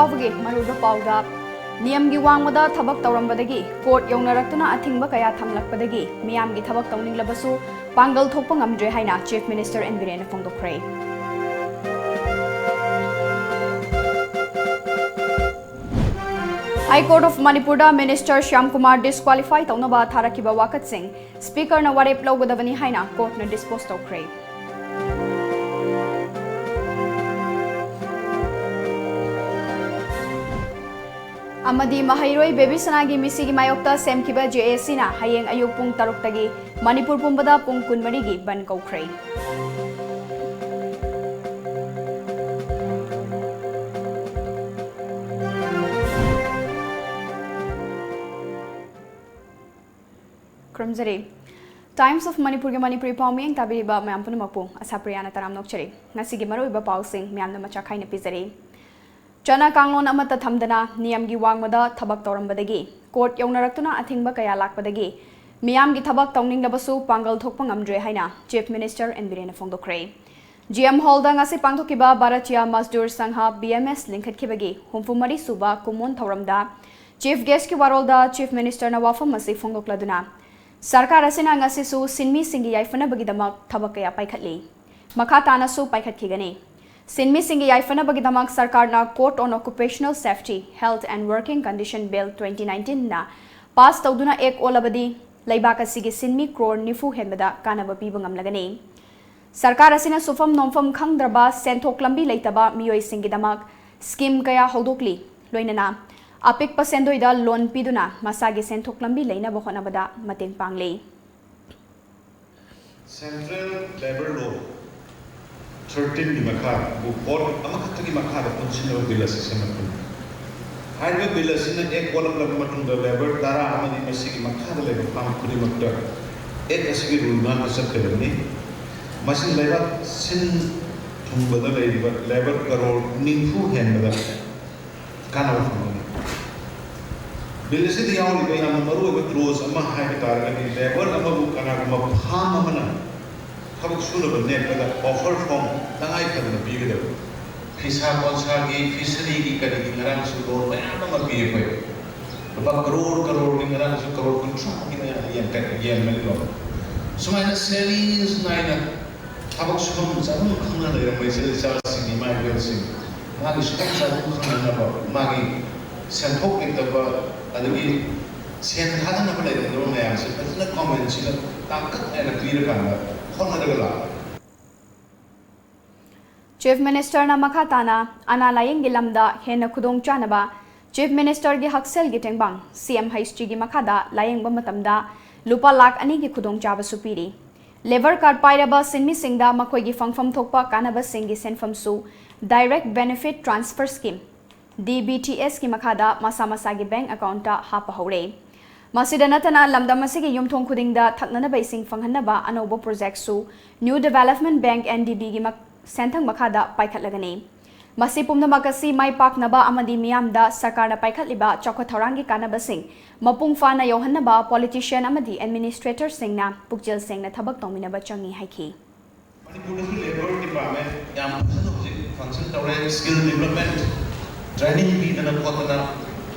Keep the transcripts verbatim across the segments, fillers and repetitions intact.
ꯐꯥꯎꯕꯒꯤ ꯃꯔꯨꯑꯣꯏꯕ ꯄꯥꯎꯗ, ꯅꯤꯌꯝꯒꯤ ꯋꯥꯡꯃꯗ ꯊꯕꯛ ꯇꯧꯔꯝꯕꯗꯒꯤ ꯀꯣꯔꯠ ꯌꯧꯅꯔꯛꯇꯨꯅ ꯑꯊꯤꯡꯕ ꯀꯌꯥ ꯊꯝꯂꯛꯄꯗꯒꯤ ꯃꯤꯌꯥꯝꯒꯤ ꯊꯕꯛ ꯇꯧꯅꯤꯡꯂꯕꯁꯨ ꯄꯥꯡꯒꯜ ꯊꯣꯛꯄ ꯉꯝꯗ꯭ꯔꯦ ꯍꯥꯏꯅ ꯆꯤꯐ ꯃꯤꯅꯤꯁꯇꯔ ꯑꯦꯟ ꯕꯤꯔꯦꯟꯅ ꯐꯣꯡꯗꯣꯛꯈ꯭ꯔꯦ꯫ ꯍꯥꯏ ꯀꯣꯔꯠ ꯑꯣꯐ ꯃꯅꯤꯄꯨꯔꯗ ꯃꯤꯅꯤꯁꯇꯔ ꯁ꯭ꯌꯥꯝ ꯀꯨꯃꯥꯔ ꯗꯤꯁꯀ꯭ꯋꯥꯂꯤꯐꯥꯏ ꯇꯧꯅꯕ ꯊꯥꯔꯛꯈꯤꯕ ꯋꯥꯀꯠꯁꯤꯡ ꯁ꯭ꯄꯤꯀꯔꯅ ꯋꯥꯔꯦꯞ ꯂꯧꯒꯗꯕꯅꯤ ꯍꯥꯏꯅ ꯀꯣꯔꯠꯅ ꯗꯤꯁꯄꯣꯖ ꯇꯧꯈ꯭ꯔꯦ꯫ ꯑꯃꯗꯤ ꯃꯍꯩꯔꯣꯏ ꯕꯦꯕꯤꯁꯅꯥꯒꯤ ꯃꯤꯁꯤꯒꯤ ꯃꯥꯌꯣꯛꯇ ꯁꯦꯝꯈꯤꯕ ꯖꯦ ꯑꯦ ꯁꯤꯅ ꯍꯌꯦꯡ ꯑꯌꯨꯛ ꯄꯨꯡ ꯇꯔꯨꯛꯇꯒꯤ ꯃꯅꯤꯄꯨꯔ ꯄꯨꯝꯕꯗ ꯄꯨꯡ ꯀꯨꯟꯃꯔꯤꯒꯤ ꯕꯟ ꯀꯧꯈ꯭ꯔꯦ꯫ ꯈꯨꯔꯨꯝꯖꯔꯤ꯫ Times of ꯃꯅꯤꯄꯨꯔꯒꯤ ꯃꯅꯤꯄꯨꯔꯤ ꯄꯥꯎ ꯃꯤꯠꯌꯦꯡ ꯇꯥꯕꯤꯔꯤꯕ ꯃꯌꯥꯝ ꯄꯨꯝꯅꯃꯛꯄꯨ ꯑꯁꯥꯄ꯭ꯔꯤꯌꯥꯅ ꯇꯔꯥꯝꯅ ꯑꯣꯛꯆꯔꯤ꯫ ꯉꯁꯤꯒꯤ ꯃꯔꯨꯑꯣꯏꯕ ꯄꯥꯎꯁꯤꯡ ꯃꯌꯥꯝꯅ ꯃꯆꯥ ꯈꯥꯏꯅ ꯄꯤꯖꯔꯤ꯫ ꯆꯠꯅ ꯀꯥꯡꯂꯣꯟ ꯑꯃꯠꯇ ꯊꯝꯗꯅ ꯅꯤꯌꯝꯒꯤ ꯋꯥꯡꯃꯗ ꯊꯕꯛ ꯇꯧꯔꯝꯕꯗꯒꯤ ꯀꯣꯔꯠ ꯌꯧꯅꯔꯛꯇꯨꯅ ꯑꯊꯤꯡꯕ ꯀꯌꯥ ꯂꯥꯛꯄꯗꯒꯤ ꯃꯤꯌꯥꯝꯒꯤ ꯊꯕꯛ ꯇꯧꯅꯤꯡꯂꯕꯁꯨ ꯄꯥꯡꯒꯜ ꯊꯣꯛꯄ ꯉꯝꯗ꯭ꯔꯦ ꯍꯥꯏꯅ ꯆꯤꯐ ꯃꯤꯅꯤꯁꯇꯔ ꯑꯦꯟ ꯕꯤꯔꯦꯟꯅ ꯐꯣꯡꯗꯣꯛꯈ꯭ꯔꯦ꯫ ꯖꯤ ꯑꯦꯝ ꯍꯣꯜꯗ ꯉꯁꯤ ꯄꯥꯡꯊꯣꯛꯈꯤꯕ Bharatiya Mazdoor Sangh, B M S, ꯂꯤꯡꯈꯠꯈꯤꯕꯒꯤ ꯍꯨꯝꯐꯨ ꯃꯔꯤ ꯁꯨꯕ ꯀꯨꯝꯑꯣꯟ ꯊꯧꯔꯝꯗ ꯆꯤꯐ ꯒꯦꯁꯀꯤ ꯋꯥꯔꯣꯜꯗ ꯆꯤꯐ ꯃꯤꯅꯤꯁꯇꯔꯅ ꯋꯥꯐꯝ ꯑꯁꯤ ꯐꯣꯡꯗꯣꯛꯂꯗꯨꯅ, ꯁꯔꯀꯥꯔ ꯑꯁꯤꯅ ꯉꯁꯤꯁꯨ ꯁꯤꯟꯃꯤꯁꯤꯡꯒꯤ ꯌꯥꯏꯐꯅꯕꯒꯤꯗꯃꯛ ꯊꯕꯛ ꯀꯌꯥ ꯄꯥꯏꯈꯠꯂꯤ꯫ ꯃꯈꯥ ꯇꯥꯅꯁꯨ ꯄꯥꯏꯈꯠꯈꯤꯒꯅꯤ꯫ ꯁꯤꯟꯃꯤꯁꯤꯡꯒꯤ ꯌꯥꯏꯐꯅꯕꯒꯤꯗꯃꯛ ꯁꯔꯀꯥꯔꯅ Code on Occupational Safety, Health and Working Condition Bill twenty nineteen ꯅ ꯄꯥꯁ ꯇꯧꯗꯨꯅ ꯑꯦꯛ ꯑꯣꯜꯂꯕꯗꯤ ꯂꯩꯕꯥꯛ ꯑꯁꯤꯒꯤ ꯁꯤꯟꯃꯤ ꯀ꯭ꯔꯣꯔ ꯅꯤꯐꯨ ꯍꯦꯟꯕꯗ ꯀꯥꯟꯅꯕ ꯄꯤꯕ ꯉꯝꯂꯒꯅꯤ꯫ ꯁꯔꯀꯥꯔ ꯑꯁꯤꯅ ꯁꯨꯐꯝ ꯅꯣꯝꯐꯝ ꯈꯪꯗ꯭ꯔꯕ, ꯁꯦꯟꯊꯣꯛ ꯂꯝꯕꯤ ꯂꯩꯇꯕ ꯃꯤꯑꯣꯏꯁꯤꯡꯒꯤꯗꯃꯛ ꯁ꯭ꯀꯤꯝ ꯀꯌꯥ ꯍꯧꯗꯣꯛꯂꯤ꯫ ꯂꯣꯏꯅꯅ ꯑꯄꯤꯛꯄ ꯁꯦꯟꯗꯣꯏꯗ ꯂꯣꯟ ꯄꯤꯗꯨꯅ ꯃꯁꯥꯒꯤ ꯁꯦꯟꯊꯣꯛ ꯂꯝꯕꯤ ꯂꯩꯅꯕ ꯍꯣꯠꯅꯕꯗ ꯃꯇꯦꯡ ꯄꯥꯡꯂꯤ꯫ Central Labour Law thirteen ꯒꯤ ꯃꯈꯥ, ꯀꯣꯔꯠ ꯑꯃꯈꯛꯇꯒꯤ ꯃꯈꯥꯗ ꯄꯨꯟꯁꯤꯟꯅꯕ ꯕꯤꯜ ꯑꯁꯤ ꯁꯦꯝꯂꯛꯄꯅꯤ꯫ ꯍꯥꯏꯔꯤꯕ ꯕꯤꯜ ꯑꯁꯤꯅ ꯑꯦꯛ ꯑꯣꯜꯂꯛꯂꯕ ꯃꯇꯨꯡꯗ ꯂꯦꯕꯔ ꯇꯔꯥ ꯑꯃꯗꯤ ꯃꯁꯤꯒꯤ ꯃꯈꯥꯗ ꯂꯩꯕ ꯐꯥꯝ ꯈꯨꯗꯤꯡꯃꯛꯇ ꯑꯦꯛ ꯑꯁꯤꯒꯤ ꯔꯨꯜ ꯉꯥꯛꯅ ꯆꯠꯀꯗꯕꯅꯤ꯫ ꯃꯁꯤꯅ ꯂꯩꯕꯥꯛ ꯁꯤꯟ ꯊꯨꯡꯕꯗ ꯂꯩꯔꯤꯕ ꯂꯦꯕꯔ ꯀꯔꯣꯔ ꯅꯤꯐꯨ ꯍꯦꯟꯕꯗ ꯀꯥꯟꯅꯕ ꯐꯪꯒꯅꯤ꯫ ꯕꯤꯜ ꯑꯁꯤꯗ ꯌꯥꯎꯔꯤꯕ ꯌꯥꯝꯅ ꯃꯔꯨꯑꯣꯏꯕ ꯀ꯭ꯂꯣꯖ ꯑꯃ ꯍꯥꯏꯕ ꯇꯥꯔꯒꯗꯤ, ꯂꯦꯕꯔ ꯑꯃꯕꯨ ꯀꯅꯥꯒꯨꯝꯕ ꯐꯥꯝ ꯑꯃꯅ ꯊꯕꯛ ꯁꯨꯅꯕ ꯅꯦꯛꯄꯗ ꯑꯣꯐꯔ ꯐꯣꯔꯝ ꯇꯉꯥꯏ ꯐꯗꯅ ꯄꯤꯒꯗꯕꯅꯤ꯫ ꯐꯤꯁꯥ ꯀꯣꯟꯁꯥꯒꯤ, ꯐꯤꯁꯔꯤꯒꯤ, ꯀꯔꯤꯒꯤ ꯉꯔꯥꯡꯁꯨ ꯂꯣꯟ ꯃꯌꯥꯝ ꯑꯃ ꯄꯤꯔꯦ ꯑꯩꯈꯣꯏ꯫ ꯂꯨꯄꯥ ꯀꯔꯣꯔ ꯀꯔꯣꯔꯒꯤ ꯉꯔꯥꯡꯁꯨ ꯀꯔꯣꯔ ꯀꯨꯟꯊ꯭ꯔꯥꯃꯨꯛꯀꯤ ꯃꯌꯥ ꯌꯦꯟ ꯀ-, ꯌꯦꯟ ꯃꯔꯤ ꯂꯣꯟ꯫ ꯁꯨꯃꯥꯏꯅ ꯁꯦꯔꯤꯌꯁ ꯅꯥꯏꯅ ꯊꯕꯛ ꯁꯨꯐꯝ ꯆꯥꯐꯝ ꯈꯪꯅ ꯂꯩꯔꯝꯕ ꯏꯆꯤꯜ ꯏꯆꯥꯁꯤꯡ, ꯏꯃꯥ ꯏꯕꯦꯜꯁꯤꯡ, ꯃꯥꯒꯤ ꯁꯨꯐꯝ ꯆꯥꯐꯝ ꯈꯪꯅꯅꯕ, ꯃꯥꯒꯤ ꯁꯦꯟꯊꯣꯛ ꯂꯩꯇꯕ, ꯑꯗꯒꯤ ꯁꯦꯟ ꯊꯥꯗꯅꯕ ꯂꯩꯔꯝꯗꯕ ꯃꯌꯥꯝꯁꯦ ꯐꯖꯅ ꯒꯣꯔꯃꯦꯟꯁꯤꯅ ꯇꯥꯡꯀꯛ ꯅꯥꯏꯅ ꯄꯤꯔꯀꯥꯟꯗ ꯍꯣꯠꯅꯔꯒ ꯂꯥꯛꯄ꯫ ꯆꯤꯐ ꯃꯤꯅꯤꯁꯇꯔꯅ ꯃꯈꯥ ꯇꯥꯅ ꯑꯅꯥ ꯂꯥꯌꯦꯡꯒꯤ ꯂꯝꯗ ꯍꯦꯟꯅ ꯈꯨꯗꯣꯡꯆꯥꯅꯕ ꯆꯤꯐ ꯃꯤꯅꯤꯁꯇꯔꯒꯤ ꯍꯛꯁꯦꯜꯒꯤ ꯇꯦꯡꯕꯥꯡ, ꯁꯤ ꯑꯦꯝ ꯑꯩꯆ ꯇꯤꯒꯤ ꯃꯈꯥꯗ ꯂꯥꯌꯦꯡꯕ ꯃꯇꯝꯗ ꯂꯨꯄꯥ ꯂꯥꯈ ꯑꯅꯤꯒꯤ ꯈꯨꯗꯣꯡꯆꯥꯕꯁꯨ ꯄꯤꯔꯤ꯫ ꯂꯦꯕꯔ ꯀꯥꯔꯗ ꯄꯥꯏꯔꯕ ꯁꯤꯟꯃꯤꯁꯤꯡꯗ ꯃꯈꯣꯏꯒꯤ ꯐꯪꯐꯝ ꯊꯣꯛꯄ ꯀꯥꯟꯅꯕꯁꯤꯡꯒꯤ ꯁꯦꯟꯐꯝꯁꯨ Direct Benefit Transfer Scheme, D B T ꯑꯦꯁꯀꯤ ꯃꯈꯥꯗ ꯃꯁꯥ ꯃꯁꯥꯒꯤ ꯕꯦꯡꯛ ꯑꯦꯀꯥꯎꯟꯠꯇ ꯍꯥꯞꯄ ꯍꯧꯔꯦ꯫ ꯃꯁꯤꯗ ꯅꯠꯇꯅ ꯂꯝꯗꯝ ꯑꯁꯤꯒꯤ ꯌꯨꯝꯊꯣꯡ ꯈꯨꯗꯤꯡꯗ ꯊꯛꯅꯅꯕ ꯏꯁꯤꯡ ꯐꯪꯍꯟꯅꯕ ꯑꯅꯧꯕ ꯄ꯭ꯔꯣꯖꯦꯛꯠꯁꯨ New Development Bank, N D ꯕꯤꯒꯤ ꯃꯛ-, ꯁꯦꯟꯊꯪ ꯃꯈꯥꯗ ꯄꯥꯏꯈꯠꯂꯒꯅꯤ꯫ ꯃꯁꯤ ꯄꯨꯝꯅꯃꯛ ꯑꯁꯤ ꯃꯥꯏ ꯄꯥꯛꯅꯕ ꯑꯃꯗꯤ ꯃꯤꯌꯥꯝꯗ ꯁꯔꯀꯥꯔꯅ ꯄꯥꯏꯈꯠꯂꯤꯕ ꯆꯥꯎꯈꯠ ꯊꯧꯔꯥꯡꯒꯤ ꯀꯥꯟꯅꯕꯁꯤꯡ ꯃꯄꯨꯡ ꯐꯥꯅ ꯌꯧꯍꯟꯅꯕ ꯄꯣꯂꯤꯇꯤꯁꯤꯌꯟ ꯑꯃꯗꯤ ꯑꯦꯗꯃꯤꯅꯤꯁꯇ꯭ꯔꯦꯇꯔꯁꯤꯡꯅ ꯄꯨꯛꯆꯦꯜ ꯁꯦꯡꯅ ꯊꯕꯛ ꯇꯧꯃꯤꯟꯅꯕ ꯆꯪꯏ ꯍꯥꯏꯈꯤ꯫ ꯃꯅꯤꯄꯨꯔꯗꯁꯨ ꯂꯦꯕꯔ ꯗꯤꯄꯥꯔꯠꯃꯦꯟ ꯌꯥꯝ ꯐꯖꯅ ꯍꯧꯖꯤꯛ ꯐꯪꯁꯟ ꯇꯧꯔꯦ꯫ ꯁ꯭ꯀꯤꯜ ꯗꯤꯕꯂꯞꯃꯦꯟ ꯇ꯭ꯔꯦꯅꯤꯡ ꯄꯤꯗꯅ ꯈꯣꯠꯇꯅ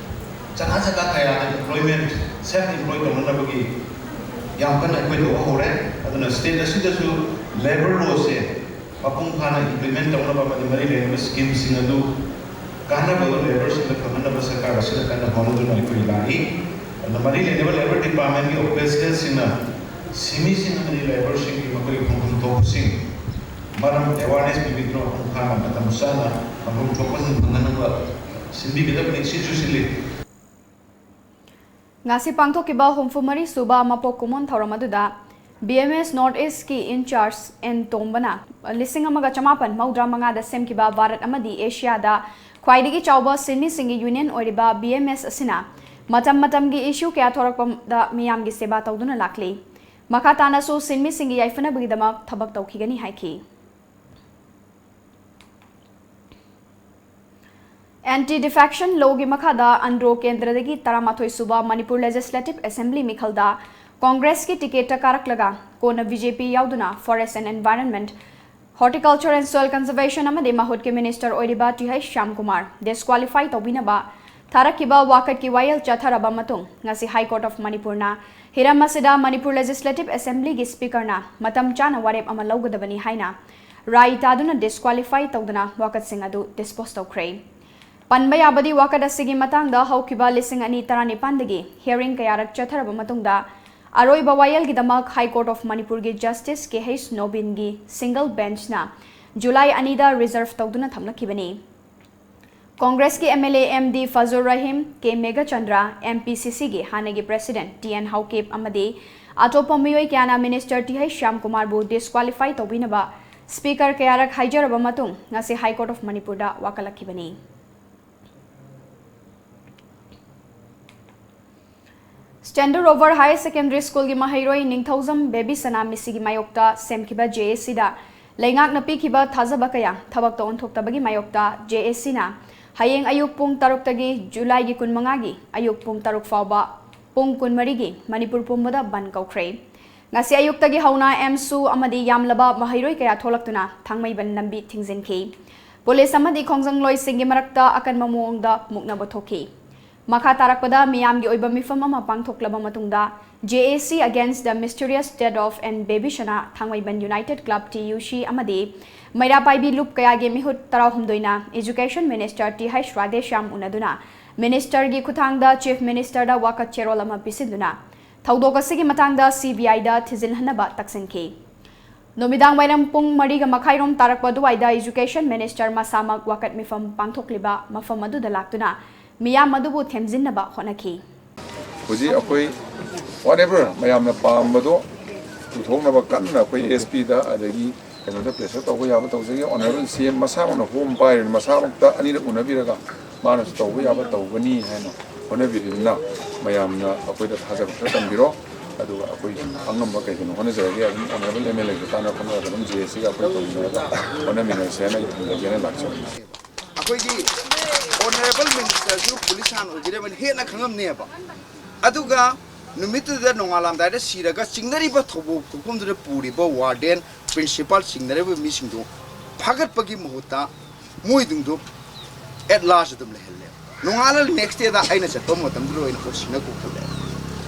ꯖꯒꯥ ꯖꯒꯥ ꯀꯌꯥꯗ ꯑꯦꯝꯄ꯭ꯂꯣꯏꯃꯦꯟ, ꯁꯦꯜꯐ ꯑꯦꯝꯄ꯭ꯂꯣꯏ ꯇꯧꯅꯅꯕꯒꯤ ꯌꯥꯝ ꯀꯟꯅ ꯑꯩꯈꯣꯏ ꯇꯧꯕ ꯍꯧꯔꯦ꯫ ꯑꯗꯨꯅ ꯁ꯭ꯇꯦꯠ ꯑꯁꯤꯗꯁꯨ ꯂꯦꯕꯔ ꯂꯣꯁꯦ ꯃꯄꯨꯡ ꯐꯥꯅ ꯏꯝꯄ꯭ꯂꯤꯃꯦꯟ ꯇꯧꯅꯕ ꯑꯃꯗꯤ ꯃꯔꯤ ꯂꯩꯅꯕ ꯁ꯭ꯀꯤꯝꯁꯤꯡ ꯑꯗꯨ ꯀꯥꯟꯅꯕꯗꯣ ꯂꯦꯕꯔꯁꯤꯡꯗ ꯐꯪꯍꯟꯅꯕ ꯁꯔꯀꯥꯔ ꯑꯁꯤꯅ ꯀꯟꯅ ꯍꯣꯠꯅꯗꯨꯅ ꯑꯩꯈꯣꯏ ꯂꯥꯛꯏ꯫ ꯑꯗꯨꯅ ꯃꯔꯤ ꯂꯩꯅꯕ ꯂꯦꯕꯔ ꯗꯤꯄꯥꯔꯠꯃꯦꯟꯒꯤ ꯑꯣꯐꯤꯁꯤꯌꯦꯜꯁꯤꯡꯅ ꯁꯤꯟꯃꯤꯁꯤꯡ ꯑꯃꯗꯤ ꯂꯦꯕꯔꯁꯤꯡꯒꯤ ꯃꯈꯣꯏꯒꯤ ꯐꯪꯐꯝ ꯊꯣꯛꯄꯁꯤꯡ ꯃꯔꯝ ꯑꯦꯋꯥꯔꯅꯦꯁ ꯄꯤꯕꯤꯗꯨꯅ ꯃꯄꯨꯡ ꯐꯥꯅ ꯃꯇꯝ ꯆꯥꯅ ꯐꯪꯐꯝ ꯊꯣꯛꯄꯁꯤꯡ ꯐꯪꯍꯟꯅꯕ ꯁꯤꯟꯕꯤꯒꯗꯕꯅꯤ꯫ ꯁꯤꯁꯨ ꯁꯤꯜꯂꯤ꯫ ꯉꯁꯤ ꯄꯥꯡꯊꯣꯛꯈꯤꯕ ꯍꯨꯝꯐꯨ ꯃꯔꯤ ꯁꯨꯕ ꯃꯄꯣꯛ ꯀꯨꯝꯑꯣꯟ ꯊꯧꯔꯝ ꯑꯗꯨꯗ ꯕꯤ ꯑꯦꯝ ꯑꯦꯁ ꯅꯣꯔꯠ ꯏꯁꯀꯤ ꯏꯟꯆꯥꯔꯖ ꯑꯦꯟ ꯇꯣꯝꯕꯅ ꯂꯤꯁꯤꯡ ꯑꯃꯒ ꯆꯃꯥꯄꯟ ꯃꯧꯗ꯭ꯔꯥ ꯃꯉꯥꯗ ꯁꯦꯝꯈꯤꯕ ꯚꯥꯔꯠ ꯑꯃꯗꯤ ꯑꯦꯁꯤꯌꯥꯗ ꯈ꯭ꯋꯥꯏꯗꯒꯤ ꯆꯥꯎꯕ ꯁꯤꯟꯃꯤꯁꯤꯡꯒꯤ ꯌꯨꯅꯤꯌꯟ ꯑꯣꯏꯔꯤꯕ ꯕꯤ ꯑꯦꯝ ꯑꯦꯁ ꯑꯁꯤꯅ ꯃꯇꯝ ꯃꯇꯝꯒꯤ ꯏꯁꯨ ꯀꯌꯥ ꯊꯣꯔꯛꯄꯗ ꯃꯤꯌꯥꯝꯒꯤ ꯁꯦꯕꯥ ꯇꯧꯗꯨꯅ ꯂꯥꯛꯂꯤ꯫ ꯃꯈꯥ ꯇꯥꯅꯁꯨ ꯁꯤꯟꯃꯤꯁꯤꯡꯒꯤ ꯌꯥꯏꯐꯅꯕꯒꯤꯗꯃꯛ ꯊꯕꯛ ꯇꯧꯈꯤꯒꯅꯤ ꯍꯥꯏꯈꯤ꯫ ꯑꯦꯟꯇꯤ ꯗꯤꯐꯦꯛꯁꯟ ꯂꯣꯒꯤ ꯃꯈꯥꯗ ꯑꯟꯗ꯭ꯔꯣ ꯀꯦꯟꯗ꯭ꯔꯗꯒꯤ ꯇꯔꯥꯃꯥꯊꯣꯏ ꯁꯨꯕ ꯃꯅꯤꯄꯨꯔ ꯂꯦꯖꯤꯁꯂꯦꯇꯤꯚ ꯑꯦꯁꯦꯝꯕ꯭ꯂꯤ ꯃꯤꯈꯜꯗ ꯀꯣꯡꯒ꯭ꯔꯦꯁꯀꯤ ꯇꯤꯀꯦꯠꯇ ꯀꯥꯔꯛꯂꯒ ꯀꯣꯟꯅ ꯕꯤ ꯖꯦ ꯄꯤ ꯌꯥꯎꯗꯨꯅ forest and environment Horticulture and Soil Conservation ꯑꯃꯗꯤ ꯃꯍꯨꯠꯀꯤ ꯃꯤꯅꯤꯁꯇꯔ ꯑꯣꯏꯔꯤꯕ ꯇꯤ ꯍꯩꯆ ꯁ꯭ꯌꯥꯝꯀꯨꯃꯥꯔ ꯗꯤꯁꯀ꯭ꯋꯥꯂꯤꯐꯥꯏ ꯇꯧꯕꯤꯅꯕ ꯊꯥꯔꯛꯈꯤꯕ ꯋꯥꯀꯠꯀꯤ ꯋꯥꯌꯦꯜ ꯆꯠꯊꯔꯕ ꯃꯇꯨꯡ, ꯉꯁꯤ ꯍꯥꯏ ꯀꯣꯔꯠ ꯑꯣꯐ ꯃꯅꯤꯄꯨꯔꯅ ꯍꯤꯔꯝ ꯑꯁꯤꯗ ꯃꯅꯤꯄꯨꯔ ꯂꯦꯖꯤꯁꯂꯦꯇꯤꯚ ꯑꯦꯁꯦꯝꯕ꯭ꯂꯤꯒꯤ ꯁ꯭ꯄꯤꯀꯔꯅ ꯃꯇꯝ ꯆꯥꯅ ꯋꯥꯔꯦꯞ ꯑꯃ ꯂꯧꯒꯗꯕꯅꯤ ꯍꯥꯏꯅ ꯔꯥꯏ ꯇꯥꯗꯨꯅ ꯗꯤꯁꯀ꯭ꯋꯥꯂꯤꯐꯥꯏ ꯇꯧꯗꯅ ꯋꯥꯀꯠꯁꯤꯡ ꯑꯗꯨ ꯗꯤꯁꯄꯣꯁ ꯇꯧꯈ꯭ꯔꯦ꯫ ꯄꯟꯕ ꯌꯥꯕꯗꯤ, ꯋꯥꯀꯠ ꯑꯁꯤꯒꯤ ꯃꯇꯥꯡꯗ ꯍꯧꯈꯤꯕ ꯂꯤꯁꯤꯡ ꯑꯅꯤ ꯇꯔꯥꯅꯤꯄꯥꯟꯗꯒꯤ hearing ꯀꯌꯥꯔꯛ ꯆꯠꯊꯔꯕ ꯃꯇꯨꯡꯗ, ꯑꯔꯣꯏꯕ ꯋꯥꯌꯦꯜꯒꯤꯗꯃꯛ ꯍꯥꯏ ꯀꯣꯔꯠ ꯑꯣꯐ ꯃꯅꯤꯄꯨꯔꯒꯤ ꯖꯁꯇꯤꯁ ꯀꯦ ꯍꯩꯆ ꯅꯣꯕꯤꯟꯒꯤ ꯁꯤꯡꯒꯜ ꯕꯦꯟꯆꯅ ꯖꯨꯂꯥꯏ ꯑꯅꯤꯗ ꯔꯤꯖꯔꯚ ꯇꯧꯗꯨꯅ ꯊꯝꯂꯛꯈꯤꯕꯅꯤ꯫ ꯀꯣꯡꯒ꯭ꯔꯦꯁꯀꯤ M L A M D Fazur Rahim, K Meghachandra, M P C ꯁꯤꯒꯤ ꯍꯥꯟꯅꯒꯤ ꯄ꯭ꯔꯦꯁꯤꯗꯦꯟꯠ ꯇꯤ ꯑꯦꯟ ꯍꯥꯎꯀꯤꯞ ꯑꯃꯗꯤ ꯑꯇꯣꯞꯄ ꯃꯤꯑꯣꯏ ꯀꯌꯥꯅ ꯃꯤꯅꯤꯁꯇꯔ ꯇꯤ ꯍꯩꯆ ꯁ꯭ꯌꯥꯝꯀꯨꯃꯥꯔꯕꯨ ꯗꯤꯁꯀ꯭ꯋꯥꯂꯤꯐꯥꯏ ꯇꯧꯕꯤꯅꯕ ꯁ꯭ꯄꯤꯀꯔ ꯀꯌꯥꯔꯛ ꯍꯥꯏꯖꯔꯕ ꯃꯇꯨꯡ, ꯉꯁꯤ ꯍꯥꯏ ꯀꯣꯔꯠ ꯑꯣꯐ ꯃꯅꯤꯄꯨꯔꯗ ꯋꯥꯀꯠꯂꯛꯈꯤꯕꯅꯤ꯫ ꯁ꯭ꯇꯦꯟꯗꯔ ꯑꯣꯚꯔ ꯍꯥꯌꯔ ꯁꯦꯀꯦꯟꯗꯔꯤ ꯁ꯭ꯀꯨꯜꯒꯤ ꯃꯍꯩꯔꯣꯏ ꯅꯤꯡꯊꯧꯖꯝ ꯕꯦꯕꯤꯁꯅꯥ ꯃꯤꯁꯤꯒꯤ ꯃꯥꯌꯣꯛꯇ ꯁꯦꯝꯈꯤꯕ ꯖꯦ ꯑꯦ ꯁꯤꯗ ꯂꯩꯉꯥꯛꯅ ꯄꯤꯈꯤꯕ ꯊꯥꯖꯕ ꯀꯌꯥ ꯊꯕꯛꯇ ꯑꯣꯟꯊꯣꯛꯇꯕꯒꯤ ꯃꯥꯌꯣꯛꯇ ꯖꯦ ꯑꯦ ꯁꯤꯅ ꯍꯌꯦꯡ ꯑꯌꯨꯛ ꯄꯨꯡ ꯇꯔꯨꯛꯇꯒꯤ ꯖꯨꯂꯥꯏꯒꯤ ꯀꯨꯟꯃꯉꯥꯒꯤ ꯑꯌꯨꯛ ꯄꯨꯡ ꯇꯔꯨꯛ ꯐꯥꯎꯕ ꯄꯨꯡ ꯀꯨꯟꯃꯔꯤꯒꯤ ꯃꯅꯤꯄꯨꯔ ꯄꯨꯝꯕꯗ ꯕꯟ ꯀꯧꯈ꯭ꯔꯦ꯫ ꯉꯁꯤ ꯑꯌꯨꯛꯇꯒꯤ ꯍꯧꯅ ꯑꯦꯝꯁꯨ ꯑꯃꯗꯤ ꯌꯥꯝꯂꯕ ꯃꯍꯩꯔꯣꯏ ꯀꯌꯥ ꯊꯣꯛꯂꯛꯇꯨꯅ ꯊꯥꯡꯃꯩꯕꯟ ꯂꯝꯕꯤ ꯊꯤꯡꯖꯤꯟꯈꯤ꯫ ꯄꯨꯂꯤꯁ ꯑꯃꯗꯤ ꯈꯣꯡꯖꯪꯂꯣꯏꯁꯤꯡꯒꯤ ꯃꯔꯛꯇ ꯑꯀꯟꯕ ꯃꯑꯣꯡꯗ ꯃꯨꯛꯅꯕ ꯊꯣꯛꯈꯤ꯫ ꯃꯈꯥ ꯇꯥꯔꯛꯄꯗ ꯃꯤꯌꯥꯝꯒꯤ ꯑꯣꯏꯕ ꯃꯤꯐꯝ ꯑꯃ ꯄꯥꯡꯊꯣꯛꯂꯕ ꯃꯇꯨꯡꯗ, J A C Against the Mysterious Death of N Baby Shana, Thangmeiband united club, T U C, ꯑꯃꯗꯤ ꯃꯩꯔꯥ ꯄꯥꯏꯕꯤ ꯂꯨꯞ ꯀꯌꯥꯒꯤ ꯃꯤꯍꯨꯠ ꯇꯔꯥꯍꯨꯝꯗꯣꯏꯅ education minister T H Radheshyam ꯎꯅꯗꯨꯅ ꯃꯤꯅꯤꯁꯇꯔꯒꯤ ꯈꯨꯠꯊꯥꯡꯗ ꯆꯤꯐ ꯃꯤꯅꯤꯁꯇꯔꯗ ꯋꯥꯀꯠ ꯆꯦꯔꯣꯜ ꯑꯃ ꯄꯤꯁꯤꯟꯗꯨꯅ ꯊꯧꯗꯣꯛ ꯑꯁꯤꯒꯤ ꯃꯇꯥꯡꯗ C B I ꯗ ꯊꯤꯖꯤꯜꯍꯟꯅꯕ ꯇꯛꯁꯤꯟꯈꯤ꯫ ꯅꯨꯃꯤꯗꯥꯡ ꯋꯥꯏꯔꯝ ꯄꯨꯡ ꯃꯔꯤꯒ ꯃꯈꯥꯏꯔꯣꯝ ꯇꯥꯔꯛꯄ ꯑꯗꯨꯋꯥꯏꯗ ꯏꯖꯨꯀꯦꯁꯟ ꯃꯤꯅꯤꯁꯇꯔ ꯃꯁꯥꯃꯛ ꯋꯥꯀꯠ ꯃꯤꯐꯝ ꯄꯥꯡꯊꯣꯛꯂꯤꯕ ꯃꯐꯝ ꯑꯗꯨꯗ ꯂꯥꯛꯇꯨꯅ ꯃꯤꯌꯥꯝ ꯑꯗꯨꯕꯨ ꯊꯦꯝꯖꯤꯟꯅꯕ ꯍꯣꯠꯅꯈꯤ꯫ ꯍꯧꯖꯤꯛ ꯑꯩꯈꯣꯏ whatever ꯃꯌꯥꯝꯅ ꯄꯥꯝꯕꯗꯣ ꯄꯨꯊꯣꯛꯅꯕ ꯀꯟꯅ ꯑꯩꯈꯣꯏ S P ꯗ ꯑꯗꯒꯤ ꯀꯩꯅꯣꯗ pressure ꯇꯧꯕ ꯌꯥꯕ ꯇꯧꯖꯒꯦ꯫ Honourable C M ꯃꯁꯥꯃꯛꯅ ꯍꯣꯝ ꯄꯥꯏꯔꯤꯕꯅꯤ, ꯃꯁꯥꯃꯛꯇ ꯑꯅꯤꯔꯛ ꯎꯅꯕꯤꯔꯒ ꯃꯥꯅꯁꯨ ꯇꯧꯕ ꯌꯥꯕ ꯇꯧꯒꯅꯤ ꯍꯥꯏꯅ ꯍꯣꯠꯅꯕꯤꯔꯤꯕꯅꯤꯅ ꯃꯌꯥꯝꯅ ꯑꯩꯈꯣꯏꯗ ꯊꯥꯖꯕ ꯈꯔ ꯊꯝꯕꯤꯔꯣ꯫ ꯑꯗꯨꯒ ꯑꯩꯈꯣꯏ ꯑꯉꯝꯕ ꯀꯩ ꯀꯩꯅꯣ ꯍꯣꯠꯅꯖꯔꯒꯦ꯫ ꯑꯗꯨꯝ Honourable M L A ꯒ ꯇꯥꯟꯅ ꯈꯣꯠꯅꯔꯒ ꯑꯗꯨꯝ J A C ꯒ ꯑꯩꯈꯣꯏ ꯇꯧꯃꯤꯟꯅꯔꯒ ꯍꯣꯠꯅꯃꯤꯟꯅꯔꯁꯦ ꯍꯥꯏꯅ ꯑꯩ ꯊꯝꯖꯒꯦꯅ ꯂꯥꯛꯆꯕꯅꯤ꯫ ꯑꯩꯈꯣꯏꯒꯤ Honourable Minister ꯁꯨ ꯄꯨꯂꯤꯁ ꯍꯥꯟꯅ ꯑꯣꯏꯕꯤꯔꯕꯅꯤ, ꯍꯦꯟꯅ ꯈꯪꯉꯝꯅꯦꯕ꯫ ꯑꯗꯨꯒ ꯅꯨꯃꯤꯠꯇꯨꯗ ꯅꯣꯡꯉꯥꯜꯂꯝꯗꯥꯏꯗ ꯁꯤꯔꯒ ꯆꯤꯡꯅꯔꯤꯕ ꯊꯧꯕꯨ-, ꯊꯣꯛꯐꯝꯗꯨꯗ ꯄꯨꯔꯤꯕ ꯋꯥꯔꯗꯦꯟ, ꯄ꯭ꯔꯤꯟꯁꯤꯄꯥꯜ ꯆꯤꯡꯅꯔꯤꯕ ꯃꯤꯁꯤꯡꯗꯨ ꯐꯥꯒꯠꯄꯒꯤ ꯃꯍꯨꯠꯇ ꯃꯣꯏꯗꯨꯡꯗꯨ at large ꯑꯗꯨꯝ ꯂꯩꯍꯜꯂꯦ꯫ ꯅꯣꯡꯉꯥꯜꯂ next dayꯗ ꯑꯩꯅ ꯆꯠꯄ ꯃꯇꯝꯗꯨꯗ ꯑꯣꯏꯅ ꯑꯣꯁꯤꯅ ꯀꯧꯈꯠꯂꯦ꯫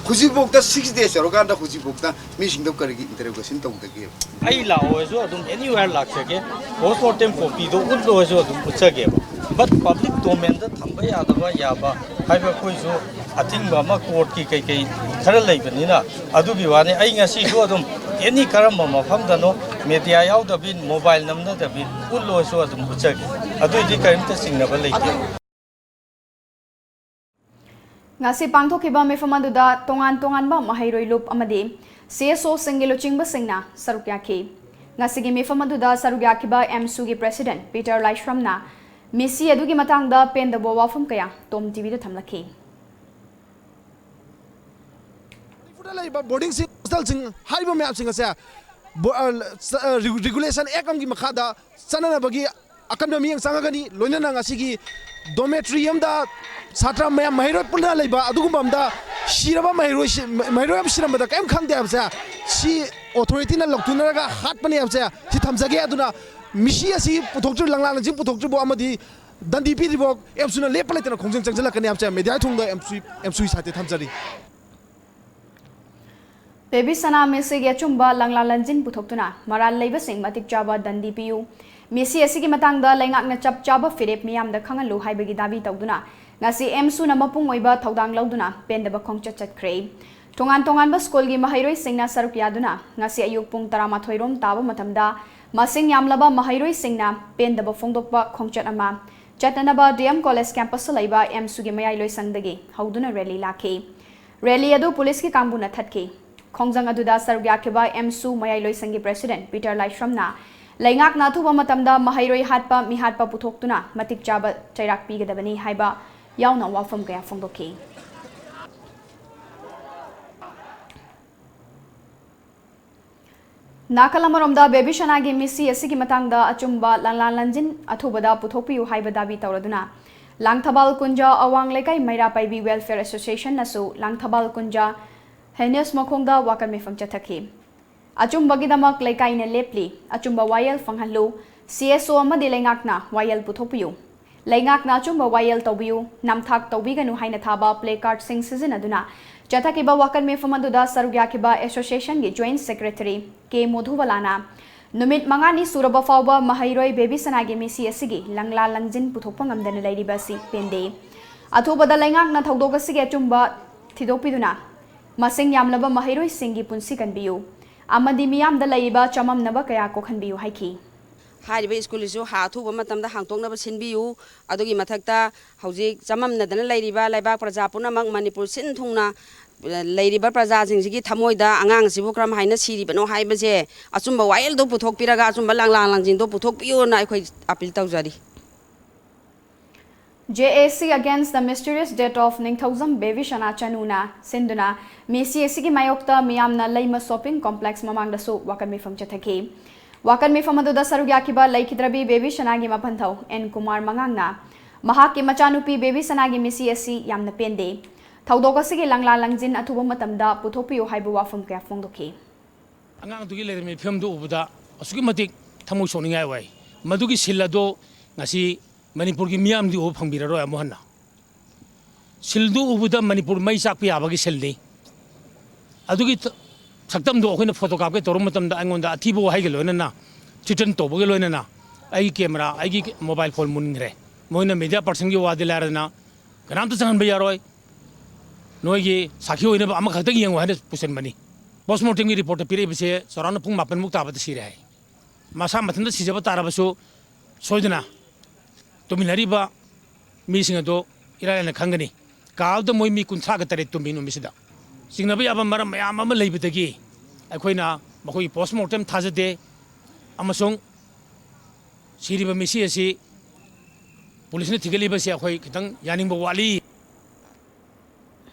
ꯍꯧꯖꯤꯛꯐꯥꯎꯗ six days ꯌꯧꯔꯀꯥꯟꯗ ꯍꯧꯖꯤꯛꯐꯥꯎꯗ ꯃꯤꯁꯤꯡꯗꯣ ꯀꯔꯤꯒꯤ interrogation ꯇꯧꯗꯒꯦ? ꯑꯩ ꯂꯥꯛꯑꯣꯁꯨ ꯑꯗꯨꯝ anywhere ꯂꯥꯛꯆꯒꯦ, post mortem copyꯗꯣ ꯎꯠꯂꯣꯁꯨ ꯑꯗꯨꯝ ꯎꯠꯆꯒꯦꯕ꯫ But public domainꯗ ꯊꯝꯕ ꯌꯥꯗꯕ ꯌꯥꯕ ꯍꯥꯏꯕ ꯑꯩꯈꯣꯏꯁꯨ ꯑꯊꯤꯡꯕ ꯑꯃ courtꯀꯤ ꯀꯩꯀꯩ ꯈꯔ ꯂꯩꯕꯅꯤꯅ ꯑꯗꯨꯒꯤ ꯋꯥꯅꯤ꯫ ꯑꯩ ꯉꯁꯤꯁꯨ ꯑꯗꯨꯝ any ꯀꯔꯝꯕ ꯃꯐꯝꯗꯅꯣ media ꯌꯥꯎꯗꯕꯤ, mobile ꯅꯝꯅꯗꯕꯤ ꯎꯠꯂꯣꯁꯨ ꯑꯗꯨꯝ ꯎꯠꯆꯒꯦ꯫ ꯑꯗꯨꯏꯗꯤ ꯀꯔꯤꯝꯇ ꯆꯤꯡꯅꯕ ꯂꯩꯇꯦ꯫ ꯉꯁꯤ ꯄꯥꯡꯊꯣꯛꯈꯤꯕ ꯃꯤꯐꯝ ꯑꯗꯨꯗ ꯇꯣꯉꯥꯟ ꯇꯣꯉꯥꯟꯕ ꯃꯍꯩꯔꯣꯏ ꯂꯨꯞ ꯑꯃꯗꯤ CSOꯁꯤꯡꯒꯤ ꯂꯨꯆꯤꯡꯕꯁꯤꯡꯅ ꯁꯔꯨꯛ ꯌꯥꯈꯤ꯫ ꯉꯁꯤꯒꯤ ꯃꯤꯐꯝ ꯑꯗꯨꯗ ꯁꯔꯨꯛ ꯌꯥꯈꯤꯕ ꯑꯦꯝꯁꯨꯒꯤ president ꯄꯤꯇꯔ ꯂꯥꯏꯁ꯭ꯔꯝꯅ ꯃꯤꯁꯤ ꯑꯗꯨꯒꯤ ꯃꯇꯥꯡꯗ ꯄꯦꯟꯗꯕ ꯋꯥꯐꯝ ꯀꯌꯥ ꯇꯣꯝ ꯇꯤꯚꯤꯗ ꯊꯝꯂꯛꯈꯤ꯫ ꯃꯅꯤꯄꯨꯔꯗ ꯂꯩꯔꯤꯕ boardingꯁꯤꯡ, hostelꯁꯤꯡ ꯍꯥꯏꯔꯤꯕ ꯃꯌꯥꯝꯁꯤꯡ ꯑꯁꯦ ꯕꯣ-, ꯑ, ꯆ-, ꯑ, ꯔꯤ-, Regulation Act ꯑꯃꯒꯤ ꯃꯈꯥꯗ ꯆꯠꯅꯅꯕꯒꯤ ꯑꯀꯟꯕ ꯃꯤꯠꯌꯦꯡ ꯆꯪꯉꯒꯅꯤ꯫ ꯂꯣꯏꯅꯅ ꯉꯁꯤꯒꯤ dormitory ꯑꯃꯗ ꯁꯥꯇ꯭ꯔ ꯃꯌꯥꯝ, ꯃꯍꯩꯔꯣꯏ ꯄꯨꯟꯅ ꯂꯩꯕ ꯑꯗꯨꯒꯨꯝꯕ ꯑꯃꯗ ꯁꯤꯔꯕ ꯃꯍꯩꯔꯣꯏꯁꯤ-, ꯃꯍꯩꯔꯣꯏ ꯑꯃ ꯁꯤꯔꯝꯕꯗ ꯀꯔꯤꯝ ꯈꯪꯗꯦ ꯍꯥꯏꯕꯁꯦ, ꯁꯤ authorityꯅ ꯂꯧꯊꯣꯛꯅꯔꯒ ꯍꯥꯠꯄꯅꯦ ꯍꯥꯏꯕꯁꯦ ꯁꯤ ꯊꯝꯖꯒꯦ꯫ ꯑꯗꯨꯅ ꯃꯤꯁꯤ ꯑꯁꯤ ꯄꯨꯊꯣꯛꯇ꯭ꯔꯤ, ꯂꯪꯂꯥ ꯂꯪꯖꯤꯡ ꯄꯨꯊꯣꯛꯇ꯭ꯔꯤꯕ ꯑꯃꯗꯤ ꯗꯟꯗꯤ ꯄꯤꯗ꯭ꯔꯤꯕꯐꯥꯎ ꯑꯦꯝꯁꯨꯅ ꯂꯦꯞꯄ ꯂꯩꯇꯅ ꯈꯣꯡꯖꯪ ꯆꯪꯁꯤꯜꯂꯛꯀꯅꯤ ꯍꯥꯏꯕꯁꯦ ꯃꯦꯗꯤꯌꯥꯒꯤ ꯊꯣꯡꯗ ꯑꯦꯝꯁꯨ, ꯑꯦꯝꯁꯨꯒꯤ ꯁꯥꯏꯠꯇ ꯊꯝꯖꯔꯤ꯫ ꯕꯦꯕꯤ ꯁꯅꯥ ꯃꯤꯁꯤꯒꯤ ꯑꯆꯨꯝꯕ ꯂꯪꯂꯥ ꯂꯟꯖꯤꯟ ꯄꯨꯊꯣꯛꯇꯨꯅ ꯃꯔꯥꯜ ꯂꯩꯕꯁꯤꯡ ꯃꯇꯤꯛ ꯆꯥꯕ ꯗꯟꯗꯤ ꯄꯤꯌꯨ, ꯃꯤꯁꯤ ꯑꯁꯤꯒꯤ ꯃꯇꯥꯡꯗ ꯂꯩꯉꯥꯛꯅ ꯆꯞ ꯆꯥꯕ ꯐꯤꯔꯦꯞ ꯃꯤꯌꯥꯝꯗ ꯈꯪꯍꯜꯂꯨ ꯍꯥꯏꯕꯒꯤ ꯗꯥꯕꯤ ꯇꯧꯗꯨꯅ ꯉꯁꯤ ꯑꯦꯝꯁꯨꯅ ꯃꯄꯨꯡ ꯑꯣꯏꯕ ꯊꯧꯗꯥꯡ ꯂꯧꯗꯨꯅ ꯄꯦꯟꯗꯕ ꯈꯣꯡꯆꯠ ꯆꯠꯈ꯭ꯔꯦ꯫ ꯇꯣꯉꯥꯟ ꯇꯣꯉꯥꯟꯕ ꯁ꯭ꯀꯨꯜꯒꯤ ꯃꯍꯩꯔꯣꯏꯁꯤꯡꯅ ꯁꯔꯨꯛ ꯌꯥꯗꯨꯅ ꯉꯁꯤ ꯑꯌꯨꯛ ꯄꯨꯡ ꯇꯔꯥꯃꯥꯊꯣꯏ ꯔꯣꯝ ꯇꯥꯕ ꯃꯇꯝꯗ ꯃꯁꯤꯡ ꯌꯥꯝꯂꯕ ꯃꯍꯩꯔꯣꯏꯁꯤꯡꯅ ꯄꯦꯟꯗꯕ ꯐꯣꯡꯗꯣꯛꯄ ꯈꯣꯡꯆꯠ ꯑꯃ ꯆꯠꯅꯅꯕ ꯗꯤ ꯑꯦꯝ ꯀꯣꯂꯦꯖ campusꯇ ꯂꯩꯕ ꯑꯦꯝꯁꯨꯒꯤ ꯃꯌꯥꯏ ꯂꯣꯏꯁꯪꯗꯒꯤ ꯍꯧꯗꯨꯅ rally ꯂꯥꯛꯈꯤ꯫ Rally ꯑꯗꯨ ꯄꯨꯂꯤꯁꯀꯤ ꯀꯥꯡꯕꯨꯅ ꯊꯠꯈꯤ꯫ ꯈꯣꯡꯖꯪ ꯑꯗꯨꯗ ꯁꯔꯨꯛ ꯌꯥꯈꯤꯕ ꯑꯦꯝꯁꯨ ꯃꯌꯥꯏ ꯂꯣꯏꯁꯪꯒꯤ president ꯄꯤꯇꯔ ꯂꯥꯏꯁ꯭ꯔꯝꯅ ꯂꯩꯉꯥꯛꯅ ꯑꯊꯨꯕ ꯃꯇꯝꯗ ꯃꯍꯩꯔꯣꯏ ꯍꯥꯠꯄ, ꯃꯤꯍꯥꯠꯄ ꯄꯨꯊꯣꯛꯇꯨꯅ ꯃꯇꯤꯛ ꯆꯥꯕ ꯆꯩꯔꯥꯛ ꯄꯤꯒꯗꯕꯅꯤ ꯍꯥꯏꯕ ꯌꯥꯎꯅ ꯋꯥꯐꯝ ꯀꯌꯥ ꯐꯣꯡꯗꯣꯛꯈꯤ꯫ ꯅꯥꯀꯜ ꯑꯃꯔꯣꯝꯗ ꯕꯦꯕꯤ ꯁꯅꯥꯒꯤ ꯃꯤꯁꯤ ꯑꯁꯤꯒꯤ ꯃꯇꯥꯡꯗ ꯑꯆꯨꯝꯕ ꯂꯥꯟꯂꯥꯟ ꯂꯟꯖꯤꯟ ꯑꯊꯨꯕꯗ ꯄꯨꯊꯣꯛꯄꯤꯌꯨ ꯍꯥꯏꯕ ꯗꯥꯕꯤ ꯇꯧꯔꯗꯨꯅ ꯂꯥꯡꯊꯕꯥꯜ ꯀꯨꯟꯖ ꯑꯋꯥꯡ ꯂꯩꯀꯥꯏ ꯃꯩꯔꯥ ꯄꯥꯏꯕꯤ welfare associationꯅꯁꯨ ꯂꯥꯡꯊꯕꯥꯜ ꯀꯨꯟꯖ ꯍꯦꯅꯦꯁ ꯃꯈꯣꯡꯗ ꯋꯥꯀꯠ ꯃꯤꯐꯝ ꯆꯠꯊꯈꯤ꯫ ꯑꯆꯨꯝꯕꯒꯤꯗꯃꯛ ꯂꯩꯀꯥꯏꯅ ꯂꯦꯞꯂꯤ, ꯑꯆꯨꯝꯕ ꯋꯥꯌꯦꯜ ꯐꯪꯍꯜꯂꯨ, ꯁꯤ ꯑꯦꯁ ꯑꯣ ꯑꯃꯗꯤ ꯂꯩꯉꯥꯛꯅ ꯋꯥꯌꯦꯜ ꯄꯨꯊꯣꯛꯄꯤꯌꯨ꯫ ꯂꯩꯉꯥꯛꯅ ꯑꯆꯨꯝꯕ ꯋꯥꯌꯦꯜ ꯇꯧꯕꯤꯌꯨ, ꯅꯝꯊꯥꯛ ꯇꯧꯕꯤꯒꯅꯨ ꯍꯥꯏꯅ ꯊꯥꯕ ꯄ꯭ꯂꯦ ꯀꯥꯔꯗꯁꯤꯡ ꯁꯤꯖꯤꯟꯅꯗꯨꯅ ꯆꯠꯊꯈꯤꯕ ꯋꯥꯀꯠ ꯃꯤꯐꯝ ꯑꯗꯨꯗ ꯁꯔꯨꯛ ꯌꯥꯈꯤꯕ ꯑꯦꯁꯣꯁꯤꯌꯦꯁꯟꯒꯤ ꯖꯣꯏꯟꯠ ꯁꯦꯀ꯭ꯔꯦꯇꯔꯤ ꯀꯦ ꯃꯣꯙꯨꯕꯂꯥꯅ ꯅꯨꯃꯤꯠ ꯃꯉꯥꯅꯤ ꯁꯨꯔꯕ ꯐꯥꯎꯕ ꯃꯍꯩꯔꯣꯏ ꯕꯦꯕꯤ ꯁꯅꯥꯒꯤ ꯃꯤꯁꯤ ꯑꯁꯤꯒꯤ ꯂꯪꯂꯥ ꯂꯪꯖꯤꯟ ꯄꯨꯊꯣꯛꯄ ꯉꯝꯗꯅ ꯂꯩꯔꯤꯕ ꯑꯁꯤ ꯄꯦꯟꯗꯦ꯫ ꯑꯊꯨꯕꯗ ꯂꯩꯉꯥꯛꯅ ꯊꯧꯗꯣꯛ ꯑꯁꯤꯒꯤ ꯑꯆꯨꯝꯕ ꯊꯤꯗꯣꯛꯄꯤꯗꯨꯅ ꯃꯁꯤꯡ ꯌꯥꯝꯂꯕ ꯃꯍꯩꯔꯣꯏꯁꯤꯡꯒꯤ ꯄꯨꯟꯁꯤ ꯀꯟꯕꯤꯌꯨ ꯑꯃꯗꯤ ꯃꯤꯌꯥꯝꯗ ꯂꯩꯔꯤꯕ ꯆꯃꯝꯅꯕ ꯀꯌꯥ ꯀꯣꯛꯍꯟꯕꯤꯌꯨ ꯍꯥꯏꯈꯤ꯫ ꯍꯥꯏꯔꯤꯕ ꯁ꯭ꯀꯨꯜꯁꯤꯁꯨ ꯍꯥ ꯑꯊꯨꯕ ꯃꯇꯝꯗ ꯍꯥꯡꯗꯣꯛꯅꯕ ꯁꯤꯟꯕꯤꯌꯨ꯫ ꯑꯗꯨꯒꯤ ꯃꯊꯛꯇ ꯍꯧꯖꯤꯛ ꯆꯃꯝꯅꯗꯅ ꯂꯩꯔꯤꯕ ꯂꯩꯕꯥꯛ ꯄ꯭ꯔꯖꯥ ꯄꯨꯝꯅꯃꯛ ꯃꯅꯤꯄꯨꯔ ꯁꯤꯟ ꯊꯨꯡꯅ ꯂꯩꯔꯤꯕ ꯄ꯭ꯔꯖꯥꯁꯤꯡꯁꯤꯒꯤ ꯊꯃꯣꯏꯗ ꯑꯉꯥꯡꯁꯤꯕꯨ ꯀꯔꯝ ꯍꯥꯏꯅ ꯁꯤꯔꯤꯕꯅꯣ ꯍꯥꯏꯕꯁꯦ ꯑꯆꯨꯝꯕ ꯋꯥꯌꯦꯜꯗꯨ ꯄꯨꯊꯣꯛꯄꯤꯔꯒ ꯑꯆꯨꯝꯕ ꯂꯥꯡꯂꯥꯡ ꯂꯥꯡꯖꯤꯡꯗꯣ ꯄꯨꯊꯣꯛꯄꯤꯌꯨꯅ ꯑꯩꯈꯣꯏ ꯑꯄꯤꯜ ꯇꯧꯖꯔꯤ꯫ J A C Against the Mysterious Death of Ningthoujam baby ꯁꯅꯥ ꯆꯅꯨꯅ ꯁꯤꯟꯗꯨꯅ ꯃꯤꯁꯤ ꯑꯁꯤꯒꯤ ꯃꯥꯌꯣꯛꯇ ꯃꯤꯌꯥꯝꯅ ꯂꯩꯃ ꯁꯣꯄꯤꯡ ꯀꯣꯝꯄ꯭ꯂꯦꯛꯁ ꯃꯃꯥꯡꯗꯁꯨ ꯋꯥꯀꯠ ꯃꯤꯐꯝ ꯆꯠꯊꯈꯤ꯫ ꯋꯥꯀꯠ ꯃꯤꯐꯝ ꯑꯗꯨꯗ ꯁꯔꯨꯛ ꯌꯥꯈꯤꯕ ꯂꯩꯈꯤꯗ꯭ꯔꯕꯤ ꯕꯦꯕꯤ ꯁꯅꯥꯒꯤ ꯃꯄꯟꯊꯧ ꯑꯦꯟ ꯀꯨꯃꯥꯔ ꯃꯉꯥꯡꯅ ꯃꯍꯥꯛꯀꯤ ꯃꯆꯥꯅꯨꯄꯤ ꯕꯦꯕꯤ ꯁꯅꯥꯒꯤ ꯃꯤꯁꯤ ꯑꯁꯤ ꯌꯥꯝꯅ ꯄꯦꯟꯗꯦ, ꯊꯧꯗꯣꯛ ꯑꯁꯤꯒꯤ ꯂꯪꯂꯥ ꯂꯪꯖꯤꯟ ꯑꯊꯨꯕ ꯃꯇꯝꯗ ꯄꯨꯊꯣꯛꯄꯤꯌꯨ ꯍꯥꯏꯕ ꯋꯥꯐꯝ ꯀꯌꯥ ꯐꯣꯡꯗꯣꯛꯈꯤ꯫ ꯑꯉꯥꯡꯗꯨꯒꯤ ꯂꯩꯔꯝꯃꯤꯕ ꯐꯤꯕꯝꯗꯨ ꯎꯕꯗ ꯑꯁꯨꯛꯀꯤ ꯃꯇꯤꯛ ꯊꯃꯣꯏ ꯁꯣꯛꯅꯤꯡꯉꯥꯏ ꯑꯣꯏ꯫ ꯃꯗꯨꯒꯤ ꯁꯤꯜ ꯑꯗꯣ ꯉꯁꯤ ꯃꯅꯤꯄꯨꯔꯒꯤ ꯃꯤꯌꯥꯝꯗꯤ ꯎꯕ ꯐꯪꯕꯤꯔꯔꯣꯏ ꯑꯃꯨꯛ ꯍꯟꯅ꯫ ꯁꯤꯜꯗꯨ ꯎꯕꯗ ꯃꯅꯤꯄꯨꯔ ꯃꯩ ꯆꯥꯛꯄ ꯌꯥꯕꯒꯤ ꯁꯤꯜꯅꯤ꯫ ꯑꯗꯨꯒꯤ ꯊ-, ꯁꯛꯇꯝꯗꯣ ꯑꯩꯈꯣꯏꯅ ꯐꯣꯇꯣ ꯀꯥꯞꯀꯦ ꯇꯧꯔꯨꯕ ꯃꯇꯝꯗ ꯑꯩꯉꯣꯟꯗ ꯑꯊꯤꯕ ꯋꯥꯍꯩꯒ ꯂꯣꯏꯅꯅ, ꯊ꯭ꯔꯤꯇꯟ ꯇꯧꯕꯒ ꯂꯣꯏꯅꯅ ꯑꯩꯒꯤ ꯀꯦꯃꯦꯔꯥ, ꯑꯩꯒꯤ ꯃꯣꯕꯥꯏꯜ ꯐꯣꯟ ꯃꯨꯟꯈ꯭ꯔꯦ꯫ ꯃꯣꯏꯅ ꯃꯦꯗꯤꯌꯥ ꯄꯥꯔꯁꯟꯒꯤ ꯋꯥꯗꯤ ꯂꯥꯏꯔꯗꯅ ꯀꯅꯥꯝꯇ ꯆꯪꯍꯟꯕ ꯌꯥꯔꯣꯏ꯫ ꯅꯣꯏꯒꯤ ꯁꯥꯈꯤ ꯑꯣꯏꯅꯕ ꯑꯃꯈꯛꯇꯪ ꯌꯦꯡꯉꯨ ꯍꯥꯏꯅ ꯄꯨꯁꯤꯟꯕꯅꯤ꯫ ꯄꯣꯁꯃꯣꯔꯇꯦꯝꯒꯤ ꯔꯤꯄꯣꯔꯠꯇ ꯄꯤꯔꯛꯏꯕꯁꯦ ꯆꯥꯎꯔꯥꯛꯅ ꯄꯨꯡ ꯃꯥꯄꯟꯃꯨꯛ ꯇꯥꯕꯗ ꯁꯤꯔꯦ ꯍꯥꯏ꯫ ꯃꯁꯥ ꯃꯊꯟꯇ ꯁꯤꯖꯕ ꯇꯥꯔꯕꯁꯨ ꯁꯣꯏꯗꯅ ꯇꯨꯝꯃꯤꯟꯅꯔꯤꯕ ꯃꯤꯁꯤꯡ ꯑꯗꯨ ꯏꯔꯥꯏ ꯂꯥꯏꯅ ꯈꯪꯒꯅꯤ꯫ ꯀꯥ ꯑꯗꯨꯗ ꯃꯣꯏ ꯃꯤ ꯀꯨꯟꯊ꯭ꯔꯥꯒ ꯇꯔꯦꯠ ꯇꯨꯝꯃꯤ ꯅꯨꯃꯤꯠꯁꯤꯗ꯫ ꯆꯤꯡꯅꯕ ꯌꯥꯕ ꯃꯔꯝ ꯃꯌꯥꯝ ꯑꯃ ꯂꯩꯕꯗꯒꯤ ꯑꯩꯈꯣꯏꯅ ꯃꯈꯣꯏꯒꯤ ꯄꯣꯁꯃꯣꯔꯇꯦꯝ ꯊꯥꯖꯗꯦ ꯑꯃꯁꯨꯡ ꯁꯤꯔꯤꯕ ꯃꯤꯁꯤ ꯑꯁꯤ ꯄꯨꯂꯤꯁꯅ ꯊꯤꯒꯠꯂꯤꯕꯁꯤ ꯑꯩꯈꯣꯏ ꯈꯤꯇꯪ ꯌꯥꯅꯤꯡꯕ ꯋꯥꯠꯂꯤ꯫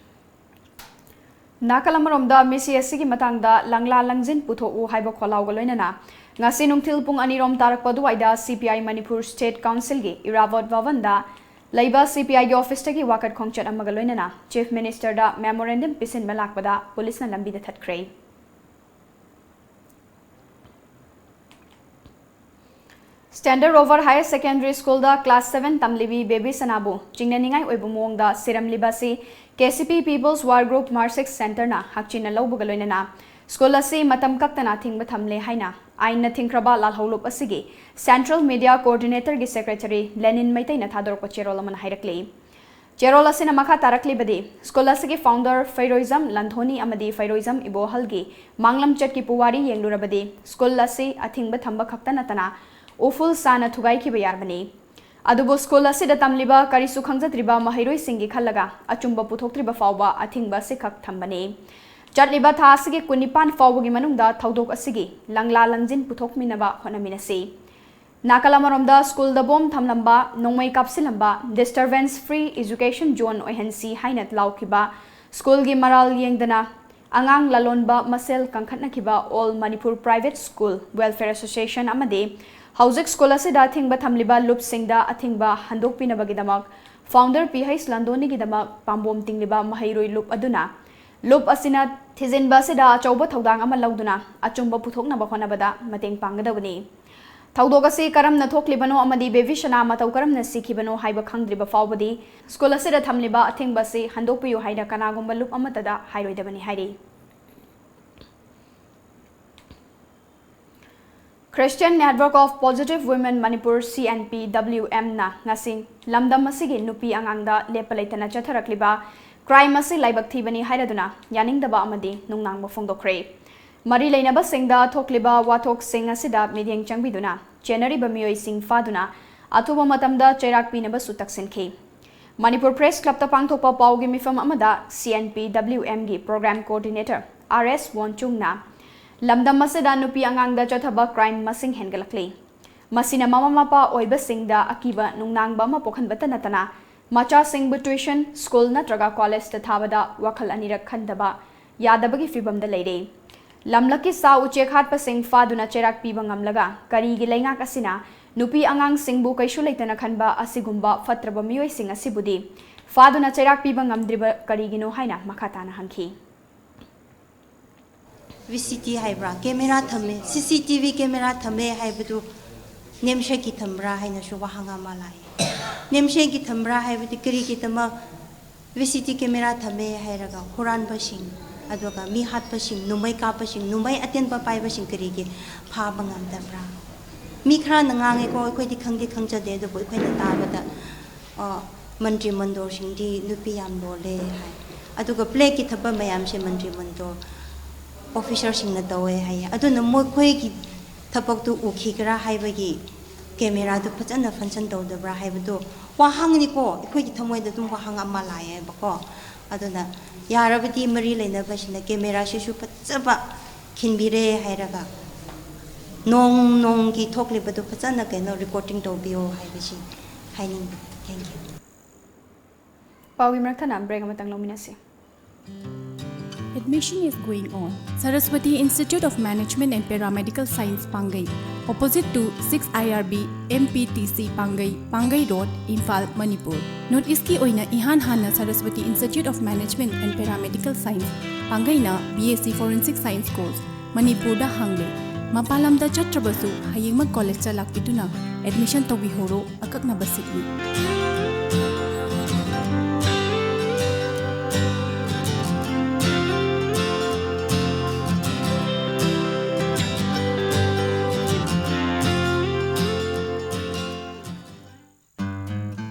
ꯅꯥꯀꯜ ꯑꯃꯔꯣꯝꯗ ꯃꯤꯁꯤ ꯑꯁꯤꯒꯤ ꯃꯇꯥꯡꯗ ꯂꯪꯂꯥ ꯂꯪꯖꯤꯟ ꯄꯨꯊꯣꯛꯎ ꯍꯥꯏꯕ ꯈꯣꯜꯂꯥꯎꯒ ꯂꯣꯏꯅꯅ ꯉꯁꯤ ꯅꯨꯡꯊꯤꯜ ꯄꯨꯡ ꯑꯅꯤꯔꯣꯝ ꯇꯥꯔꯛꯄ ꯑꯗꯨꯋꯥꯏꯗ C P I Manipur state ꯀꯥꯎꯟꯁꯤꯜꯒꯤ ꯏꯔꯥꯕꯣꯠ ꯚꯕꯟꯗ ꯂꯩꯕ ꯁꯤ ꯄꯤ ꯑꯥꯏꯒꯤ ꯑꯣꯐꯤꯁꯇꯒꯤ ꯋꯥꯀꯠ ꯈꯣꯡꯆꯠ ꯑꯃꯒ ꯂꯣꯏꯅꯅ ꯆꯤꯐ ꯃꯤꯅꯤꯁꯇꯔꯗ ꯃꯦꯃꯣꯔꯦꯟꯗꯝ ꯄꯤꯁꯤꯟꯕ ꯂꯥꯛꯄꯗ ꯄꯨꯂꯤꯁꯅ ꯂꯝꯕꯤꯗ ꯊꯠꯈ꯭ꯔꯦ꯫ ꯁ꯭ꯇꯦꯟꯗꯔꯗ ꯑꯣꯚꯔ ꯍꯥꯌꯔ ꯁꯦꯀꯦꯟꯗꯔꯤ ꯁ꯭ꯀꯨꯜꯗ ꯀ꯭ꯂꯥꯁ ꯁꯚꯦꯟ ꯇꯝꯂꯤꯕꯤ ꯕꯦꯕꯤ ꯁꯅꯥꯕꯨ ꯆꯤꯡꯅꯅꯤꯡꯉꯥꯏ ꯑꯣꯏꯕ ꯃꯑꯣꯡꯗ ꯁꯤꯔꯝꯂꯤꯕ ꯑꯁꯤ ꯀꯦ ꯁꯤ ꯄꯤ ꯄꯤꯄꯜꯁ ꯋꯥꯔ ꯒ꯭ꯔꯨꯞ ꯃꯥꯔꯁ ꯁꯤꯛꯁ ꯁꯦꯟꯇꯔꯅ ꯍꯛꯆꯤꯟꯅ ꯂꯧꯕꯒ ꯂꯣꯏꯅꯅ ꯁ꯭ꯀꯨꯜ ꯑꯁꯤ ꯃꯇꯝ ꯀꯛꯇꯅ ꯊꯤꯡꯕ ꯊꯝꯂꯦ ꯍꯥꯏꯅ ꯑꯥꯏꯟꯅ ꯊꯤꯡꯈ꯭ꯔꯕ ꯂꯥꯜꯍꯧꯂꯨꯞ ꯑꯁꯤꯒꯤ ꯁꯦꯟꯇ꯭ꯔꯦꯜ ꯃꯤꯗꯤꯌꯥ ꯀꯣꯑꯣꯔꯗꯤꯅꯦꯇꯔꯒꯤ ꯁꯦꯀ꯭ꯔꯦꯇꯔꯤ ꯂꯦꯅꯤꯟ ꯃꯩꯇꯩꯅ ꯊꯥꯗꯣꯔꯛꯄ ꯆꯦꯔꯣꯜ ꯑꯃꯅ ꯍꯥꯏꯔꯛꯂꯤ꯫ ꯆꯦꯔꯣꯜ ꯑꯁꯤꯅ ꯃꯈꯥ ꯇꯥꯔꯛꯂꯤꯕꯗꯤ, ꯁ꯭ꯀꯨꯜ ꯑꯁꯤꯒꯤ ꯐꯥꯎꯟꯗꯔ ꯐꯩꯔꯣꯏꯖꯝ ꯂꯟꯊꯣꯅꯤ ꯑꯃꯗꯤ ꯐꯩꯔꯣꯏꯖꯝ ꯏꯕꯣꯍꯜꯒꯤ ꯃꯥꯡꯂꯝꯆꯠꯀꯤ ꯄꯨꯋꯥꯔꯤ ꯌꯦꯡꯂꯨꯔꯕꯗꯤ, ꯁ꯭ꯀꯨꯜ ꯑꯁꯤ ꯑꯊꯤꯡꯕ ꯊꯝꯕ ꯈꯛꯇ ꯅꯠꯇꯅ ꯎꯐꯨꯜ ꯁꯥꯅ ꯊꯨꯒꯥꯏꯈꯤꯕ ꯌꯥꯔꯕꯅꯤ꯫ ꯑꯗꯨꯕꯨ ꯁ꯭ꯀꯨꯜ ꯑꯁꯤꯗ ꯇꯝꯂꯤꯕ ꯀꯔꯤꯁꯨ ꯈꯪꯖꯗ꯭ꯔꯤꯕ ꯃꯍꯩꯔꯣꯏꯁꯤꯡꯒꯤ ꯈꯜꯂꯒ ꯑꯆꯨꯝꯕ ꯄꯨꯊꯣꯛꯇ꯭ꯔꯤꯕ ꯐꯥꯎꯕ ꯑꯊꯤꯡꯕ ꯑꯁꯤꯈꯛ ꯊꯝꯕꯅꯤ꯫ ꯆꯠꯂꯤꯕ ꯊꯥ ꯑꯁꯤꯒꯤ ꯀꯨꯟꯅꯤꯄꯥꯟ ꯐꯥꯎꯕꯒꯤ ꯃꯅꯨꯡꯗ ꯊꯧꯗꯣꯛ ꯑꯁꯤꯒꯤ ꯂꯪꯂꯥ ꯂꯪꯖꯤꯟ ꯄꯨꯊꯣꯛꯃꯤꯟꯅꯕ ꯍꯣꯠꯅꯃꯤꯟꯅꯁꯤ꯫ ꯅꯥꯀꯜ ꯑꯃꯔꯣꯝꯗ ꯁ꯭ꯀꯨꯜꯗ ꯕꯣꯝ ꯊꯝꯂꯝꯕ, ꯅꯣꯡꯃꯩ ꯀꯥꯞꯁꯤꯜꯂꯝꯕ, disturbance free education zone ꯑꯣꯏꯍꯟꯁꯤ ꯍꯥꯏꯅ ꯂꯥꯎꯈꯤꯕ, ꯁ꯭ꯀꯨꯜꯒꯤ ꯃꯔꯥꯜ ꯌꯦꯡꯗꯅ ꯑꯉꯥꯡ ꯂꯂꯣꯟꯕ ꯃꯁꯦꯜ ꯀꯟꯈꯠꯅꯈꯤꯕ All Manipur Private School Welfare Association ꯑꯃꯗꯤ ꯍꯧꯖꯤꯛ ꯁ꯭ꯀꯨꯜ ꯑꯁꯤꯗ ꯑꯊꯤꯡꯕ ꯊꯝꯂꯤꯕ ꯂꯨꯞꯁꯤꯡꯗ ꯑꯊꯤꯡꯕ ꯍꯟꯗꯣꯛꯄꯤꯅꯕꯒꯤꯗꯃꯛ ꯐꯥꯎꯟꯗꯔ ꯄꯤ ꯍꯩꯆ ꯂꯟꯗꯣꯅꯤꯒꯤꯗꯃꯛ ꯄꯥꯝꯕꯣꯝ ꯇꯤꯡꯂꯤꯕ ꯃꯍꯩꯔꯣꯏ ꯂꯨꯞ ꯑꯗꯨꯅ ꯂꯨꯞ ꯑꯁꯤꯅ ꯊꯤꯖꯤꯟꯕ ꯑꯁꯤꯗ ꯑꯆꯧꯕ ꯊꯧꯗꯥꯡ ꯑꯃ ꯂꯧꯗꯨꯅ ꯑꯆꯨꯝꯕ ꯄꯨꯊꯣꯛꯅꯕ ꯍꯣꯠꯅꯕꯗ ꯃꯇꯦꯡ ꯄꯥꯡꯒꯗꯕꯅꯤ꯫ ꯊꯧꯗꯣꯛ ꯑꯁꯤ ꯀꯔꯝꯅ ꯊꯣꯛꯂꯤꯕꯅꯣ ꯑꯃꯗꯤ ꯕꯦꯕꯤ ꯁꯅꯥ ꯃꯇꯧ ꯀꯔꯝꯅ ꯁꯤꯈꯤꯕꯅꯣ ꯍꯥꯏꯕ ꯈꯪꯗ꯭ꯔꯤꯕ ꯐꯥꯎꯕꯗꯤ ꯁ꯭ꯀꯨꯜ ꯑꯁꯤꯗ ꯊꯝꯂꯤꯕ ꯑꯊꯤꯡꯕ ꯑꯁꯤ ꯍꯟꯗꯣꯛꯄꯤꯌꯨ ꯍꯥꯏꯅ ꯀꯅꯥꯒꯨꯝꯕ ꯂꯨꯞ ꯑꯃꯠꯇꯗ ꯍꯥꯏꯔꯣꯏꯗꯕꯅꯤ ꯍꯥꯏꯔꯤ꯫ Christian Network of Positive Women Manipur, C N P W M ꯅ ꯉꯁꯤ ꯂꯝꯗꯝ ꯑꯁꯤꯒꯤ ꯅꯨꯄꯤ ꯑꯉꯥꯡꯗ ꯂꯦꯞꯄ ꯂꯩꯇꯅ ꯆꯠꯊꯔꯛꯂꯤꯕ ꯀ꯭ꯔꯥꯏꯝ ꯑꯁꯤ ꯂꯥꯏꯕꯛ ꯊꯤꯕꯅꯤ ꯍꯥꯏꯔꯗꯨꯅ ꯌꯥꯅꯤꯡꯗꯕ ꯑꯃꯗꯤ ꯅꯨꯡꯅꯥꯡꯕ ꯐꯣꯡꯗꯣꯛꯈ꯭ꯔꯦ꯫ ꯃꯔꯤ ꯂꯩꯅꯕꯁꯤꯡꯗ ꯊꯣꯛꯂꯤꯕ ꯋꯥꯊꯣꯛꯁꯤꯡ ꯑꯁꯤꯗ ꯃꯤꯠꯌꯦꯡ ꯆꯪꯕꯤꯗꯨꯅ ꯆꯦꯟꯅꯔꯤꯕ ꯃꯤꯑꯣꯏꯁꯤꯡ ꯐꯥꯗꯨꯅ ꯑꯊꯨꯕ ꯃꯇꯝꯗ ꯆꯩꯔꯥꯛ ꯄꯤꯅꯕꯁꯨ ꯇꯛꯁꯤꯟꯈꯤ꯫ ꯃꯅꯤꯄꯨꯔ ꯄ꯭ꯔꯦꯁ ꯀ꯭ꯂꯕꯇ ꯄꯥꯡꯊꯣꯛꯄ ꯄꯥꯎꯒꯤ ꯃꯤꯐꯝ ꯑꯃꯗ C N P W M ꯒꯤ ꯄ꯭ꯔꯣꯒ꯭ꯔꯥꯝ ꯀꯣꯑꯣꯔꯗꯤꯅꯦꯇꯔ R S ꯋꯣꯟꯆꯨꯡꯅ ꯂꯝꯗꯝ ꯑꯁꯤꯗ ꯅꯨꯄꯤ ꯑꯉꯥꯡꯗ ꯆꯠꯊꯕ ꯀ꯭ꯔꯥꯏꯝ ꯃꯁꯤꯡ ꯍꯦꯟꯒꯠꯂꯛꯂꯤ꯫ ꯃꯁꯤꯅ ꯃꯃꯥ ꯃꯄꯥ ꯑꯣꯏꯕꯁꯤꯡꯗ ꯑꯀꯤꯕ ꯅꯨꯡꯅꯥꯡꯕ ꯑꯃ ꯄꯣꯛꯍꯟꯕꯇ ꯅꯠꯇꯅ ꯃꯆꯥꯁꯤꯡꯕꯨ ꯇ꯭ꯌꯨꯁꯟ, ꯁ꯭ꯀꯨꯜ ꯅꯠꯇ꯭ꯔꯒ ꯀꯣꯂꯦꯖꯇ ꯊꯥꯕꯗ ꯋꯥꯈꯜ ꯑꯅꯤꯔꯛ ꯈꯟꯗꯕ ꯌꯥꯗꯕꯒꯤ ꯐꯤꯚꯝꯗ ꯂꯩꯔꯦ꯫ ꯂꯝꯂꯛꯀꯤ ꯁꯥ ꯎꯆꯦꯛ ꯍꯥꯠꯄꯁꯤꯡ ꯐꯥꯗꯨꯅ ꯆꯩꯔꯥꯛ ꯄꯤꯕ ꯉꯝꯂꯒ ꯀꯔꯤꯒꯤ ꯂꯩꯉꯥꯛ ꯑꯁꯤꯅ ꯅꯨꯄꯤ ꯑꯉꯥꯡꯁꯤꯡꯕꯨ ꯀꯩꯁꯨ ꯂꯩꯇꯅ ꯈꯟꯕ ꯑꯁꯤꯒꯨꯝꯕ ꯐꯠꯇ꯭ꯔꯕ ꯃꯤꯑꯣꯏꯁꯤꯡ ꯑꯁꯤꯕꯨꯗꯤ ꯐꯥꯗꯨꯅ ꯆꯩꯔꯥꯛ ꯄꯤꯕ ꯉꯝꯗ꯭ꯔꯤꯕ ꯀꯔꯤꯒꯤꯅꯣ ꯍꯥꯏꯅ ꯃꯈꯥ ꯇꯥꯅ ꯍꯪꯈꯤ꯫ ꯚꯤ ꯁꯤ ꯇꯤ ꯍꯥꯏꯕ꯭ꯔꯥ, ꯀꯦꯃꯦꯔꯥ ꯊꯝꯃꯦ, ꯁꯤ ꯁꯤ ꯇꯤ ꯚꯤ ꯀꯦꯃꯦꯔꯥ ꯊꯝꯃꯦ ꯍꯥꯏꯕꯗꯨ ꯅꯦꯝꯁꯦꯛꯀꯤ ꯊꯝꯕ꯭ꯔꯥ ꯍꯥꯏꯅꯁꯨ ꯋꯥꯍꯪ ꯑꯃ ꯂꯥꯛꯑꯦ꯫ ꯅꯦꯝꯁꯦꯛꯀꯤ ꯊꯝꯕ꯭ꯔꯥ ꯍꯥꯏꯕꯗꯤ ꯀꯔꯤꯒꯤꯗꯃꯛ ꯚꯤ ꯁꯤ ꯇꯤ ꯀꯦꯃꯦꯔꯥ ꯊꯝꯃꯦ ꯍꯥꯏꯔꯒ ꯍꯨꯔꯥꯟꯕꯁꯤꯡ, ꯑꯗꯨꯒ ꯃꯤ ꯍꯥꯠꯄꯁꯤꯡ, ꯅꯣꯡꯃꯩ ꯀꯥꯞꯄꯁꯤꯡ, ꯅꯣꯡꯃꯩ ꯑꯇꯦꯟꯕ ꯄꯥꯏꯕꯁꯤꯡ ꯀꯔꯤꯒꯤ ꯐꯥꯕ ꯉꯝꯗꯕ꯭ꯔꯥ? ꯃꯤ ꯈꯔꯅ ꯉꯥꯡꯉꯦꯀꯣ, ꯑꯩꯈꯣꯏꯗꯤ ꯈꯪꯗꯤ ꯈꯪꯖꯗꯦ, ꯑꯗꯨꯕꯨ ꯑꯩꯈꯣꯏꯅ ꯇꯥꯕꯗ, ꯑ, ꯃꯟꯇ꯭ꯔꯤ ꯃꯟꯗꯣꯔꯁꯤꯡꯗꯤ ꯅꯨꯄꯤ ꯌꯥꯝ ꯂꯣꯜꯂꯦ ꯍꯥꯏ꯫ ꯑꯗꯨꯒ ꯐ꯭ꯂꯦꯛꯀꯤ ꯊꯕꯛ ꯃꯌꯥꯝꯁꯦ ꯃꯟꯇ꯭ꯔꯤ ꯃꯟꯗꯣꯔ ꯑꯣꯐꯤꯁꯔꯁꯤꯡꯅ ꯇꯧꯋꯦ ꯍꯥꯏꯌꯦ꯫ ꯑꯗꯨꯅ ꯃꯈꯣꯏꯒꯤ ꯊꯕꯛꯇꯨ ꯎꯈꯤꯒ꯭ꯔꯥ ꯍꯥꯏꯕꯒꯤ ꯀꯦꯃꯦꯔꯥꯗꯨ ꯐꯖꯅ ꯐꯪꯁꯟ ꯇꯧꯗꯕ꯭ꯔꯥ ꯍꯥꯏꯕꯗꯨ ꯋꯥꯍꯪꯅꯤꯀꯣ, ꯑꯩꯈꯣꯏꯒꯤ ꯊꯃꯣꯏꯗ ꯑꯗꯨꯝ ꯋꯥꯍꯪ ꯑꯃ ꯂꯥꯛꯑꯦꯕꯀꯣ꯫ ꯑꯗꯨꯅ ꯌꯥꯔꯕꯗꯤ ꯃꯔꯤ ꯂꯩꯅꯕꯁꯤꯡꯅ ꯀꯦꯃꯦꯔꯥꯁꯤꯁꯨ ꯐꯖꯕ ꯈꯤꯟꯕꯤꯔꯦ ꯍꯥꯏꯔꯒ ꯅꯣꯡ ꯅꯣꯡꯒꯤ ꯊꯣꯛꯂꯤꯕꯗꯨ ꯐꯖꯅ ꯀꯩꯅꯣ ꯔꯦꯀꯣꯔꯗꯤꯡ ꯇꯧꯕꯤꯌꯣ ꯍꯥꯏꯕꯁꯤ ꯍꯥꯏꯅꯤꯡꯕ꯫ Thank you. ꯄꯥꯎꯒꯤ ꯃꯔꯛ ꯊꯠꯅ ꯕ꯭ꯔꯦꯛ ꯑꯃꯇꯪ ꯂꯧꯃꯤꯟꯅꯁꯤ꯫ Admission is going on. Saraswati Institute of Management and Paramedical Science, Pangai, opposite to six I R B M P T C, Pangai, Pangai Road, Imphal, Manipur. North East ꯀꯤ ꯑꯣꯏꯅ ꯏꯍꯥꯟ ꯍꯥꯟꯅ Saraswati Institute of Management and Paramedical Science, ꯄꯥꯡꯒꯩꯅ B S C Forensic Science course ꯃꯅꯤꯄꯨꯔꯗ ꯍꯥꯡꯂꯦ꯫ ꯃꯄꯥꯟ ꯂꯝꯗ ꯆꯠꯇ꯭ꯔꯕꯁꯨ ꯍꯌꯦꯡꯃꯛ ꯀꯣꯂꯦꯖꯇ ꯂꯥꯛꯄꯤꯗꯨꯅ admission ꯇꯧꯕꯤꯍꯧꯔꯣ꯫ ꯑꯀꯛꯅꯕ ꯁꯤꯠꯅꯤ꯫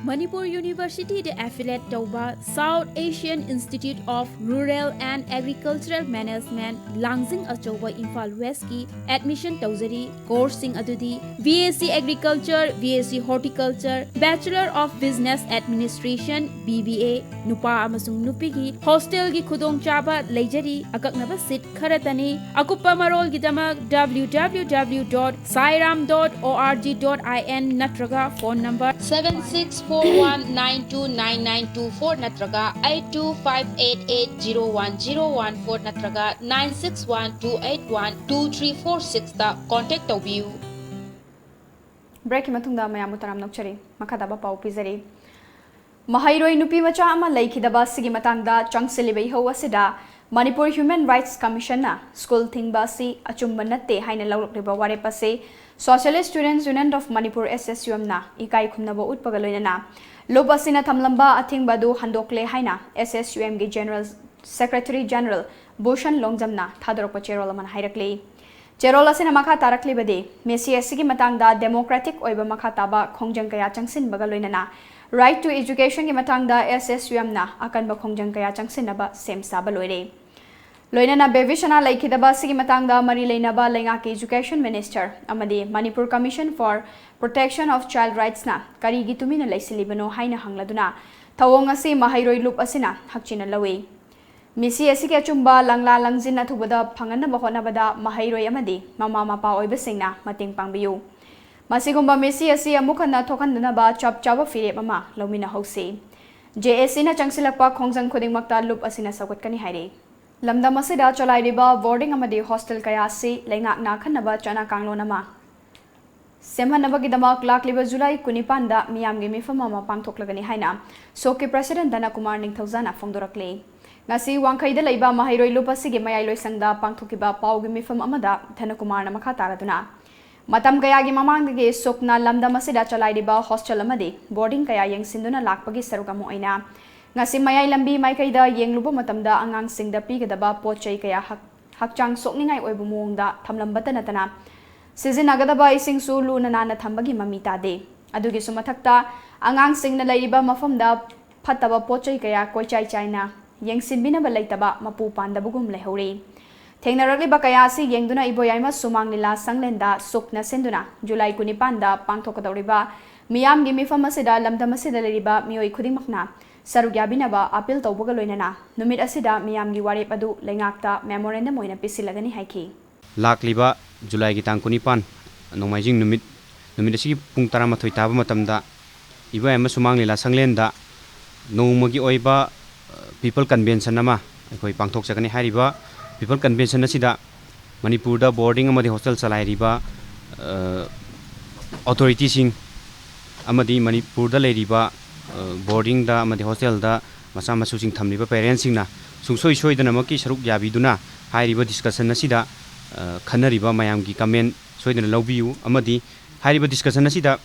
ꯃꯅꯤꯄꯨꯔ ꯌꯨꯅꯤꯚꯔꯁꯤꯇꯤꯗ ꯑꯦꯐꯤꯂꯦꯠ ꯇꯧꯕ South Asian Institute of Rural and Agricultural Management, ꯂꯥꯡꯖꯤꯡ ꯑꯆꯧꯕ, ꯏꯝꯐꯥꯜ ꯋꯦꯁꯀꯤ ꯑꯦꯗꯃꯤꯁꯟ ꯇꯧꯖꯔꯤ꯫ ꯀꯣꯔꯁꯁꯤꯡ ꯑꯗꯨꯗꯤ B S C Agriculture, B S C Horticulture, Bachelor of Business Administration, B B A, ꯅꯨꯄꯥ ꯑꯃꯁꯨꯡ ꯅꯨꯄꯤꯒꯤ ꯍꯣꯁꯇꯦꯜꯒꯤ ꯈꯨꯗꯣꯡꯆꯥꯕ ꯂꯩꯖꯔꯤ꯫ ꯑꯀꯛꯅꯕ ꯁꯤꯠ ꯈꯔꯇꯅꯤ꯫ ꯑꯀꯨꯞꯄ ꯃꯔꯣꯜꯒꯤꯗꯃꯛ W W W dot sairam dot org dot I N ꯅꯠꯇ꯭ꯔꯒ phone number seven six four one nine two nine nine two four ꯅꯠꯇ꯭ꯔꯒ eight two five eight eight zero one zero one four ꯅꯠꯇ꯭ꯔꯒ nine six one two eight one two three four six ꯇ contact ꯇꯧꯕꯤꯌꯨ꯫ ꯕ꯭ꯔꯦꯛꯀꯤ ꯃꯇꯨꯡꯗ ꯃꯌꯥꯝꯕꯨ ꯇꯔꯥꯝꯅ ꯑꯣꯛꯆꯔꯤ꯫ ꯃꯈꯥ ꯇꯥꯕ ꯄꯥꯎ ꯄꯤꯖꯔꯤ꯫ ꯃꯍꯩꯔꯣꯏ ꯅꯨꯄꯤ ꯃꯆꯥ ꯑꯃ ꯂꯩꯈꯤꯗꯕ ꯑꯁꯤꯒꯤ ꯃꯇꯥꯡꯗ ꯆꯪꯁꯤꯜꯂꯤꯕ ꯏꯍꯧ ꯑꯁꯤꯗ ꯃꯅꯤꯄꯨꯔ ꯍ꯭ꯌꯨꯃꯦꯟ ꯔꯥꯏꯠꯁ ꯀꯃꯤꯁꯟꯅ ꯁ꯭ꯀꯨꯜ ꯊꯤꯡꯕ ꯑꯁꯤ ꯑꯆꯨꯝꯕ ꯅꯠꯇꯦ ꯍꯥꯏꯅ ꯂꯧꯔꯛꯂꯤꯕ ꯋꯥꯔꯦꯞ ꯑꯁꯤ Socialist Students Union of Manipur, S S U M, ꯅ ꯏꯀꯥꯏ ꯈꯨꯝꯅꯕ ꯎꯠꯄꯒ ꯂꯣꯏꯅꯅ ꯂꯨꯞ ꯑꯁꯤꯅ ꯊꯝꯂꯝꯕ ꯑꯊꯤꯡꯕ ꯑꯗꯨ ꯍꯟꯗꯣꯛꯂꯦ ꯍꯥꯏꯅ S S U M ꯒꯤ General Secretary General ꯚꯨꯁꯟ ꯂꯣꯡꯖꯝꯅ ꯊꯥꯗꯣꯔꯛꯄ ꯆꯦꯔꯣꯜ ꯑꯃꯅ ꯍꯥꯏꯔꯛꯂꯤ꯫ ꯆꯦꯔꯣꯜ ꯑꯁꯤꯅ ꯃꯈꯥ ꯇꯥꯔꯛꯂꯤꯕꯗꯤ, ꯃꯤꯁꯤ ꯑꯁꯤꯒꯤ ꯃꯇꯥꯡꯗ democratic ꯑꯣꯏꯕ ꯃꯈꯥ ꯇꯥꯕ ꯈꯣꯡꯖꯪ ꯀꯌꯥ ꯆꯪꯁꯤꯟꯕꯒ ꯂꯣꯏꯅꯅ Right to Education ꯒꯤ ꯃꯇꯥꯡꯗ S S U M ꯅ ꯑꯀꯟꯕ ꯈꯣꯡꯖꯪ ꯀꯌꯥ ꯆꯪꯁꯤꯟꯅꯕ ꯁꯦꯝ ꯁꯥꯕ ꯂꯣꯏꯔꯦ꯫ ꯂꯣꯏꯅꯅ ꯕꯦꯕꯤꯁꯅꯥ ꯂꯩꯈꯤꯗꯕ ꯑꯁꯤꯒꯤ ꯃꯇꯥꯡꯗ ꯃꯔꯤ ꯂꯩꯅꯕ ꯂꯩꯉꯥꯛꯀꯤ Education Minister ꯑꯃꯗꯤ Manipur Commission for Protection of Child Rights ꯅ ꯀꯔꯤꯒꯤ ꯇꯨꯃꯤꯟꯅ ꯂꯩꯁꯤꯜꯂꯤꯕꯅꯣ ꯍꯥꯏꯅ ꯍꯪꯂꯗꯨꯅ ꯊꯧꯑꯣꯡ ꯑꯁꯤ ꯃꯍꯩꯔꯣꯏ ꯂꯨꯞ ꯑꯁꯤꯅ ꯍꯛꯆꯤꯟꯅ ꯂꯧꯏ꯫ ꯃꯤꯁꯤ ꯑꯁꯤꯒꯤ ꯑꯆꯨꯝꯕ ꯂꯪꯂꯥ ꯂꯪꯖꯤꯟ ꯑꯊꯨꯕꯗ ꯐꯪꯍꯟꯅꯕ ꯍꯣꯠꯅꯕꯗ ꯃꯍꯩꯔꯣꯏ ꯑꯃꯗꯤ ꯃꯃꯥ ꯃꯄꯥ ꯑꯣꯏꯕꯁꯤꯡꯅ ꯃꯇꯦꯡ ꯄꯥꯡꯕꯤꯌꯨ꯫ ꯃꯁꯤꯒꯨꯝꯕ ꯃꯤꯁꯤ ꯑꯁꯤ ꯑꯃꯨꯛ ꯍꯟꯅ ꯊꯣꯛꯍꯟꯗꯅꯕ ꯆꯞ ꯆꯥꯕ ꯐꯤꯔꯦꯞ ꯑꯃ ꯂꯧꯃꯤꯟꯅꯍꯧꯁꯤ꯫ J A C ꯅ ꯆꯪꯁꯤꯜꯂꯛꯄ ꯈꯣꯡꯖꯪ ꯈꯨꯗꯤꯡꯃꯛꯇ ꯂꯨꯞ ꯑꯁꯤꯅ ꯁꯧꯒꯠꯀꯅꯤ ꯍꯥꯏꯔꯤ꯫ ꯂꯝꯗꯝ ꯑꯁꯤꯗ ꯆꯂꯥꯏꯔꯤꯕ boarding ꯑꯃꯗꯤ hostel ꯀꯌꯥ ꯑꯁꯤ ꯂꯩꯉꯥꯛꯅ ꯑꯈꯟꯅꯕ ꯆꯠꯅ ꯀꯥꯡꯂꯣꯟ ꯑꯃ ꯁꯦꯝꯍꯟꯅꯕꯒꯤꯗꯃꯛ ꯂꯥꯛꯂꯤꯕ ꯖꯨꯂꯥꯏ ꯀꯨꯟꯅꯤꯄꯥꯟꯗ ꯃꯤꯌꯥꯝꯒꯤ ꯃꯤꯐꯝ ꯑꯃ ꯄꯥꯡꯊꯣꯛꯂꯒꯅꯤ ꯍꯥꯏꯅ ꯁꯣꯛꯀꯤ President ꯙꯅꯀꯨꯃꯥꯔ ꯅꯤꯡꯊꯧꯖꯥꯅ ꯐꯣꯡꯗꯣꯔꯛꯂꯤ꯫ ꯉꯁꯤ ꯋꯥꯡꯈꯩꯗ ꯂꯩꯕ ꯃꯍꯩꯔꯣꯏ ꯂꯨꯞ ꯑꯁꯤꯒꯤ ꯃꯌꯥꯏ ꯂꯣꯏꯁꯪꯗ ꯄꯥꯡꯊꯣꯛꯈꯤꯕ ꯄꯥꯎꯒꯤ ꯃꯤꯐꯝ ꯑꯃꯗ ꯙꯅꯀꯨꯃꯥꯔꯅ ꯃꯈꯥ ꯇꯥꯔꯗꯨꯅ, ꯃꯇꯝ ꯀꯌꯥꯒꯤ ꯃꯃꯥꯡꯗꯒꯤ ꯁꯨꯛꯅ ꯂꯝꯗꯝ ꯑꯁꯤꯗ ꯆꯂꯥꯏꯔꯤꯕ hostel ꯑꯃꯗꯤ boarding ꯀꯌꯥ ꯌꯦꯡꯁꯤꯟꯗꯨꯅ ꯂꯥꯛꯄꯒꯤ ꯁꯔꯨꯛ ꯑꯃ ꯑꯣꯏꯅ ꯉꯁꯤ ꯃꯌꯥꯏ ꯂꯝꯕꯤ ꯃꯥꯏꯀꯩꯗ ꯌꯦꯡꯂꯨꯕ ꯃꯇꯝꯗ ꯑꯉꯥꯡꯁꯤꯡꯗ ꯄꯤꯒꯗꯕ ꯄꯣꯠ ꯆꯩ ꯀꯌꯥ ꯍꯛ-, ꯍꯛꯆꯥꯡ ꯁꯣꯛꯅꯤꯡꯉꯥꯏ ꯑꯣꯏꯕ ꯃꯑꯣꯡꯗ ꯊꯝꯂꯝꯕꯇ ꯅꯠꯇꯅ ꯁꯤꯖꯤꯟꯅꯒꯗꯕ ꯏꯁꯤꯡꯁꯨ ꯂꯨꯅ ꯅꯥꯟꯅ ꯊꯝꯕꯒꯤ ꯃꯃꯤ ꯇꯥꯗꯦ꯫ ꯑꯗꯨꯒꯤꯁꯨ ꯃꯊꯛꯇ ꯑꯉꯥꯡꯁꯤꯡꯅ ꯂꯩꯔꯤꯕ ꯃꯐꯝꯗ ꯐꯠꯇꯕ ꯄꯣꯠ ꯆꯩ ꯀꯌꯥ ꯀꯣꯏꯆꯥꯏ ꯆꯥꯏꯅ ꯌꯦꯡꯁꯤꯟꯕꯤꯅꯕ ꯂꯩꯇꯕ ꯃꯄꯨ ꯄꯥꯟꯗꯕꯒꯨꯝ ꯂꯩꯍꯧꯔꯤ꯫ ꯊꯦꯡꯅꯔꯛꯂꯤꯕ ꯀꯌꯥ ꯑꯁꯤ ꯌꯦꯡꯗꯨꯅ ꯏꯕꯣꯌꯥꯏꯃ ꯁꯨꯃꯥꯡ ꯂꯤꯂꯥ ꯁꯪꯂꯦꯟꯗ ꯁꯨꯛꯅ ꯁꯤꯟꯗꯨꯅ ꯖꯨꯂꯥꯏ ꯀꯨꯟꯅꯤꯄꯥꯟꯗ ꯄꯥꯡꯊꯣꯛꯀꯗꯧꯔꯤꯕ ꯃꯤꯌꯥꯝꯒꯤ ꯃꯤꯐꯝ ꯑꯁꯤꯗ ꯂꯝꯗꯝ ꯑꯁꯤꯗ ꯂꯩꯔꯤꯕ ꯃꯤꯑꯣꯏ ꯈꯨꯗꯤꯡꯃꯛꯅ ꯁꯔꯨꯛ ꯌꯥꯕꯤꯅꯕ appeal ꯇꯧꯕꯒ ꯂꯣꯏꯅꯅ ꯅꯨꯃꯤꯠ ꯑꯁꯤꯗ ꯃꯤꯌꯥꯝꯒꯤ ꯋꯥꯔꯦꯞ ꯑꯗꯨ ꯂꯩꯉꯥꯛꯇ memorandum ꯑꯣꯏꯅ ꯄꯤꯁꯤꯜꯂꯒꯅꯤ ꯍꯥꯏꯈꯤ꯫ ꯂꯥꯛꯂꯤꯕ ꯖꯨꯂꯥꯏꯒꯤ ꯇꯥꯡ ꯀꯨꯟꯅꯤꯄꯥꯟ, ꯅꯣꯡꯃꯥꯏꯖꯤꯡ ꯅꯨꯃꯤꯠ, ꯅꯨꯃꯤꯠ ꯑꯁꯤꯒꯤ ꯄꯨꯡ ꯇꯔꯥꯃꯥꯊꯣꯏ ꯇꯥꯕ ꯃꯇꯝꯗ ꯏꯕꯣꯌꯥꯏꯃ ꯁꯨꯃꯥꯡ ꯂꯤꯂꯥ ꯁꯪꯂꯦꯟꯗ ꯅꯣꯡꯃꯒꯤ ꯑꯣꯏꯕ, ꯑ, people convention ꯑꯃ ꯑꯩꯈꯣꯏ ꯄꯥꯡꯊꯣꯛꯆꯒꯅꯤ꯫ ꯍꯥꯏꯔꯤꯕ people convention ꯑꯁꯤꯗ ꯃꯅꯤꯄꯨꯔꯗ boarding ꯑꯃꯗꯤ hostel ꯆꯂꯥꯏꯔꯤꯕ, ꯑ, ꯑꯣꯊꯣꯔꯤꯇꯤꯁꯤꯡ ꯑꯃꯗꯤ ꯃꯅꯤꯄꯨꯔꯗ ꯂꯩꯔꯤꯕ ꯕꯣꯔꯗꯤꯡꯗ ꯑꯃꯗꯤ ꯍꯣꯁꯇꯦꯜꯗ ꯃꯆꯥ ꯃꯁꯨꯁꯤꯡ ꯊꯝꯂꯤꯕ ꯄꯦꯔꯦꯟꯁꯁꯤꯡꯅ ꯁꯨꯡꯁꯣꯏ ꯁꯣꯏꯗꯅꯃꯛꯀꯤ ꯁꯔꯨꯛ ꯌꯥꯕꯤꯗꯨꯅ ꯍꯥꯏꯔꯤꯕ ꯗꯤꯁꯀꯁꯟ ꯑꯁꯤꯗ ꯈꯟꯅꯔꯤꯕ ꯃꯌꯥꯝꯒꯤ ꯀꯃꯦꯟ ꯁꯣꯏꯗꯅ ꯂꯧꯕꯤꯌꯨ꯫ ꯑꯃꯗꯤ ꯍꯥꯏꯔꯤꯕ ꯗꯤꯁꯀꯁꯟ ꯑꯁꯤꯗ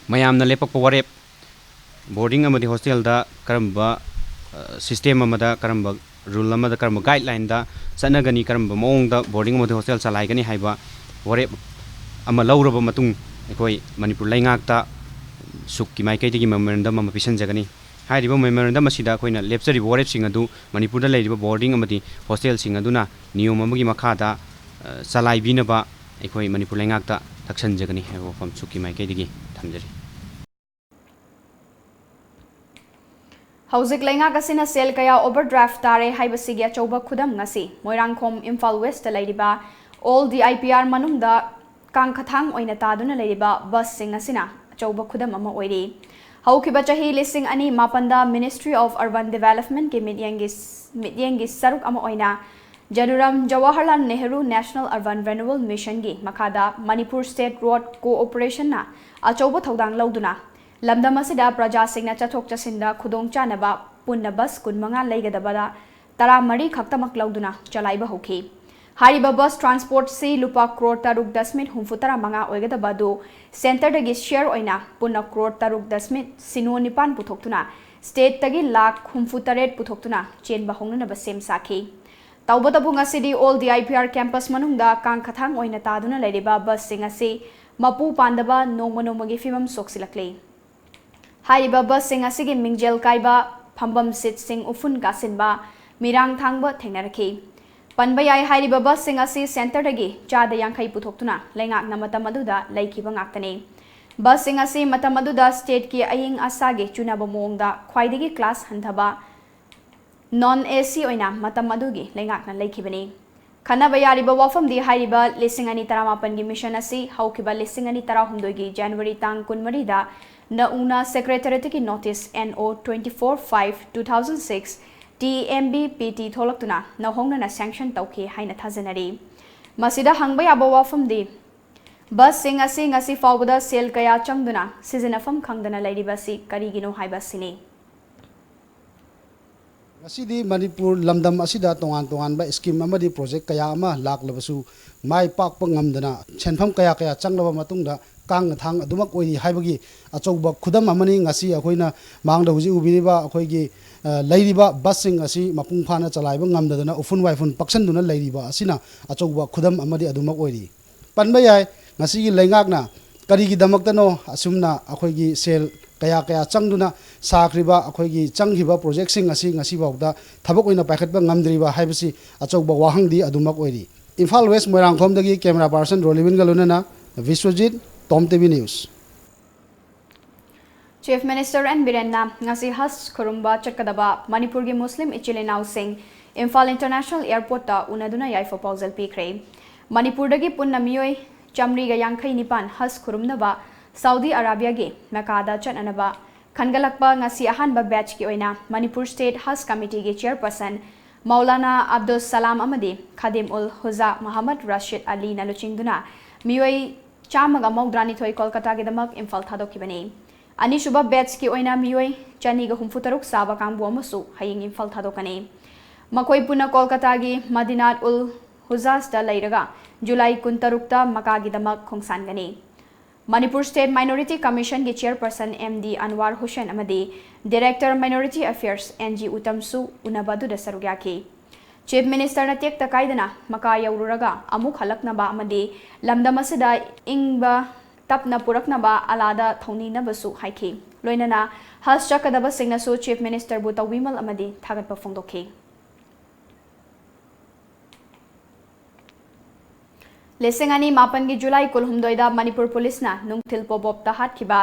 ꯃꯌꯥꯝꯅ ꯂꯦꯞꯄꯛꯄ ꯋꯥꯔꯦꯞ, ꯕꯣꯔꯗꯤꯡ ꯑꯃꯗꯤ ꯍꯣꯁꯇꯦꯜꯗ ꯀꯔꯝꯕ ꯁꯤꯁꯇꯦꯝ ꯑꯃꯗ, ꯀꯔꯝꯕ ꯔꯨꯜ ꯑꯃꯗ, ꯀꯔꯝꯕ ꯒꯥꯏꯗꯂꯥꯏꯟꯗ ꯆꯠꯅꯒꯅꯤ, ꯀꯔꯝꯕ ꯃꯑꯣꯡꯗ ꯕꯣꯔꯗꯤꯡ ꯑꯃꯗꯤ ꯍꯣꯁꯇꯦꯜ ꯆꯂꯥꯏꯒꯅꯤ ꯍꯥꯏꯕ ꯋꯥꯔꯦꯞ ꯑꯃ ꯂꯧꯔꯕ ꯃꯇꯨꯡ, ꯑꯩꯈꯣꯏ ꯃꯅꯤꯄꯨꯔ ꯂꯩꯉꯥꯛꯇ ꯁꯨꯛꯀꯤ ꯃꯥꯏꯀꯩꯗꯒꯤ ꯃꯦꯃꯣꯔꯦꯟꯗꯝ ꯑꯃ ꯄꯤꯁꯤꯟꯖꯒꯅꯤ꯫ ꯍꯥꯏꯔꯤꯕ ꯃꯦꯃꯣꯔꯦꯟꯗꯝ ꯑꯁꯤꯗ ꯑꯩꯈꯣꯏꯅ ꯂꯦꯞꯆꯔꯤꯕ ꯋꯥꯔꯦꯞꯁꯤꯡ ꯑꯗꯨ ꯃꯅꯤꯄꯨꯔꯗ ꯂꯩꯔꯤꯕ ꯕꯣꯔꯗꯤꯡ ꯑꯃꯗꯤ ꯍꯣꯁꯇꯦꯜꯁꯤꯡ ꯑꯗꯨꯅ ꯅꯤꯌꯣꯝ ꯑꯃꯒꯤ ꯃꯈꯥꯗ ꯆꯂꯥꯏꯕꯤꯅꯕ ꯑꯩꯈꯣꯏ ꯃꯅꯤꯄꯨꯔ ꯂꯩꯉꯥꯛꯇ ꯇꯛꯁꯟꯖꯒꯅꯤ ꯍꯥꯏꯕ ꯋꯥꯐꯝ ꯁꯨꯛꯀꯤ ꯃꯥꯏꯀꯩꯗꯒꯤ ꯊꯝꯖꯔꯤ꯫ ꯍꯧꯖꯤꯛ ꯂꯩꯉꯥꯛ ꯑꯁꯤꯅ ꯁꯦꯜ ꯀꯌꯥ ꯑꯣꯚꯔ ꯗ꯭ꯔꯥꯐ ꯇꯥꯔꯦ ꯍꯥꯏꯕꯁꯤꯒꯤ ꯑꯆꯧꯕ ꯈꯨꯗꯝ ꯉꯁꯤ ꯃꯣꯏꯔꯥꯡꯈꯣꯝ ꯏꯝꯐꯥꯜ ꯋꯦꯁꯇ ꯂꯩꯔꯤꯕ old D I P R ꯃꯅꯨꯡꯗ ꯀꯥꯡꯈꯊꯥꯡ ꯑꯣꯏꯅ ꯇꯥꯗꯨꯅ ꯂꯩꯔꯤꯕ ꯕꯁꯁꯤꯡ ꯑꯁꯤꯅ ꯑꯆꯧꯕ ꯈꯨꯗꯝ ꯑꯃ ꯑꯣꯏꯔꯤ꯫ ꯍꯧꯈꯤꯕ ꯆꯍꯤ ꯂꯤꯁꯤꯡ ꯑꯅꯤ ꯃꯥꯄꯟꯗ Ministry of Urban Developmentꯀꯤ ꯃꯤꯠꯌꯦꯡꯒꯤ, ꯃꯤꯠꯌꯦꯡꯒꯤ ꯁꯔꯨꯛ ꯑꯃ ꯑꯣꯏꯅ ꯖꯗꯨꯔꯥꯝ Jawaharlal Nehru National Urban Renewal Missionꯒꯤ ꯃꯈꯥꯗ ꯃꯅꯤꯄꯨꯔ State Road Corporationꯅ ꯑꯆꯧꯕ ꯊꯧꯗꯥꯡ ꯂꯧꯗꯨꯅ ꯂꯝꯗꯝ ꯑꯁꯤꯗ ꯄ꯭ꯔꯖꯥꯁꯤꯡꯅ ꯆꯠꯊꯣꯛ ꯆꯠꯁꯤꯟꯗ ꯈꯨꯗꯣꯡꯆꯥꯅꯕ ꯄꯨꯟꯅ ꯕꯁ ꯀꯨꯟꯃꯉꯥ ꯂꯩꯒꯗꯕꯗ ꯇꯔꯥꯃꯔꯤ ꯈꯛꯇꯃꯛ ꯂꯧꯗꯨꯅ ꯆꯂꯥꯏꯕ ꯍꯧꯈꯤ꯫ ꯍꯥꯏꯔꯤꯕ ꯕꯁ ꯇ꯭ꯔꯥꯟꯁꯄꯣꯔꯠꯁꯤ ꯂꯨꯄꯥ ꯀ꯭ꯔꯣꯔ ꯇꯔꯨꯛ ꯗꯁꯃꯤꯠ ꯍꯨꯝꯐꯨ ꯇꯔꯥ ꯃꯉꯥ ꯑꯣꯏꯒꯗꯕ ꯑꯗꯨ ꯁꯦꯟꯇꯔꯗꯒꯤ ꯁꯤꯌꯔ ꯑꯣꯏꯅ ꯄꯨꯟꯅ ꯀ꯭ꯔꯣꯔ ꯇꯔꯨꯛ ꯗꯁꯃꯤꯠ ꯁꯤꯅꯣ ꯅꯤꯄꯥꯟ ꯄꯨꯊꯣꯛꯇꯨꯅ ꯁ꯭ꯇꯦꯠꯇꯒꯤ ꯂꯥꯈ ꯍꯨꯝꯐꯨ ꯇꯔꯦꯠ ꯄꯨꯊꯣꯛꯇꯨꯅ ꯆꯦꯟꯕ ꯍꯧꯅꯅꯕ ꯁꯦꯝ ꯁꯥꯈꯤ꯫ ꯇꯧꯕꯇꯕꯨ ꯉꯁꯤꯗꯤ old D I P R campus ꯃꯅꯨꯡꯗ ꯀꯥꯡꯈꯊꯥꯡ ꯑꯣꯏꯅ ꯇꯥꯗꯨꯅ ꯂꯩꯔꯤꯕ ꯕꯁꯁꯤꯡ ꯑꯁꯤ ꯃꯄꯨ ꯄꯥꯟꯗꯕ ꯅꯣꯡꯃ ꯅꯣꯡꯃꯒꯤ ꯐꯤꯕꯝ ꯁꯣꯛꯁꯤꯜꯂꯛꯂꯤ꯫ ꯍꯥꯏꯔꯤꯕ ꯕꯁꯁꯤꯡ ꯑꯁꯤꯒꯤ ꯃꯤꯡꯖꯦꯜ ꯀꯥꯏꯕ, ꯐꯝꯐꯝ ꯁꯤꯠꯁꯤꯡ ꯎꯐꯨꯟ ꯀꯥꯁꯤꯟꯕ, ꯃꯤꯔꯥꯡ ꯊꯥꯡꯕ ꯊꯦꯡꯅꯔꯛꯈꯤ꯫ ꯄꯟꯕ ꯌꯥꯏ, ꯍꯥꯏꯔꯤꯕ ꯕꯁꯁꯤꯡ ꯑꯁꯤ ꯁꯦꯟꯇꯔꯗꯒꯤ ꯆꯥꯗ ꯌꯥꯡꯈꯩ ꯄꯨꯊꯣꯛꯇꯨꯅ ꯂꯩꯉꯥꯛꯅ ꯃꯇꯝ ꯑꯗꯨꯗ ꯂꯩꯈꯤꯕ ꯉꯥꯛꯇꯅꯤ꯫ ꯕꯁꯁꯤꯡ ꯑꯁꯤ ꯃꯇꯝ ꯑꯗꯨꯗ ꯁ꯭ꯇꯦꯠꯀꯤ ꯑꯏꯪ ꯑꯁꯥꯒꯤ ꯆꯨꯅꯕ ꯃꯑꯣꯡꯗ ꯈ꯭ꯋꯥꯏꯗꯒꯤ ꯀ꯭ꯂꯥꯁ ꯍꯟꯊꯕ, ꯅꯣꯟ ꯑꯦ ꯁꯤ ꯑꯣꯏꯅ ꯃꯇꯝ ꯑꯗꯨꯒꯤ ꯂꯩꯉꯥꯛꯅ ꯂꯩꯈꯤꯕꯅꯤ꯫ ꯈꯟꯅꯕ ꯌꯥꯔꯤꯕ ꯋꯥꯐꯝꯗꯤ ꯍꯥꯏꯔꯤꯕ ꯂꯤꯁꯤꯡ ꯑꯅꯤ ꯇꯔꯥꯃꯥꯄꯟꯒꯤ ꯃꯤꯁꯟ ꯑꯁꯤ ꯍꯧꯈꯤꯕ ꯂꯤꯁꯤꯡ ꯑꯅꯤ ꯇꯔꯥꯍꯨꯝꯗꯣꯏꯒꯤ ꯖꯅꯋꯥꯔꯤ ꯇꯥꯡ ꯀꯨꯟꯃꯔꯤꯗ ꯅꯧꯅ ꯁꯦꯀ꯭ꯔꯦꯇꯔꯤꯌꯦꯠꯇꯒꯤ notice N O twenty four five two thousand six T M B P T ꯊꯣꯛꯂꯛꯇꯨꯅ ꯅꯧꯍꯧꯅꯅ ꯁꯦꯡꯁꯟ ꯇꯧꯈꯤ ꯍꯥꯏꯅ ꯊꯥꯖꯅꯔꯤ꯫ ꯃꯁꯤꯗ ꯍꯪꯕ ꯌꯥꯕ ꯋꯥꯐꯝꯗꯤ, ꯕꯁꯁꯤꯡ ꯑꯁꯤ ꯉꯁꯤ ꯐꯥꯎꯕꯗ ꯁꯦꯜ ꯀꯌꯥ ꯆꯪꯗꯨꯅ ꯁꯤꯖꯤꯟꯅꯐꯝ ꯈꯪꯗꯅ ꯂꯩꯔꯤꯕ ꯑꯁꯤ ꯀꯔꯤꯒꯤꯅꯣ ꯍꯥꯏꯕ ꯑꯁꯤꯅꯤ꯫ ꯉꯁꯤꯗꯤ ꯃꯅꯤꯄꯨꯔ ꯂꯝꯗꯝ ꯑꯁꯤꯗ ꯇꯣꯉꯥꯟ ꯇꯣꯉꯥꯟꯕ ꯁ꯭ꯀꯤꯝ ꯑꯃꯗꯤ ꯄ꯭ꯔꯣꯖꯦꯛ ꯀꯌꯥ ꯑꯃ ꯂꯥꯛꯂꯕꯁꯨ ꯃꯥꯏ ꯄꯥꯛꯄ ꯉꯝꯗꯅ ꯁꯦꯟꯐꯝ ꯀꯌꯥ ꯀꯌꯥ ꯆꯪꯂꯕ ꯃꯇꯨꯡꯗ ꯀꯥꯡꯅ ꯊꯥꯡ ꯑꯗꯨꯃꯛ ꯑꯣꯏꯔꯤ ꯍꯥꯏꯕꯒꯤ ꯑꯆꯧꯕ ꯈꯨꯗꯝ ꯑꯃꯅꯤ꯫ ꯉꯁꯤ ꯑꯩꯈꯣꯏꯅ ꯃꯥꯡꯗ ꯍꯧꯖꯤꯛ ꯎꯕꯤꯔꯤꯕ ꯑꯩꯈꯣꯏꯒꯤ, ꯑ, ꯂꯩꯔꯤꯕ ꯕꯁꯁꯤꯡ ꯑꯁꯤ ꯃꯄꯨꯡ ꯐꯥꯅ ꯆꯂꯥꯏꯕ ꯉꯝꯗꯗꯅ ꯎꯐꯨꯟ ꯋꯥꯏꯐꯨꯟ ꯄꯛꯁꯟꯗꯨꯅ ꯂꯩꯔꯤꯕ ꯑꯁꯤꯅ ꯑꯆꯧꯕ ꯈꯨꯗꯝ ꯑꯃꯗꯤ ꯑꯗꯨꯃꯛ ꯑꯣꯏꯔꯤ꯫ ꯄꯟꯕ ꯌꯥꯏ, ꯉꯁꯤꯒꯤ ꯂꯩꯉꯥꯛꯅ ꯀꯔꯤꯒꯤꯗꯃꯛꯇꯅꯣ ꯑꯁꯨꯝꯅ ꯑꯩꯈꯣꯏꯒꯤ ꯁꯦꯜ ꯀꯌꯥ ꯀꯌꯥ ꯆꯪꯗꯨꯅ ꯁꯥꯈ꯭ꯔꯤꯕ ꯑꯩꯈꯣꯏꯒꯤ ꯆꯪꯈꯤꯕ ꯄ꯭ꯔꯣꯖꯦꯛꯁꯤꯡ ꯑꯁꯤ ꯉꯁꯤꯐꯥꯎꯗ ꯊꯕꯛ ꯑꯣꯏꯅ ꯄꯥꯏꯈꯠꯄ ꯉꯝꯗ꯭ꯔꯤꯕ ꯍꯥꯏꯕꯁꯤ ꯑꯆꯧꯕ ꯋꯥꯍꯪꯗꯤ ꯑꯗꯨꯃꯛ ꯑꯣꯏꯔꯤ꯫ ꯏꯝꯐꯥꯜ ꯋꯦꯁ ꯃꯣꯏꯔꯥꯡꯈꯣꯝꯗꯒꯤ ꯀꯦꯃꯦꯔꯥ ꯄꯥꯔꯁꯟ ꯔꯣꯂꯤꯕꯤꯟꯒ ꯂꯣꯏꯅꯅ Biswajit, Tom TV news. Chief Minister N ꯕꯤꯔꯦꯟꯅ ꯉꯁꯤ ꯍꯖ ꯈꯨꯔꯨꯝꯕ ꯆꯠꯀꯗꯕ ꯃꯅꯤꯄꯨꯔꯒꯤ ꯃꯨꯁꯂꯤꯝ ꯏꯆꯤꯜ ꯏꯅꯥꯎꯁꯤꯡ ꯏꯝꯐꯥꯜ International Airportꯇ ꯎꯅꯗꯨꯅ ꯌꯥꯏꯐ ꯄꯥꯎꯖꯦꯜ ꯄꯤꯈ꯭ꯔꯦ꯫ ꯃꯅꯤꯄꯨꯔꯗꯒꯤ ꯄꯨꯟꯅ ꯃꯤꯑꯣꯏ ꯆꯥꯃꯔꯤꯒ ꯌꯥꯡꯈꯩ ꯅꯤꯄꯥꯟ ꯍꯖ ꯈꯨꯔꯨꯝꯅꯕ ꯁꯥꯎꯗꯤ ꯑꯔꯥꯕꯤꯌꯥꯒꯤ ꯃꯦꯀꯥꯗ ꯆꯠꯅꯅꯕ ꯈꯟꯒꯠꯂꯛꯄ ꯉꯁꯤ ꯑꯍꯥꯟꯕ batchꯀꯤ ꯑꯣꯏꯅ Manipur State Hajj Committeeꯒꯤ chairperson Maulana Abdul ꯁꯂꯥꯝ ꯑꯃꯗꯤ ꯈꯥꯗꯤꯝ ꯎꯜ ꯍꯨꯖꯥ ꯃꯨꯍꯝꯃꯗ ꯔꯥꯁꯤꯗ ꯑꯂꯤꯅ ꯂꯨꯆꯤꯡꯗꯨꯅ ꯃꯤꯑꯣꯏ ꯆꯥꯝꯃꯒ ꯃꯧꯗ꯭ꯔꯥꯅꯤꯊꯣꯏ ꯀꯣꯜꯀꯇꯥꯒꯤꯗꯃꯛ ꯏꯝꯐꯥꯜ ꯊꯥꯗꯣꯛꯈꯤꯕꯅꯤ꯫ ꯑꯅꯤꯁꯨꯕ batchꯀꯤ ꯑꯣꯏꯅ ꯃꯤꯑꯣꯏ ꯆꯅꯤꯒ ꯍꯨꯝꯐꯨ ꯇꯔꯨꯛ ꯁꯥꯕ ꯀꯥꯡꯕꯨ ꯑꯃꯁꯨ ꯍꯌꯦꯡ ꯏꯝꯐꯥꯜ ꯊꯥꯗꯣꯛꯀꯅꯤ꯫ ꯃꯈꯣꯏ ꯄꯨꯟꯅ ꯀꯣꯜꯀꯇꯥꯒꯤ ꯃꯗꯤꯅꯥꯠ ꯎꯜ ꯍꯨꯖꯥꯖꯇ ꯂꯩꯔꯒ ꯖꯨꯂꯥꯏ ꯀꯨꯟꯇꯔꯨꯛꯇ ꯃꯀꯥꯒꯤꯗꯃꯛ ꯈꯣꯡꯁꯥꯟꯒꯅꯤ꯫ ꯃꯅꯤꯄꯨꯔ State Minority Commissionꯒꯤ chairperson M D Anwar Hussain ꯑꯃꯗꯤ Director Minority Affairs N G ꯎꯇꯝꯁꯨ ꯎꯅꯕ ꯑꯗꯨꯗ ꯁꯔꯨꯛ ꯌꯥꯈꯤ꯫ Chief Ministerꯅ ꯇꯦꯛꯇ ꯀꯥꯏꯗꯅ ꯃꯀꯥ ꯌꯧꯔꯨꯔꯒ ꯑꯃꯨꯛ ꯍꯜꯂꯛꯅꯕ ꯑꯃꯗꯤ ꯂꯝꯗꯝ ꯑꯁꯤꯗ ꯏꯪꯕ ꯇꯞꯅ ꯄꯨꯔꯛꯅꯕ ꯑꯜꯂꯥꯗ ꯊꯧꯅꯤꯅꯕꯁꯨ ꯍꯥꯏꯈꯤ꯫ ꯂꯣꯏꯅꯅ ꯍꯖ ꯆꯠꯀꯗꯕꯁꯤꯡꯅꯁꯨ Chief Ministerꯕꯨ ꯇꯧꯕꯤꯃꯜ ꯑꯃꯗꯤ ꯊꯥꯒꯠꯄ ꯐꯣꯡꯗꯣꯛꯈꯤ꯫ ꯂꯤꯁꯤꯡ ꯑꯅꯤ ꯃꯥꯄꯟꯒꯤ ꯖꯨꯂꯥꯏ ꯀꯨꯟꯍꯨꯝꯗꯣꯏꯗ ꯃꯅꯤꯄꯨꯔ ꯄꯨꯂꯤꯁꯅ ꯅꯨꯡꯊꯤꯜ ꯄꯣꯕꯣꯞꯇ ꯍꯥꯠꯈꯤꯕ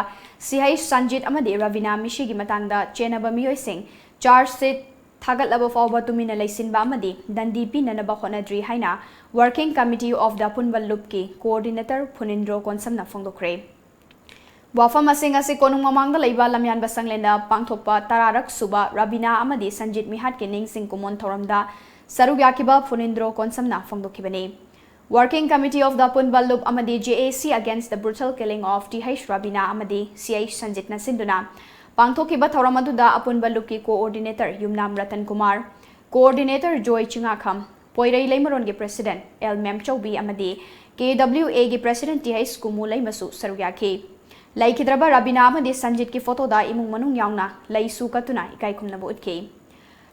ꯁꯤꯍꯩꯆ ꯁꯟꯖꯤꯠ ꯑꯃꯗꯤ ꯔꯕꯤꯅꯥ ꯃꯤꯁꯤꯒꯤ ꯃꯇꯥꯡꯗ ꯆꯦꯟꯅꯕ ꯃꯤꯑꯣꯏꯁꯤꯡ charge sheet ꯊꯥꯒꯠꯂꯕ ꯐꯥꯎꯕ ꯇꯨꯃꯤꯟꯅ ꯂꯩꯁꯤꯟꯕ ꯑꯃꯗꯤ ꯗꯟꯗꯤ ꯄꯤꯅꯅꯕ ꯍꯣꯠꯅꯗ꯭ꯔꯤ ꯍꯥꯏꯅ Working Committee of the ꯑꯄꯨꯟꯕ ꯂꯨꯞꯀꯤ coordinator ꯐꯨꯅꯤꯟꯗ꯭ꯔꯣ ꯀꯣꯟꯁꯝꯅ ꯐꯣꯡꯗꯣꯛꯈ꯭ꯔꯦ꯫ ꯋꯥꯐꯝ ꯑꯁꯤꯡ ꯑꯁꯤ ꯀꯣꯅꯨꯡ ꯃꯃꯥꯡꯗ ꯂꯩꯕ ꯂꯝꯌꯥꯟꯕ ꯁꯪꯂꯦꯟꯗ ꯄꯥꯡꯊꯣꯛꯄ ꯇꯔꯥꯔꯛ ꯁꯨꯕ ꯔꯕꯤꯅꯥ ꯑꯃꯗꯤ ꯁꯟꯖꯤꯠ ꯃꯤꯍꯥꯠꯀꯤ ꯅꯤꯡꯁꯤꯡ ꯀꯨꯃꯣꯟ ꯊꯧꯔꯝꯗ ꯁꯔꯨꯛ ꯌꯥꯈꯤꯕ ꯐꯨꯅꯤꯟꯗ꯭ꯔꯣ ꯀꯣꯟꯁꯝꯅ ꯐꯣꯡꯗꯣꯛꯈꯤꯕꯅꯤ꯫ Working Committee of the ꯑꯄꯨꯟꯕ ꯂꯨꯞ ꯑꯃꯗꯤ J A C against the brutal killing of T H Rabina ꯑꯃꯗꯤ C H ꯁꯟꯖꯤꯠꯅ ꯁꯤꯟꯗꯨꯅ ꯄꯥꯡꯊꯣꯛꯈꯤꯕ ꯊꯧꯔꯝ ꯑꯗꯨꯗ ꯑꯄꯨꯟꯕ ꯂꯨꯞꯀꯤ coordinator ꯌꯨꯝꯅꯥꯝ ꯔꯇꯟ ꯀꯨꯃꯥꯔ, coordinator ꯖꯣꯏ ꯆꯤꯉꯥꯈꯝ, ꯄꯣꯏꯔꯩ ꯂꯩꯃꯔꯣꯟꯒꯤ president ꯑꯦꯜ ꯃꯦꯝꯆꯧꯕꯤ ꯑꯃꯗꯤ K W A ꯒꯤ president T H ꯀꯨꯃꯨ ꯂꯩꯃꯁꯨ ꯁꯔꯨꯛ ꯌꯥꯈꯤ꯫ ꯂꯩꯈꯤꯗ꯭ꯔꯕ ꯔꯥꯕꯤꯅꯥ ꯑꯃꯗꯤ ꯁꯟꯖꯤꯠꯀꯤ ꯐꯣꯇꯣꯗ ꯏꯃꯨꯡ ꯃꯅꯨꯡ ꯌꯥꯎꯅ ꯂꯩꯁꯨ ꯀꯠꯇꯨꯅ ꯏꯀꯥꯏ ꯈꯨꯝꯅꯕ ꯎꯠꯈꯤ꯫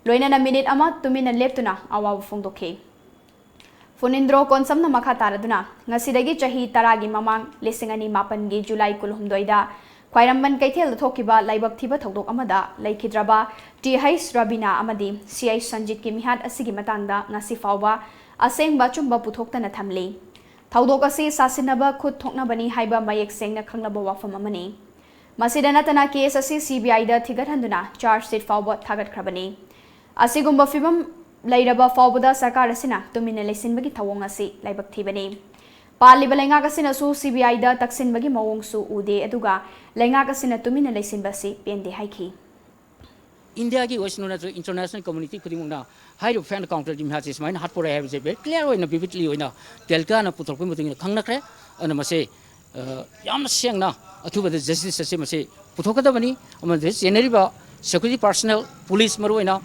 ꯂꯣꯏꯅꯅ ꯃꯤꯅꯤꯠ ꯑꯃ ꯇꯨꯃꯤꯟꯅ ꯂꯦꯞꯇꯨꯅ ꯑꯋꯥꯕ ꯐꯣꯡꯗꯣꯛꯈꯤ꯫ ꯐꯨꯅꯤꯟꯗ꯭ꯔꯣ ꯀꯣꯟꯁꯝꯅ ꯃꯈꯥ ꯇꯥꯔꯗꯨꯅ, ꯉꯁꯤꯗꯒꯤ ꯆꯍꯤ ꯇꯔꯥꯒꯤ ꯃꯃꯥꯡ, ꯂꯤꯁꯤꯡ ꯑꯅꯤ ꯃꯥꯄꯟꯒꯤ ꯖꯨꯂꯥꯏ ꯀꯨꯟꯍꯨꯝꯗꯣꯏꯗ ꯈ꯭ꯋꯥꯏꯔꯝꯕꯟ ꯀꯩꯊꯦꯜꯗ ꯊꯣꯛꯈꯤꯕ ꯂꯥꯏꯕꯛ ꯊꯤꯕ ꯊꯧꯗꯣꯛ ꯑꯃꯗ ꯂꯩꯈꯤꯗ꯭ꯔꯕ T H ꯔꯕꯤꯅꯥ ꯑꯃꯗꯤ C H ꯁꯟꯖꯤꯠꯀꯤ ꯃꯤꯍꯥꯠ ꯑꯁꯤꯒꯤ ꯃꯇꯥꯡꯗ ꯉꯁꯤ ꯐꯥꯎꯕ ꯑꯁꯦꯡꯕ ꯑꯆꯨꯝꯕ ꯄꯨꯊꯣꯛꯇꯅ ꯊꯝꯂꯤ꯫ ꯊꯧꯗꯣꯛ ꯑꯁꯤ ꯁꯥꯁꯤꯟꯅꯕ ꯈꯨꯠ ꯊꯣꯛꯅꯕꯅꯤ ꯍꯥꯏꯕ ꯃꯌꯦꯛ ꯁꯦꯡꯅ ꯈꯪꯂꯕ ꯋꯥꯐꯝ ꯑꯃꯅꯤ꯫ ꯃꯁꯤꯗ ꯅꯠꯇꯅ case ꯑꯁꯤ C B I the ꯊꯤꯒꯠꯍꯟꯗꯨꯅ charge sheet ꯐꯥꯎꯕ ꯊꯥꯒꯠꯈ꯭ꯔꯕꯅꯤ꯫ ꯑꯁꯤꯒꯨꯝꯕ ꯐꯤꯚꯝ ꯂꯩꯔꯕ ꯐꯥꯎꯕꯗ ꯁꯔꯀꯥꯔ ꯑꯁꯤꯅ ꯇꯨꯃꯤꯟꯅ ꯂꯩꯁꯤꯟꯕꯒꯤ ꯊꯧꯑꯣꯡ ꯑꯁꯤ ꯂꯥꯏꯕꯛ ꯊꯤꯕꯅꯤ꯫ ꯄꯥꯜꯂꯤꯕ ꯂꯩꯉꯥꯛ ꯑꯁꯤꯅꯁꯨ C B I ꯗ ꯇꯛꯁꯤꯟꯕꯒꯤ ꯃꯑꯣꯡꯁꯨ ꯎꯗꯦ, ꯑꯗꯨꯒ ꯂꯩꯉꯥꯛ ꯑꯁꯤꯅ ꯇꯨꯃꯤꯟꯅ ꯂꯩꯁꯤꯟꯕ ꯑꯁꯤ ꯄꯦꯟꯗꯦ ꯍꯥꯏꯈꯤ꯫ ꯏꯟꯗꯤꯌꯥꯒꯤ ꯑꯣꯏꯁꯅꯨ ꯅꯠꯇ꯭ꯔꯒ international community ꯈꯨꯗꯤꯡꯃꯛꯅ ꯍꯥꯏꯔꯤꯕ ꯐꯦꯟ ꯀꯥꯎꯟꯇꯔꯒꯤ ꯃꯤꯍꯥꯠꯁꯤ ꯁꯨꯃꯥꯏꯅ ꯍꯥꯠꯄ ꯌꯥꯏ ꯍꯥꯏꯕꯁꯦ very clear ꯑꯣꯏꯅ, vividly ꯑꯣꯏꯅ, ꯇꯦꯜꯀꯥꯅ ꯄꯨꯊꯣꯔꯛꯄꯒꯤ ꯃꯇꯨꯡ ꯏꯟꯅ ꯈꯪꯅꯈ꯭ꯔꯦ꯫ ꯑꯗꯨꯅ ꯃꯁꯤ, ꯑ, ꯌꯥꯝꯅ ꯁꯦꯡꯅ ꯑꯊꯨꯕꯗ justice ꯑꯁꯤ ꯃꯁꯤ ꯄꯨꯊꯣꯛꯀꯗꯕꯅꯤ꯫ ꯑꯃꯗꯤ ꯆꯦꯟꯅꯔꯤꯕ security personnel, police ꯃꯔꯨꯑꯣꯏꯅ,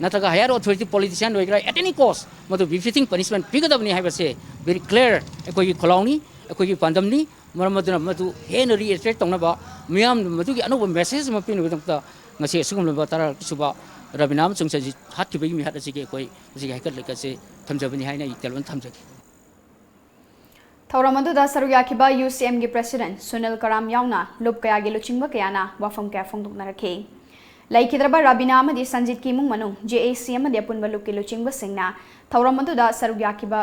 ꯅꯠꯇ꯭ꯔꯒ higher authority politician ꯑꯣꯏꯒꯦꯔꯥ, at any cost, ꯃꯗꯨ befitting punishment ꯄꯤꯒꯗꯕꯅꯤ ꯍꯥꯏꯕꯁꯦ very clear ꯑꯩꯈꯣꯏꯒꯤ ꯈꯣꯜꯂꯥꯎꯅꯤ, ꯑꯩꯈꯣꯏꯒꯤ ꯄꯥꯟꯗꯝꯅꯤ꯫ ꯃꯔꯝ ꯑꯗꯨꯅ ꯃꯗꯨ ꯍꯦꯟꯅ reiterate ꯇꯧꯅꯕ, ꯃꯤꯌꯥꯝꯗ ꯃꯗꯨꯒꯤ ꯑꯅꯧꯕ message ꯑꯃ ꯄꯤꯅꯕꯒꯤꯗꯃꯛꯇ ꯉꯁꯤ ꯑꯁꯤꯒꯨꯝꯂꯕ ꯇꯔꯥ ꯁꯨꯕ ꯔꯕꯤꯅꯥ ꯑꯃꯁꯨꯡ ꯁꯟꯖꯤꯠ ꯍꯥꯠꯈꯤꯕꯒꯤ ꯃꯤꯍꯥꯠ ꯑꯁꯤꯒꯤ ꯑꯩꯈꯣꯏ ꯉꯁꯤꯒꯤ ꯍꯩꯀꯠ ꯂꯩꯀꯠꯁꯦ ꯊꯝꯖꯕꯅꯤ ꯍꯥꯏꯅ ꯑꯩ ꯇꯦꯜꯋꯟ ꯊꯝꯖꯒꯦ꯫ ꯊꯧꯔꯝ ꯑꯗꯨꯗ ꯁꯔꯨꯛ ꯌꯥꯈꯤꯕ U C M ꯒꯤ president ꯁꯨꯅꯤꯜ ꯀꯔꯥꯝ ꯌꯥꯎꯅ ꯂꯨꯞ ꯀꯌꯥꯒꯤ ꯂꯨꯆꯤꯡꯕ ꯀꯌꯥꯅ ꯋꯥꯐꯝ ꯀꯌꯥ ꯐꯣꯡꯗꯣꯛꯅꯔꯛꯈꯤ꯫ ꯂꯩꯈꯤꯗ꯭ꯔꯕ ꯔꯥꯕꯤꯅꯥ ꯑꯃꯗꯤ ꯁꯟꯖꯤꯠꯀꯤ ꯏꯃꯨꯡ ꯃꯅꯨꯡ, J A C ꯑꯃꯗꯤ ꯑꯄꯨꯟꯕ ꯂꯨꯞꯀꯤ ꯂꯨꯆꯤꯡꯕꯁꯤꯡꯅ ꯊꯧꯔꯝ ꯑꯗꯨꯗ ꯁꯔꯨꯛ ꯌꯥꯈꯤꯕ,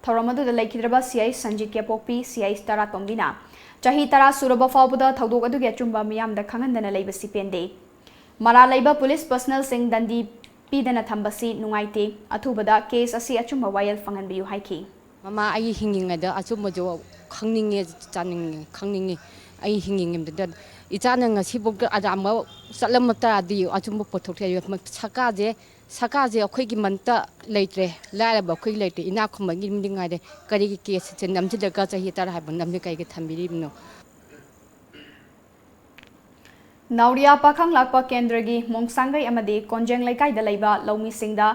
ꯊꯧꯔꯝ ꯑꯗꯨꯗ ꯂꯩꯈꯤꯗ꯭ꯔꯕ C I Sanjit ꯀꯦꯄꯣꯛꯄꯤ, C I ꯇꯔꯥꯇꯣꯝꯕꯤꯅ ꯆꯍꯤ ꯇꯔꯥ ꯁꯨꯔꯕ ꯐꯥꯎꯕꯗ ꯊꯧꯗꯣꯛ ꯑꯗꯨꯒꯤ ꯑꯆꯨꯝꯕ ꯃꯤꯌꯥꯝꯗ ꯈꯪꯍꯟꯗꯅ ꯂꯩꯕꯁꯤ ꯄꯦꯟꯗꯦ꯫ ꯃꯔꯥꯜ ꯂꯩꯕ police personnel ꯁꯤꯡ ꯗꯟꯗꯤ ꯄꯤꯗꯅ ꯊꯝꯕꯁꯤ ꯅꯨꯡꯉꯥꯏꯇꯦ꯫ ꯑꯊꯨꯕꯗ case ꯑꯁꯤ ꯑꯆꯨꯝꯕ ꯋꯥꯌꯦꯜ ꯐꯪꯍꯟꯕꯤꯌꯨ ꯍꯥꯏꯈꯤ꯫ ꯃꯃꯥ, ꯑꯩ ꯍꯤꯡꯉꯤꯉꯩꯗ ꯑꯆꯨꯝꯕꯗꯣ ꯈꯪꯅꯤꯡꯉꯦ, ꯆꯥꯅꯤꯡꯉꯦ, ꯈꯪꯅꯤꯡꯉꯤ꯫ ꯑꯩ ꯍꯤꯡꯉꯤꯉꯩꯗ ꯏꯆꯥꯅ ꯉꯁꯤꯐꯥꯎꯗ ꯑꯔꯥꯟꯕ ꯆꯠꯂꯝꯕ ꯇꯥꯔꯗꯤ ꯑꯆꯨꯝꯕ ꯄꯨꯊꯣꯛꯇꯦ꯫ ꯁꯔꯀꯥꯔꯁꯦ ꯁꯔꯀꯥꯔꯁꯦ ꯑꯩꯈꯣꯏꯒꯤ ꯃꯟꯇ ꯂꯩꯇ꯭ꯔꯦ, ꯂꯥꯏꯔꯕ ꯑꯩꯈꯣꯏꯒꯤ ꯂꯩꯇ꯭ꯔꯦ, ꯏꯅꯥꯛ ꯈꯨꯟꯕꯒꯤ ꯃꯤꯗꯤ ꯉꯥꯏꯔꯦ꯫ ꯀꯔꯤꯒꯤ ꯀꯦꯁꯁꯦ ꯅꯝꯁꯤꯜꯂꯒ ꯆꯍꯤ ꯇꯔꯥ ꯍꯥꯏꯕ ꯅꯝꯃꯤ ꯀꯩꯒꯤ ꯊꯝꯕꯤꯔꯤꯕꯅꯣ? ꯅꯥꯎꯔꯤꯌꯥ ꯄꯥꯈꯪ ꯂꯥꯛꯄ ꯀꯦꯟꯗ꯭ꯔꯒꯤ ꯃꯣꯡꯁꯥꯡꯒꯩ ꯑꯃꯗꯤ ꯀꯣꯟꯖꯦꯡ ꯂꯩꯀꯥꯏꯗ ꯂꯩꯕ ꯂꯧꯃꯤꯁꯤꯡꯗ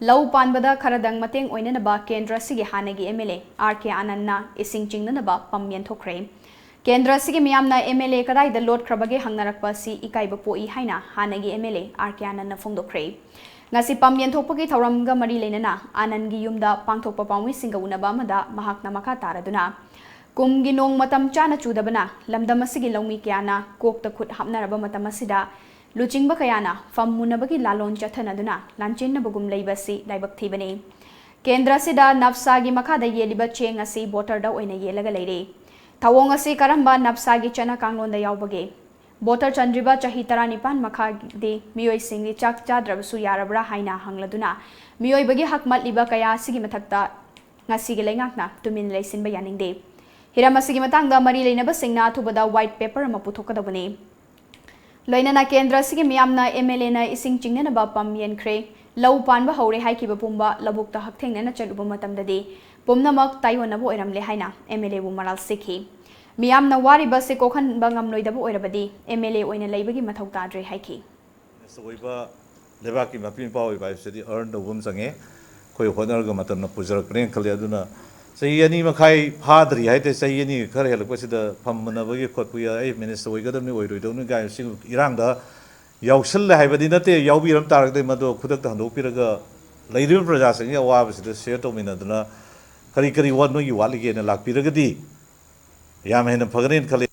ꯂꯧ ꯄꯥꯟꯕꯗ ꯈꯔꯗꯪ ꯃꯇꯦꯡ ꯑꯣꯏꯅꯅꯕ ꯀꯦꯟꯗ꯭ꯔ ꯑꯁꯤꯒꯤ ꯍꯥꯟꯅꯒꯤ ꯑꯦꯝ ꯑꯦꯜ ꯑꯦ ꯑꯥꯔ ꯀꯦ ꯑꯥꯅꯟꯅ ꯏꯁꯤꯡ ꯆꯤꯡꯅꯅꯕ ꯄꯝ ꯌꯦꯟꯊꯣꯛꯈ꯭ꯔꯦ꯫ ꯀꯦꯟꯗ꯭ꯔ ꯑꯁꯤꯒꯤ ꯃꯤꯌꯥꯝꯅ ꯑꯦꯝ ꯑꯦꯜ ꯑꯦ ꯀꯗꯥꯏꯗ ꯂꯣꯠꯈ꯭ꯔꯕꯒꯦ ꯍꯪꯅꯔꯛꯄ ꯑꯁꯤ ꯏꯀꯥꯏꯕ ꯄꯣꯛꯏ ꯍꯥꯏꯅ ꯍꯥꯟꯅꯒꯤ ꯑꯦꯝ ꯑꯦꯜ ꯑꯦ ꯑꯥꯔ ꯀꯦ ꯑꯥꯅꯟꯅ ꯐꯣꯡꯗꯣꯛꯈ꯭ꯔꯦ꯫ ꯉꯁꯤ ꯄꯝ ꯌꯦꯟꯊꯣꯛꯄꯒꯤ ꯊꯧꯔꯝꯒ ꯃꯔꯤ ꯂꯩꯅꯅ ꯑꯥꯅꯟꯒꯤ ꯌꯨꯝꯗ ꯄꯥꯡꯊꯣꯛꯄ ꯄꯥꯎꯃꯤꯁꯤꯡꯒ ꯎꯅꯕ ꯑꯃꯗ ꯃꯍꯥꯛꯅ ꯃꯈꯥ ꯇꯥꯔꯗꯨꯅ, ꯀꯨꯝꯒꯤ ꯅꯣꯡ ꯃꯇꯝ ꯆꯥꯅ ꯆꯨꯗꯕꯅ ꯂꯝꯗꯝ ꯑꯁꯤꯒꯤ ꯂꯧꯃꯤ ꯀꯌꯥꯅ ꯀꯣꯛꯇ ꯈꯨꯠ ꯍꯥꯞꯅꯔꯕ ꯃꯇꯝ ꯑꯁꯤꯗ ꯂꯨꯆꯤꯡꯕ ꯀꯌꯥꯅ ꯐꯝ ꯃꯨꯟꯅꯕꯒꯤ ꯂꯥꯂꯣꯟ ꯆꯠꯊꯅꯗꯨꯅ ꯂꯥꯟꯆꯦꯟꯅꯕꯒꯨꯝ ꯂꯩꯕ ꯑꯁꯤ ꯂꯥꯏꯕꯛ ꯊꯤꯕꯅꯤ꯫ ꯀꯦꯟꯗ꯭ꯔ ꯑꯁꯤꯗ ꯅꯞꯁꯥꯒꯤ ꯃꯈꯥꯗ ꯌꯦꯜꯂꯤꯕ ꯆꯦꯡ ꯑꯁꯤ ꯕꯣꯇꯔꯗ ꯑꯣꯏꯅ ꯌꯦꯜꯂꯒ ꯂꯩꯔꯦ꯫ ꯊꯧꯑꯣꯡ ꯑꯁꯤ ꯀꯔꯝꯕ ꯅꯞꯁꯥꯒꯤ ꯆꯠꯅ ꯀꯥꯡꯂꯣꯟꯗ ꯌꯥꯎꯕꯒꯦ? ꯕꯣꯇꯔ ꯆꯟꯗ꯭ꯔꯤꯕ ꯆꯍꯤ ꯇꯔꯥꯅꯤꯄꯥꯟ ꯃꯈꯥꯒꯤ ꯃꯤꯑꯣꯏꯁꯤꯡꯗꯤ ꯆꯥꯛ ꯆꯥꯗ꯭ꯔꯕꯁꯨ ꯌꯥꯔꯕ꯭ꯔꯥ ꯍꯥꯏꯅ ꯍꯪꯂꯗꯨꯅ ꯃꯤꯑꯣꯏꯕꯒꯤ ꯍꯛ ꯃꯠꯂꯤꯕ ꯀꯌꯥ ꯑꯁꯤꯒꯤ ꯃꯊꯛꯇ ꯉꯁꯤꯒꯤ ꯂꯩꯉꯥꯛꯅ ꯇꯨꯃꯤꯟ ꯂꯩꯁꯤꯟꯕ ꯌꯥꯅꯤꯡꯗꯦ꯫ ꯍꯤꯔꯝ ꯑꯁꯤꯒꯤ ꯃꯇꯥꯡꯗ ꯃꯔꯤ ꯂꯩꯅꯕꯁꯤꯡꯅ ꯑꯊꯨꯕꯗ ꯋꯥꯏꯠ ꯄꯦꯄꯔ ꯑꯃ ꯄꯨꯊꯣꯛꯀꯗꯧꯕꯅꯤ꯫ ꯂꯣꯏꯅꯅ ꯀꯦꯟꯗ꯭ꯔ ꯑꯁꯤꯒꯤ ꯃꯤꯌꯥꯝꯅ ꯑꯦꯝ ꯑꯦꯜ ꯑꯦꯅ ꯏꯁꯤꯡ ꯆꯤꯡꯅꯅꯕ ꯄꯝ ꯌꯦꯟꯈ꯭ꯔꯦ꯫ ꯂꯧ ꯄꯥꯟꯕ ꯍꯧꯔꯦ ꯍꯥꯏꯈꯤꯕ ꯄꯨꯝꯕ ꯂꯧꯕꯨꯛꯇ ꯍꯛꯊꯦꯡꯅꯅ ꯆꯠꯂꯨꯕ ꯃꯇꯝꯗꯗꯤ ꯄꯨꯝꯅꯃꯛ ꯇꯥꯏꯑꯣꯟꯅꯕ ꯑꯣꯏꯔꯝꯂꯦ ꯍꯥꯏꯅ ꯑꯦꯝ ꯑꯦꯜ ꯑꯦꯕꯨ ꯃꯔꯥꯜ ꯁꯤꯈꯤ꯫ ꯃꯤꯌꯥꯝꯅ ꯋꯥꯔꯤꯕ ꯑꯁꯤ ꯀꯣꯛꯍꯟꯕ ꯉꯝꯂꯣꯏꯗꯕ ꯑꯣꯏꯔꯕꯗꯤ ꯑꯦꯝ ꯑꯦꯜ ꯑꯦ ꯑꯣꯏꯅ ꯂꯩꯕꯒꯤ ꯃꯊꯧ ꯇꯥꯗ꯭ꯔꯦ ꯍꯥꯏꯈꯤ꯫ ꯑꯣꯏꯕ ꯂꯩꯕꯥꯛꯀꯤ ꯃꯄꯤ ꯃꯄꯥ ꯑꯣꯏꯕ ꯍꯥꯏꯕꯁꯤꯗꯤ ꯑꯔꯟ ꯇꯧꯕ ꯑꯃ ꯆꯪꯉꯦ꯫ ꯑꯩꯈꯣꯏ ꯍꯣꯠꯅꯔꯒ ꯃꯇꯝꯅ ꯄꯨꯖꯔꯛꯄꯅꯦꯅ ꯈꯜꯂꯤ꯫ ꯑꯗꯨꯅ ꯆꯍꯤ ꯑꯅꯤ ꯃꯈꯥꯏ ꯐꯥꯗ꯭ꯔꯤ ꯍꯥꯏꯇꯥꯔꯦ, ꯆꯍꯤ ꯑꯅꯤ ꯈꯔ ꯍꯦꯜꯂꯛꯄꯁꯤꯗ ꯐꯝ ꯃꯨꯟꯅꯕꯒꯤ ꯈꯣꯠꯄꯒꯤ, ꯑꯩ ꯃꯤꯅꯤꯁꯇꯔ ꯑꯣꯏꯒꯗꯕꯅꯤ ꯑꯣꯏꯔꯣꯏꯗꯕꯅꯤ ꯀꯥꯏꯅ ꯁꯤ ꯏꯔꯥꯡꯗ ꯌꯥꯎꯁꯜꯂꯦ ꯍꯥꯏꯕꯗꯤ ꯅꯠꯇꯦ, ꯌꯥꯎꯕꯤꯔꯝ ꯇꯥꯔꯒꯗꯤ ꯃꯗꯨ ꯈꯨꯗꯛꯇ ꯍꯟꯗꯣꯛꯄꯤꯔꯒ ꯂꯩꯔꯤꯕ ꯄ꯭ꯔꯖꯥꯁꯤꯡꯒꯤ ꯑꯋꯥꯕꯁꯤꯗ ꯁꯤꯌꯔ ꯇꯧꯃꯤꯟꯅꯗꯨꯅ ꯀꯔꯤ ꯀꯔꯤ ꯋꯥꯠ ꯅꯣꯏꯒꯤ ꯋꯥꯠꯂꯤꯒꯦꯅ ꯂꯥꯛꯄꯤꯔꯒꯗꯤ ꯌꯥꯝ ꯍꯦꯟꯅ ꯐꯒꯅꯦꯅ ꯈꯜꯂꯤ꯫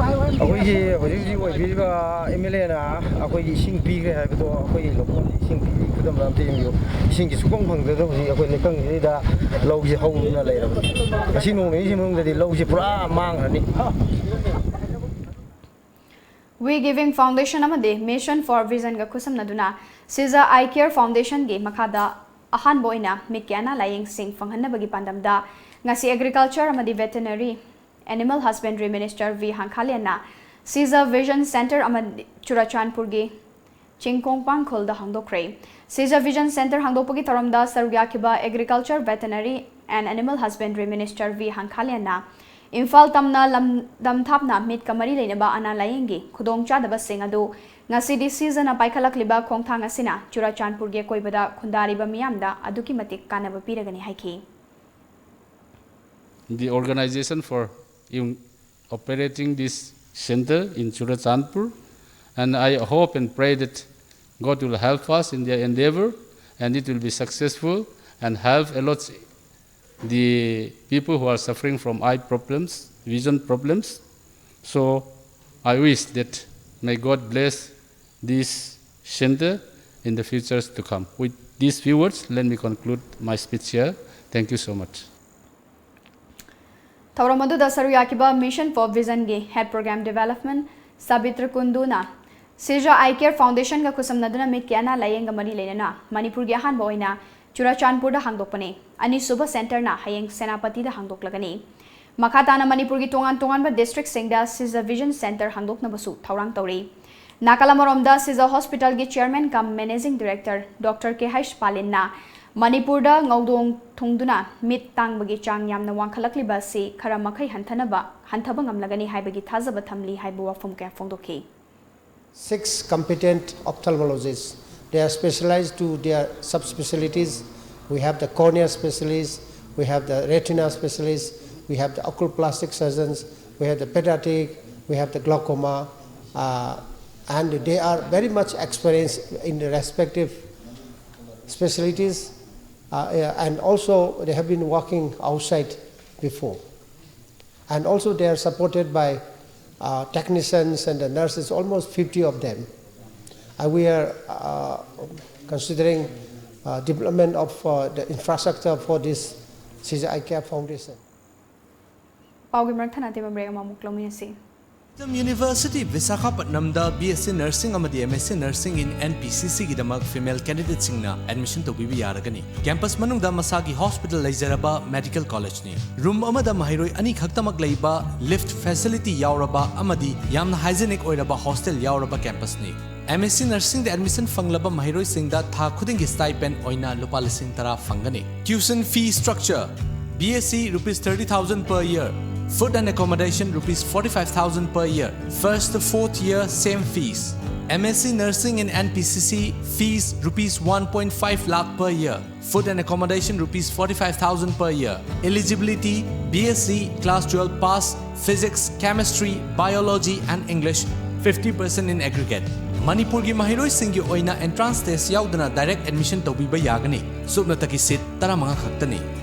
ꯑꯩꯈꯣꯏꯒꯤ ꯍꯧꯖꯤꯛ ꯍꯧꯖꯤꯛ ꯑꯣꯏꯕꯤꯔꯤꯕ ꯑꯦꯝ ꯑꯦꯜ ꯑꯦꯅ ꯑꯩꯈꯣꯏꯒꯤ ꯏꯁꯤꯡ ꯄꯤꯈ꯭ꯔꯦ ꯍꯥꯏꯕꯗꯣ ꯑꯩꯈꯣꯏꯒꯤ ꯂꯧꯐꯝꯗ ꯏꯁꯤꯡ ꯄꯤꯕꯒꯤ ꯈꯨꯗꯝ ꯑꯝꯇ ꯌꯦꯡꯕꯤꯌꯨ꯫ ꯏꯁꯤꯡꯒꯤ ꯁꯨꯡꯐꯪ ꯐꯪꯗꯗꯅ ꯍꯧꯖꯤꯛ ꯑꯩꯈꯣꯏ ꯂꯩꯀꯪꯁꯤꯗ ꯂꯧꯁꯤ ꯍꯧꯗꯨꯅ ꯂꯩꯔꯕꯅꯤ꯫ ꯉꯁꯤ ꯅꯣꯡ ꯅꯤꯅꯤꯁꯤ ꯃꯅꯨꯡꯗꯗꯤ ꯂꯧꯁꯤ ꯄꯨꯔꯥ ꯃꯥꯡꯈ꯭ꯔꯅꯤ꯫ We Giving Foundation ꯑꯃꯗꯤ Mission for Vision ꯒ ꯈꯨꯠꯁꯝꯅꯗꯨꯅ ꯁꯤꯖ ꯑꯥꯏ ꯀꯦꯌꯔ ꯐꯥꯎꯟꯗꯦꯁꯟꯒꯤ ꯃꯈꯥꯗ ꯑꯍꯥꯟꯕ ꯑꯣꯏꯅ ꯃꯤꯠꯀꯤ ꯑꯅꯥ ꯂꯥꯌꯦꯡꯁꯤꯡ ꯐꯪꯍꯟꯅꯕꯒꯤ ꯄꯥꯟꯗꯝꯗ ꯉꯁꯤ ꯑꯦꯒ꯭ꯔꯤꯀꯜꯆꯔ ꯑꯃꯗꯤ veterinary animal husbandry minister V ꯍꯥꯡꯈꯥꯂꯤꯌꯟꯅ ꯁꯤꯖ ꯚꯤꯖꯟ ꯁꯦꯟꯇꯔ ꯑꯃ ꯆꯨꯔꯆꯥꯟꯄꯨꯔꯒꯤ ꯆꯤꯡꯈꯣꯡ ꯄꯥꯡꯈꯣꯜꯗ ꯍꯥꯡꯗꯣꯛꯈ꯭ꯔꯦ꯫ ꯁꯤꯖ ꯚꯤꯖꯟ ꯁꯦꯟꯇꯔ ꯍꯥꯡꯗꯣꯛꯄꯒꯤ ꯊꯧꯔꯝꯗ ꯁꯔꯨꯛ ꯌꯥꯈꯤꯕ Agriculture, Veterinary and Animal Husbandry Minister V ꯍꯪꯈꯥꯂꯦꯟꯅ Imphal ꯇꯝꯅ ꯂꯝꯗꯝ ꯊꯥꯞꯅ ꯃꯤꯠꯀ ꯃꯔꯤ ꯂꯩꯅꯕ ꯑꯅꯥ ꯂꯥꯌꯦꯡꯒꯤ ꯈꯨꯗꯣꯡꯆꯥꯗꯕꯁꯤꯡ ꯑꯗꯨ ꯉꯁꯤꯗꯤ ꯁꯤꯖꯅ ꯄꯥꯏꯈꯠꯂꯛꯂꯤꯕ ꯈꯣꯡꯊꯥꯡ ꯑꯁꯤꯅ ꯆꯨꯔꯥꯆꯥꯟꯄꯨꯔꯒꯤ ꯑꯀꯣꯏꯕꯗ ꯈꯨꯟꯗꯥꯔꯤꯕ ꯃꯤꯌꯥꯝꯗ ꯑꯗꯨꯛꯀꯤ ꯃꯇꯤꯛ ꯀꯥꯟꯅꯕ ꯄꯤꯔꯒꯅꯤ ꯍꯥꯏꯈꯤ꯫ The organization for in operating this center in Churachandpur, and I hope and pray that God will help us in their endeavor and it will be successful and help a lot the people who are suffering from eye problems, vision problems. So I wish that may God bless this center in the futures to come. With these few words, let me conclude my speech here. Thank you so much. ꯊꯧꯔꯝ ꯑꯗꯨꯗ ꯁꯔꯨꯛ ꯌꯥꯈꯤꯕ Mission for Vision ꯒꯤ Head Program Development ꯁꯥꯕꯤꯇ꯭ꯔ ꯀꯨꯟꯗꯨꯅ ꯁꯤꯖ Eye Care Foundation ꯒ ꯈꯨꯠꯁꯝꯅꯗꯨꯅ ꯃꯤꯠꯀꯤ ꯑꯅꯥ ꯂꯥꯌꯦꯡꯒ ꯃꯔꯤ ꯂꯩꯅꯅ ꯃꯅꯤꯄꯨꯔꯒꯤ ꯑꯍꯥꯟꯕ ꯑꯣꯏꯅ ꯆꯨꯔꯥꯆꯥꯟꯄꯨꯔꯗ ꯍꯥꯡꯗꯣꯛꯄꯅꯤ꯫ ꯑꯅꯤꯁꯨꯕ centre ꯅ ꯍꯌꯦꯡ ꯁꯦꯅꯥꯄꯇꯤꯗ ꯍꯥꯡꯗꯣꯛꯂꯒꯅꯤ꯫ ꯃꯈꯥ ꯇꯥꯅ ꯃꯅꯤꯄꯨꯔꯒꯤ ꯇꯣꯉꯥꯟ ꯇꯣꯉꯥꯟꯕ district ꯁꯤꯡꯗ ꯁꯤꯖ Vision Centre ꯍꯥꯡꯗꯣꯛꯅꯕꯁꯨ ꯊꯧꯔꯥꯡ ꯇꯧꯔꯤ꯫ ꯅꯥꯀꯜ ꯑꯃꯔꯣꯝꯗ ꯁꯤꯖ Hospital ꯒꯤ Chairman cum Managing Director Doctor ꯀꯦ ꯍꯩꯁ ꯄꯥꯂꯤꯟꯅ ꯃꯅꯤꯄꯨꯔꯗ ꯉꯧꯗꯣꯡ ꯊꯨꯡꯗꯨꯅ ꯃꯤꯠ ꯇꯥꯡꯕꯒꯤ ꯆꯥꯡ ꯌꯥꯝꯅ ꯋꯥꯡꯈꯠꯂꯛꯂꯤꯕ ꯑꯁꯤ ꯈꯔ ꯃꯈꯩ ꯍꯟꯊꯅꯕ, ꯍꯟꯊꯕ ꯉꯝꯂꯒꯅꯤ ꯍꯥꯏꯕꯒꯤ ꯊꯥꯖꯕ ꯊꯝꯂꯤ ꯍꯥꯏꯕ ꯋꯥꯐꯝ ꯀꯌꯥ ꯐꯣꯡꯗꯣꯛꯈꯤ꯫ Six competent ophthalmologists. They are specialized to their subspecialties. We have the cornea specialists, we have the retina specialists, we have the oculoplastic surgeons, we have the pediatric, we have the glaucoma, uh, and they are very much experienced in the respective specialties, uh, and also they have been working outside before. And also they are supported by uh, technicians and the nurses, almost fifty of them. And we are uh, considering uh, development of uh, the infrastructure for this Siza Eye Care Foundation. ꯄꯥꯎꯒꯤ ꯃꯔꯛ ꯊꯠꯅ ꯑꯇꯦꯟꯕ break ꯑꯃꯃꯨꯛ ꯂꯧꯃꯤꯟꯅꯁꯤ꯫ Dam University Visakhapatnamꯗ B S C Nursing ꯑꯃꯗꯤ M S C Nursing in N P C Cꯒꯤꯗꯃꯛ female candidateꯁꯤꯡꯅ admission ꯇꯧꯕꯤꯕ ꯌꯥꯔꯒꯅꯤ꯫ Campus ꯃꯅꯨꯡꯗ ꯃꯁꯥꯒꯤ hospital ꯂꯩꯖꯔꯕ medical collegeꯅꯤ꯫ Room ꯑꯃꯗ ꯃꯍꯩꯔꯣꯏ ꯑꯅꯤ ꯈꯛꯇꯃꯛ ꯂꯩꯕ, lift facility ꯌꯥꯎꯔꯕ ꯑꯃꯗꯤ ꯌꯥꯝꯅ hygienic ꯑꯣꯏꯔꯕ hostel ꯌꯥꯎꯔꯕ campusꯅꯤ꯫ M S C Nursingꯗ admission ꯐꯪꯂꯕ ꯃꯍꯩꯔꯣꯏꯁꯤꯡꯗ ꯊꯥ ꯈꯨꯗꯤꯡꯒꯤ stipend ꯑꯣꯏꯅ ꯂꯨꯄꯥ ꯂꯤꯁꯤꯡ ꯇꯔꯥ ꯐꯪꯒꯅꯤ꯫ Tuition fee structure: B S C rupees thirty thousand per year, food and accommodation rupees forty-five thousand per year, first to fourth year same fees. M S C Nursing in N P C C fees rupees one point five lakh per year, food and accommodation rupees forty-five thousand per year. Eligibility: B S C class twelve pass, physics, chemistry, biology and English, fifty percent in aggregate. ꯃꯅꯤꯄꯨꯔꯒꯤ ꯃꯍꯩꯔꯣꯏꯁꯤꯡꯒꯤ ꯑꯣꯏꯅ entrance test ꯌꯥꯎꯗꯅ direct admission ꯇꯧꯕꯤꯕ ꯌꯥꯒꯅꯤ꯫ ꯁꯨꯞꯅꯇꯒꯤ seat ꯇꯔꯥꯃꯉꯥ ꯈꯛꯇꯅꯤ꯫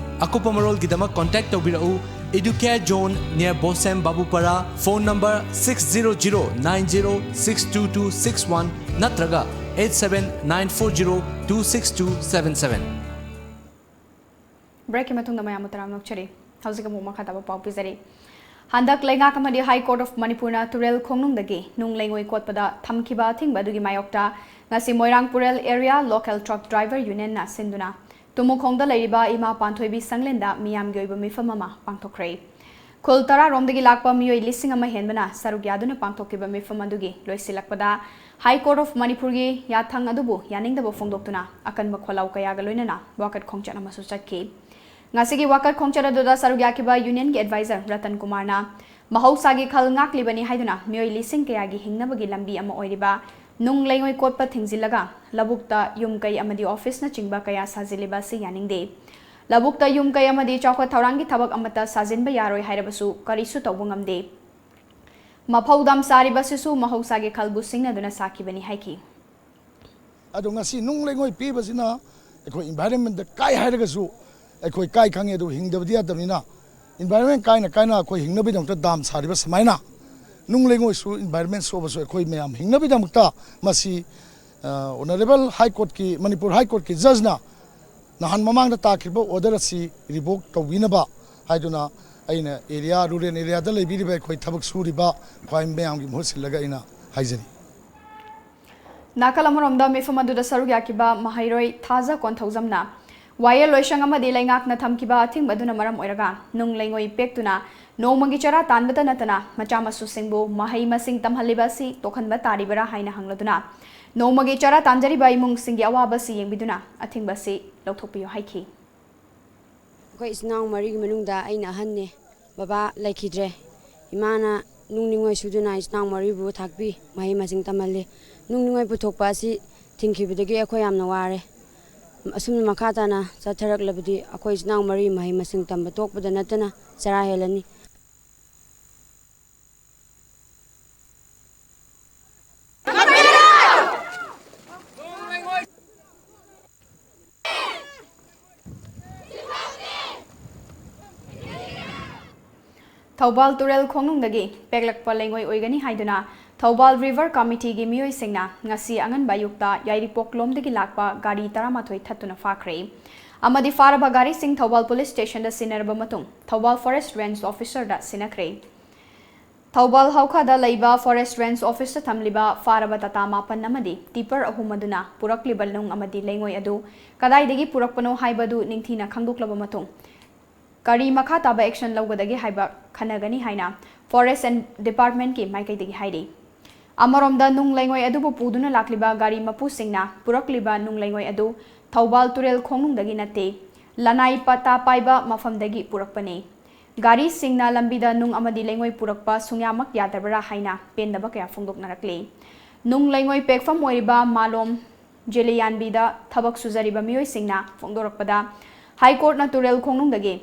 ꯑꯀꯨꯞꯄ ꯃꯔꯣꯜꯒꯤꯗꯃꯛ contact ꯇꯧꯕꯤꯔꯛꯎ, Educare Zone near Bosem Babupara, phone number six zero zero nine zero six two two six one ꯅꯠꯇ꯭ꯔꯒ eight seven nine four zero two six two seven seven꯫ Breakꯀꯤ ꯃꯇꯨꯡꯗ ꯃꯌꯥꯝꯕꯨ ꯇꯔꯥꯝꯅ ꯑꯣꯛꯆꯔꯤ꯫ ꯍꯧꯖꯤꯛ ꯑꯃꯨꯛ ꯃꯈꯥ ꯇꯥꯕ ꯄꯥꯎ ꯄꯤꯖꯔꯤ꯫ ꯍꯟꯗꯛ ꯂꯩꯉꯥꯛ ꯑꯃꯗꯤ High Court of ꯃꯅꯤꯄꯨꯔꯅ ꯇꯨꯔꯦꯜ ꯈꯣꯡꯅꯨꯡꯗꯒꯤ ꯅꯨꯡ ꯂꯩꯉꯣꯏ ꯀꯣꯠꯄꯗ ꯊꯝꯈꯤꯕ ꯑꯊꯤꯡꯕ ꯑꯗꯨꯒꯤ ꯃꯥꯌꯣꯛꯇ ꯉꯁꯤ ꯃꯣꯏꯔꯥꯡ ꯄꯨꯔꯦꯜ area local truck driver unionꯅ ꯁꯤꯟꯗꯨꯅ ꯇꯨꯃꯨꯈꯣꯡꯗ ꯂꯩꯔꯤꯕ ꯏꯃꯥ ꯄꯥꯟꯊꯣꯏꯕꯤ ꯁꯪꯂꯦꯟꯗ ꯃꯤꯌꯥꯝꯒꯤ ꯑꯣꯏꯕ ꯃꯤꯐꯝ ꯑꯃ ꯄꯥꯡꯊꯣꯛꯈ꯭ꯔꯦ꯫ ꯈꯨꯜ ꯇꯔꯥ ꯔꯣꯝꯗꯒꯤ ꯂꯥꯛꯄ ꯃꯤꯑꯣꯏ ꯂꯤꯁꯤꯡ ꯑꯃ ꯍꯦꯟꯕꯅ ꯁꯔꯨꯛ ꯌꯥꯗꯨꯅ ꯄꯥꯡꯊꯣꯛꯈꯤꯕ ꯃꯤꯐꯝ ꯑꯗꯨꯒꯤ ꯂꯣꯏꯁꯤꯜꯂꯛꯄꯗ High Court of ꯃꯅꯤꯄꯨꯔꯒꯤ ꯌꯥꯊꯪ ꯑꯗꯨꯕꯨ ꯌꯥꯅꯤꯡꯗꯕ ꯐꯣꯡꯗꯣꯛꯇꯨꯅ ꯑꯀꯟꯕ ꯈꯣꯜꯂꯥꯎ ꯀꯌꯥꯒ ꯂꯣꯏꯅꯅ ꯋꯥꯀꯠ ꯈꯣꯡꯆꯠ ꯑꯃꯁꯨ ꯆꯠꯈꯤ꯫ ꯉꯁꯤꯒꯤ ꯋꯥꯀꯠ ꯈꯣꯡꯆꯠ ꯑꯗꯨꯗ ꯁꯔꯨꯛ ꯌꯥꯈꯤꯕ unionꯒꯤ advisor ꯔꯇꯟ ꯀꯨꯃꯥꯔꯅ ꯃꯍꯧꯁꯥꯒꯤ ꯈꯜ ꯉꯥꯛꯂꯤꯕꯅꯤ ꯍꯥꯏꯗꯨꯅ ꯃꯤꯑꯣꯏ ꯂꯤꯁꯤꯡ ꯀꯌꯥꯒꯤ ꯍꯤꯡꯅꯕꯒꯤ ꯂꯝꯕꯤ ꯑꯃ ꯑꯣꯏꯔꯤꯕ ꯅꯨꯡ ꯂꯩꯉꯣꯏ ꯀꯣꯠꯄ ꯊꯤꯡꯖꯤꯜꯂꯒ ꯂꯧꯕꯨꯛꯇ ꯌꯨꯝ ꯀꯩ ꯑꯃꯗꯤ officeꯅꯆꯤꯡꯕ ꯀꯌꯥ ꯁꯥꯖꯤꯜꯂꯤꯕ ꯑꯁꯤ ꯌꯥꯅꯤꯡꯗꯦ꯫ ꯂꯧꯕꯨꯛꯇ ꯌꯨꯝ ꯀꯩ ꯑꯃꯗꯤ ꯆꯥꯎꯈꯠ ꯊꯧꯔꯥꯡꯒꯤ ꯊꯕꯛ ꯑꯃꯠꯇ ꯁꯥꯖꯤꯟꯕ ꯌꯥꯔꯣꯏ ꯍꯥꯏꯔꯕꯁꯨ ꯀꯔꯤꯁꯨ ꯇꯧꯕ ꯉꯝꯗꯦ꯫ ꯃꯐꯧ ꯗꯥꯝ ꯁꯥꯔꯤꯕꯁꯤꯁꯨ ꯃꯍꯧꯁꯥꯒꯤ ꯈꯜꯕꯨ ꯁꯤꯡꯅꯗꯨꯅ ꯁꯥꯈꯤꯕꯅꯤ ꯍꯥꯏꯈꯤ꯫ ꯑꯗꯣ ꯉꯁꯤ ꯅꯨꯡ ꯂꯩꯉꯣꯏ ꯄꯤꯕꯁꯤꯅ ꯑꯩꯈꯣꯏ environmentꯇ ꯀꯥꯏ ꯍꯥꯏꯔꯒꯁꯨ ꯑꯩꯈꯣꯏ ꯀꯥꯏ ꯈꯪꯉꯦ, ꯑꯗꯨ ꯍꯤꯡꯗꯕꯗꯤ ꯌꯥꯗꯕꯅꯤꯅ environment ꯀꯥꯏꯅ ꯀꯥꯏꯅ ꯑꯩꯈꯣꯏ ꯍꯤꯡꯅꯕꯒꯤꯗꯃꯛꯇ ꯗꯥꯝ ꯁꯥꯔꯤꯕ ꯁꯨꯃꯥꯏꯅ ꯅꯨꯡ ꯂꯩꯉꯣꯏꯁꯨ environment ꯁꯣꯛꯑꯕꯁꯨ ꯑꯩꯈꯣꯏ ꯃꯌꯥꯝ ꯍꯤꯡꯅꯕꯒꯤꯗꯃꯛꯇ ꯃꯁꯤ, ꯑ, Honourable High Courtꯀꯤ, ꯃꯅꯤꯄꯨꯔ High Courtꯀꯤ judgeꯅ ꯅꯍꯥꯟ ꯃꯃꯥꯡꯗ ꯇꯥꯈꯤꯕ order ꯑꯁꯤ revoke ꯇꯧꯕꯤꯅꯕ ꯍꯥꯏꯗꯨꯅ ꯑꯩꯅ area, rural areaꯗ ꯂꯩꯕꯤꯔꯤꯕ ꯑꯩꯈꯣꯏ ꯊꯕꯛ ꯁꯨꯔꯤꯕ ꯈ꯭ꯋꯥꯏ ꯃꯌꯥꯝꯒꯤ ꯃꯍꯨꯠ ꯁꯤꯜꯂꯒ ꯑꯩꯅ ꯍꯥꯏꯖꯔꯤ꯫ ꯅꯥꯀꯜ ꯑꯃꯔꯣꯝꯗ ꯃꯤꯐꯝ ꯑꯗꯨꯗ ꯁꯔꯨꯛ ꯌꯥꯈꯤꯕ ꯃꯍꯩꯔꯣꯏ ꯊꯥꯖ ꯀꯣꯟꯊꯧꯖꯝꯅ ꯋꯥꯌꯦꯜ ꯂꯣꯏꯁꯪ ꯑꯃꯗꯤ ꯂꯩꯉꯥꯛꯅ ꯊꯝꯈꯤꯕ ꯑꯊꯤꯡꯕ ꯑꯗꯨꯅ ꯃꯔꯝ ꯑꯣꯏꯔꯒ ꯅꯨꯡ ꯂꯩꯉꯣꯏ ꯄꯦꯛꯇꯨꯅ ꯅꯣꯡꯃꯒꯤ ꯆꯔꯥ ꯇꯥꯟꯕꯇ ꯅꯠꯇꯅ ꯃꯆꯥ ꯃꯁꯨꯁꯤꯡꯕꯨ ꯃꯍꯩ ꯃꯁꯤꯡ ꯇꯝꯍꯜꯂꯤꯕ ꯑꯁꯤ ꯇꯣꯛꯍꯟꯕ ꯇꯥꯔꯤꯕꯔꯥ ꯍꯥꯏꯅ ꯍꯪꯂꯗꯨꯅ ꯅꯣꯡꯃꯒꯤ ꯆꯔꯥ ꯇꯥꯟꯖꯔꯤꯕ ꯏꯃꯨꯡꯁꯤꯡꯒꯤ ꯑꯋꯥꯕ ꯑꯁꯤ ꯌꯦꯡꯕꯤꯗꯨꯅ ꯑꯊꯤꯡꯕ ꯑꯁꯤ ꯂꯧꯊꯣꯛꯄꯤꯌꯨ ꯍꯥꯏꯈꯤ꯫ ꯑꯩꯈꯣꯏ ꯏꯆꯤꯟ ꯏꯅꯥꯎ ꯃꯔꯤꯒꯤ ꯃꯅꯨꯡꯗ ꯑꯩꯅ ꯑꯍꯟꯅꯦ꯫ ꯕꯕꯥ ꯂꯩꯈꯤꯗ꯭ꯔꯦ꯫ ꯏꯃꯥꯅ ꯅꯨꯡ ꯅꯤꯡꯉꯣꯏ ꯁꯨꯗꯨꯅ ꯏꯆꯤꯟ ꯏꯅꯥꯎ ꯃꯔꯤꯕꯨ ꯊꯥꯛꯄꯤ, ꯃꯍꯩ ꯃꯁꯤꯡ ꯇꯝꯍꯜꯂꯤ꯫ ꯅꯨꯡ ꯅꯤꯡꯉꯣꯏ ꯄꯨꯊꯣꯛꯄ ꯑꯁꯤ ꯊꯤꯡꯈꯤꯕꯗꯒꯤ ꯑꯩꯈꯣꯏ ꯌꯥꯝꯅ ꯋꯥꯔꯦ꯫ ꯑꯁꯨꯝꯅ ꯃꯈꯥ ꯇꯥꯅ ꯆꯠꯊꯔꯛꯂꯕꯗꯤ ꯑꯩꯈꯣꯏ ꯏꯆꯤꯟ ꯏꯅꯥꯎ ꯃꯔꯤ ꯃꯍꯩ ꯃꯁꯤꯡ ꯇꯝꯕ ꯇꯣꯛꯄꯗ ꯅꯠꯇꯅ ꯆꯔꯥ ꯍꯦꯜꯂꯅꯤ꯫ ꯊꯧꯕꯥꯜ ꯇꯨꯔꯦꯜ ꯈꯣꯡꯅꯨꯡꯗꯒꯤ ꯄꯦꯛꯂꯛꯄ ꯂꯩꯉꯣꯏ ꯑꯣꯏꯒꯅꯤ ꯍꯥꯏꯗꯨꯅ ꯊꯧꯕꯥꯜ ꯔꯤꯚꯔ ꯀꯃꯤꯇꯤꯒꯤ ꯃꯤꯑꯣꯏꯁꯤꯡꯅ ꯉꯁꯤ ꯑꯉꯟꯕ ꯑꯌꯨꯛꯇ ꯌꯥꯏꯔꯤꯄꯣꯛꯂꯣꯝꯗꯒꯤ ꯂꯥꯛꯄ ꯒꯥꯔꯤ ꯇꯔꯥꯃꯥꯊꯣꯏ ꯊꯠꯇꯨꯅ ꯐꯥꯈ꯭ꯔꯦ ꯑꯃꯗꯤ ꯐꯥꯔꯕ ꯒꯥꯔꯤꯁꯤꯡ ꯊꯧꯕꯥꯜ ꯄꯨꯂꯤꯁ ꯁ꯭ꯇꯦꯁꯟꯗ ꯁꯤꯟꯅꯔꯕ ꯃꯇꯨꯡ ꯊꯧꯕꯥꯜ ꯐꯣꯔꯦꯁ ꯔꯦꯟꯖ ꯑꯣꯐꯤꯁꯔꯗ ꯁꯤꯟꯅꯈ꯭ꯔꯦ꯫ ꯊꯧꯕꯥꯜ ꯍꯧꯈꯥꯗ ꯂꯩꯕ ꯐꯣꯔꯦꯁ ꯔꯦꯟꯖ ꯑꯣꯐꯤꯁꯇ ꯊꯝꯂꯤꯕ ꯐꯥꯔꯕ ꯇꯥꯇꯥ ꯃꯥꯄꯟ ꯑꯃꯗꯤ ꯇꯤꯄꯔ ꯑꯍꯨꯝ ꯑꯗꯨꯅ ꯄꯨꯔꯛꯂꯤꯕ ꯅꯨꯡ ꯑꯃꯗꯤ ꯂꯩꯉꯣꯏ ꯑꯗꯨ ꯀꯗꯥꯏꯗꯒꯤ ꯄꯨꯔꯛꯄꯅꯣ ꯍꯥꯏꯕꯗꯨ ꯅꯤꯡꯊꯤꯅ ꯈꯪꯗꯣꯛꯂꯕ ꯃꯇꯨꯡ ꯀꯔꯤ ꯃꯈꯥ ꯇꯥꯕ ꯑꯦꯛꯁꯟ ꯂꯧꯒꯗꯒꯦ ꯍꯥꯏꯕ ꯈꯟꯅꯒꯅꯤ ꯍꯥꯏꯅ ꯐꯣꯔꯦꯁ ꯑꯦꯟ ꯗꯤꯄꯥꯔꯠꯃꯦꯟꯠꯀꯤ ꯃꯥꯏꯀꯩꯗꯒꯤ ꯍꯥꯏꯔꯤ꯫ ꯑꯃꯔꯣꯝꯗ ꯅꯨꯡ ꯂꯩꯉꯣꯏ ꯑꯗꯨꯕꯨ ꯄꯨꯗꯨꯅ ꯂꯥꯛꯂꯤꯕ ꯒꯥꯔꯤ ꯃꯄꯨꯁꯤꯡꯅ ꯄꯨꯔꯛꯂꯤꯕ ꯅꯨꯡ ꯂꯩꯉꯣꯏ ꯑꯗꯨ ꯊꯧꯕꯥꯜ ꯇꯨꯔꯦꯜ ꯈꯣꯡꯅꯨꯡꯗꯒꯤ ꯅꯠꯇꯦ, ꯂꯅꯥꯏ ꯄꯇꯥ ꯄꯥꯏꯕ ꯃꯐꯝꯗꯒꯤ ꯄꯨꯔꯛꯄꯅꯤ꯫ ꯒꯥꯔꯤꯁꯤꯡꯅ ꯂꯝꯕꯤꯗ ꯅꯨꯡ ꯑꯃꯗꯤ ꯂꯩꯉꯣꯏ ꯄꯨꯔꯛꯄ ꯁꯨꯡꯌꯥꯃꯛ ꯌꯥꯗꯕ꯭ꯔꯥ ꯍꯥꯏꯅ ꯄꯦꯟꯗꯕ ꯀꯌꯥ ꯐꯣꯡꯗꯣꯛꯅꯔꯛꯂꯤ꯫ ꯅꯨꯡ ꯂꯩꯉꯣꯏ ꯄꯦꯛꯐꯝ ꯑꯣꯏꯔꯤꯕ ꯃꯥꯂꯣꯝ ꯖꯦꯂꯤꯌꯥꯟꯕꯤꯗ ꯊꯕꯛ ꯁꯨꯖꯔꯤꯕ ꯃꯤꯑꯣꯏꯁꯤꯡꯅ ꯐꯣꯡꯗꯣꯔꯛꯄꯗ, ꯍꯥꯏ ꯀꯣꯔꯠꯅ ꯇꯨꯔꯦꯜ ꯈꯣꯡꯅꯨꯡꯗꯒꯤ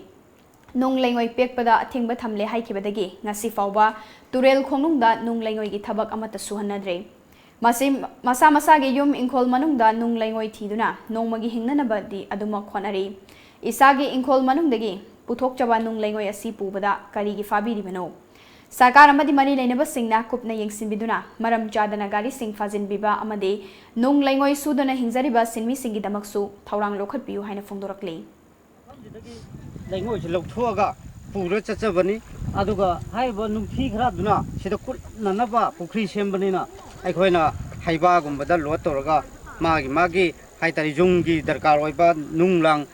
ꯅꯨꯡ ꯂꯩꯉꯣꯏ ꯄꯦꯛꯄꯗ ꯑꯊꯤꯡꯕ ꯊꯝꯂꯦ ꯍꯥꯏꯈꯤꯕꯗꯒꯤ ꯉꯁꯤ ꯐꯥꯎꯕ ꯇꯨꯔꯦꯜ ꯈꯣꯡꯅꯨꯡꯗ ꯅꯨꯡ ꯂꯩꯉꯣꯏꯒꯤ ꯊꯕꯛ ꯑꯃꯠꯇ ꯁꯨꯍꯟꯅꯗ꯭ꯔꯦ꯫ ꯃꯁꯤ ꯃꯁꯥ ꯃꯁꯥꯒꯤ ꯌꯨꯝ ꯏꯪꯈꯣꯜ ꯃꯅꯨꯡꯗ ꯅꯨꯡ ꯂꯩꯉꯣꯏ ꯊꯤꯗꯨꯅ ꯅꯣꯡꯃꯒꯤ ꯍꯤꯡꯅꯅꯕꯗꯤ ꯑꯗꯨꯃꯛ ꯍꯣꯠꯅꯔꯤ꯫ ꯏꯁꯥꯒꯤ ꯏꯪꯈꯣꯜ ꯃꯅꯨꯡꯗꯒꯤ ꯄꯨꯊꯣꯛꯆꯕ ꯅꯨꯡ ꯂꯩꯉꯣꯏ ꯑꯁꯤ ꯄꯨꯕꯗ ꯀꯔꯤꯒꯤ ꯐꯥꯕꯤꯔꯤꯕꯅꯣ? ꯁꯔꯀꯥꯔ ꯑꯃꯗꯤ ꯃꯔꯤ ꯂꯩꯅꯕꯁꯤꯡꯅ ꯀꯨꯞꯅ ꯌꯦꯡꯁꯤꯟꯕꯤꯗꯨꯅ ꯃꯔꯝ ꯆꯥꯗꯅ ꯒꯥꯔꯤꯁꯤꯡ ꯐꯥꯖꯤꯟꯕꯤꯕ ꯑꯃꯗꯤ ꯅꯨꯡ ꯂꯩꯉꯣꯏ ꯁꯨꯗꯨꯅ ꯍꯤꯡꯖꯔꯤꯕ ꯁꯤꯟꯃꯤꯁꯤꯡꯒꯤꯗꯃꯛꯁꯨ ꯊꯧꯔꯥꯡ ꯂꯧꯈꯠꯄꯤꯌꯨ ꯍꯥꯏꯅ ꯐꯣꯡꯗꯣꯔꯛꯂꯤ꯫ ꯃꯐꯝꯁꯤꯗꯒꯤ ꯂꯩꯉꯣꯏꯁꯤ ꯂꯧꯊꯣꯛꯑꯒ ꯄꯨꯔ ꯆꯠꯆꯕꯅꯤ꯫ ꯑꯗꯨꯒ ꯍꯥꯏꯔꯤꯕ ꯅꯨꯡꯊꯤ ꯈꯔꯗꯨꯅ ꯁꯤꯗ ꯀꯨꯠꯅꯅꯕ ꯄꯨꯈ꯭ꯔꯤ ꯁꯦꯝꯕꯅꯤꯅ ꯑꯩꯈꯣꯏꯅ ꯍꯩꯕꯥꯒꯨꯝꯕꯗ ꯂꯣꯗ ꯇꯧꯔꯒ ꯃꯥꯒꯤ ꯃꯥꯒꯤ ꯍꯥꯏꯇꯥꯔꯦ, ꯌꯨꯝꯒꯤ ꯗꯔꯀꯥꯔ ꯑꯣꯏꯕ ꯅꯨꯡ ꯂꯥꯡ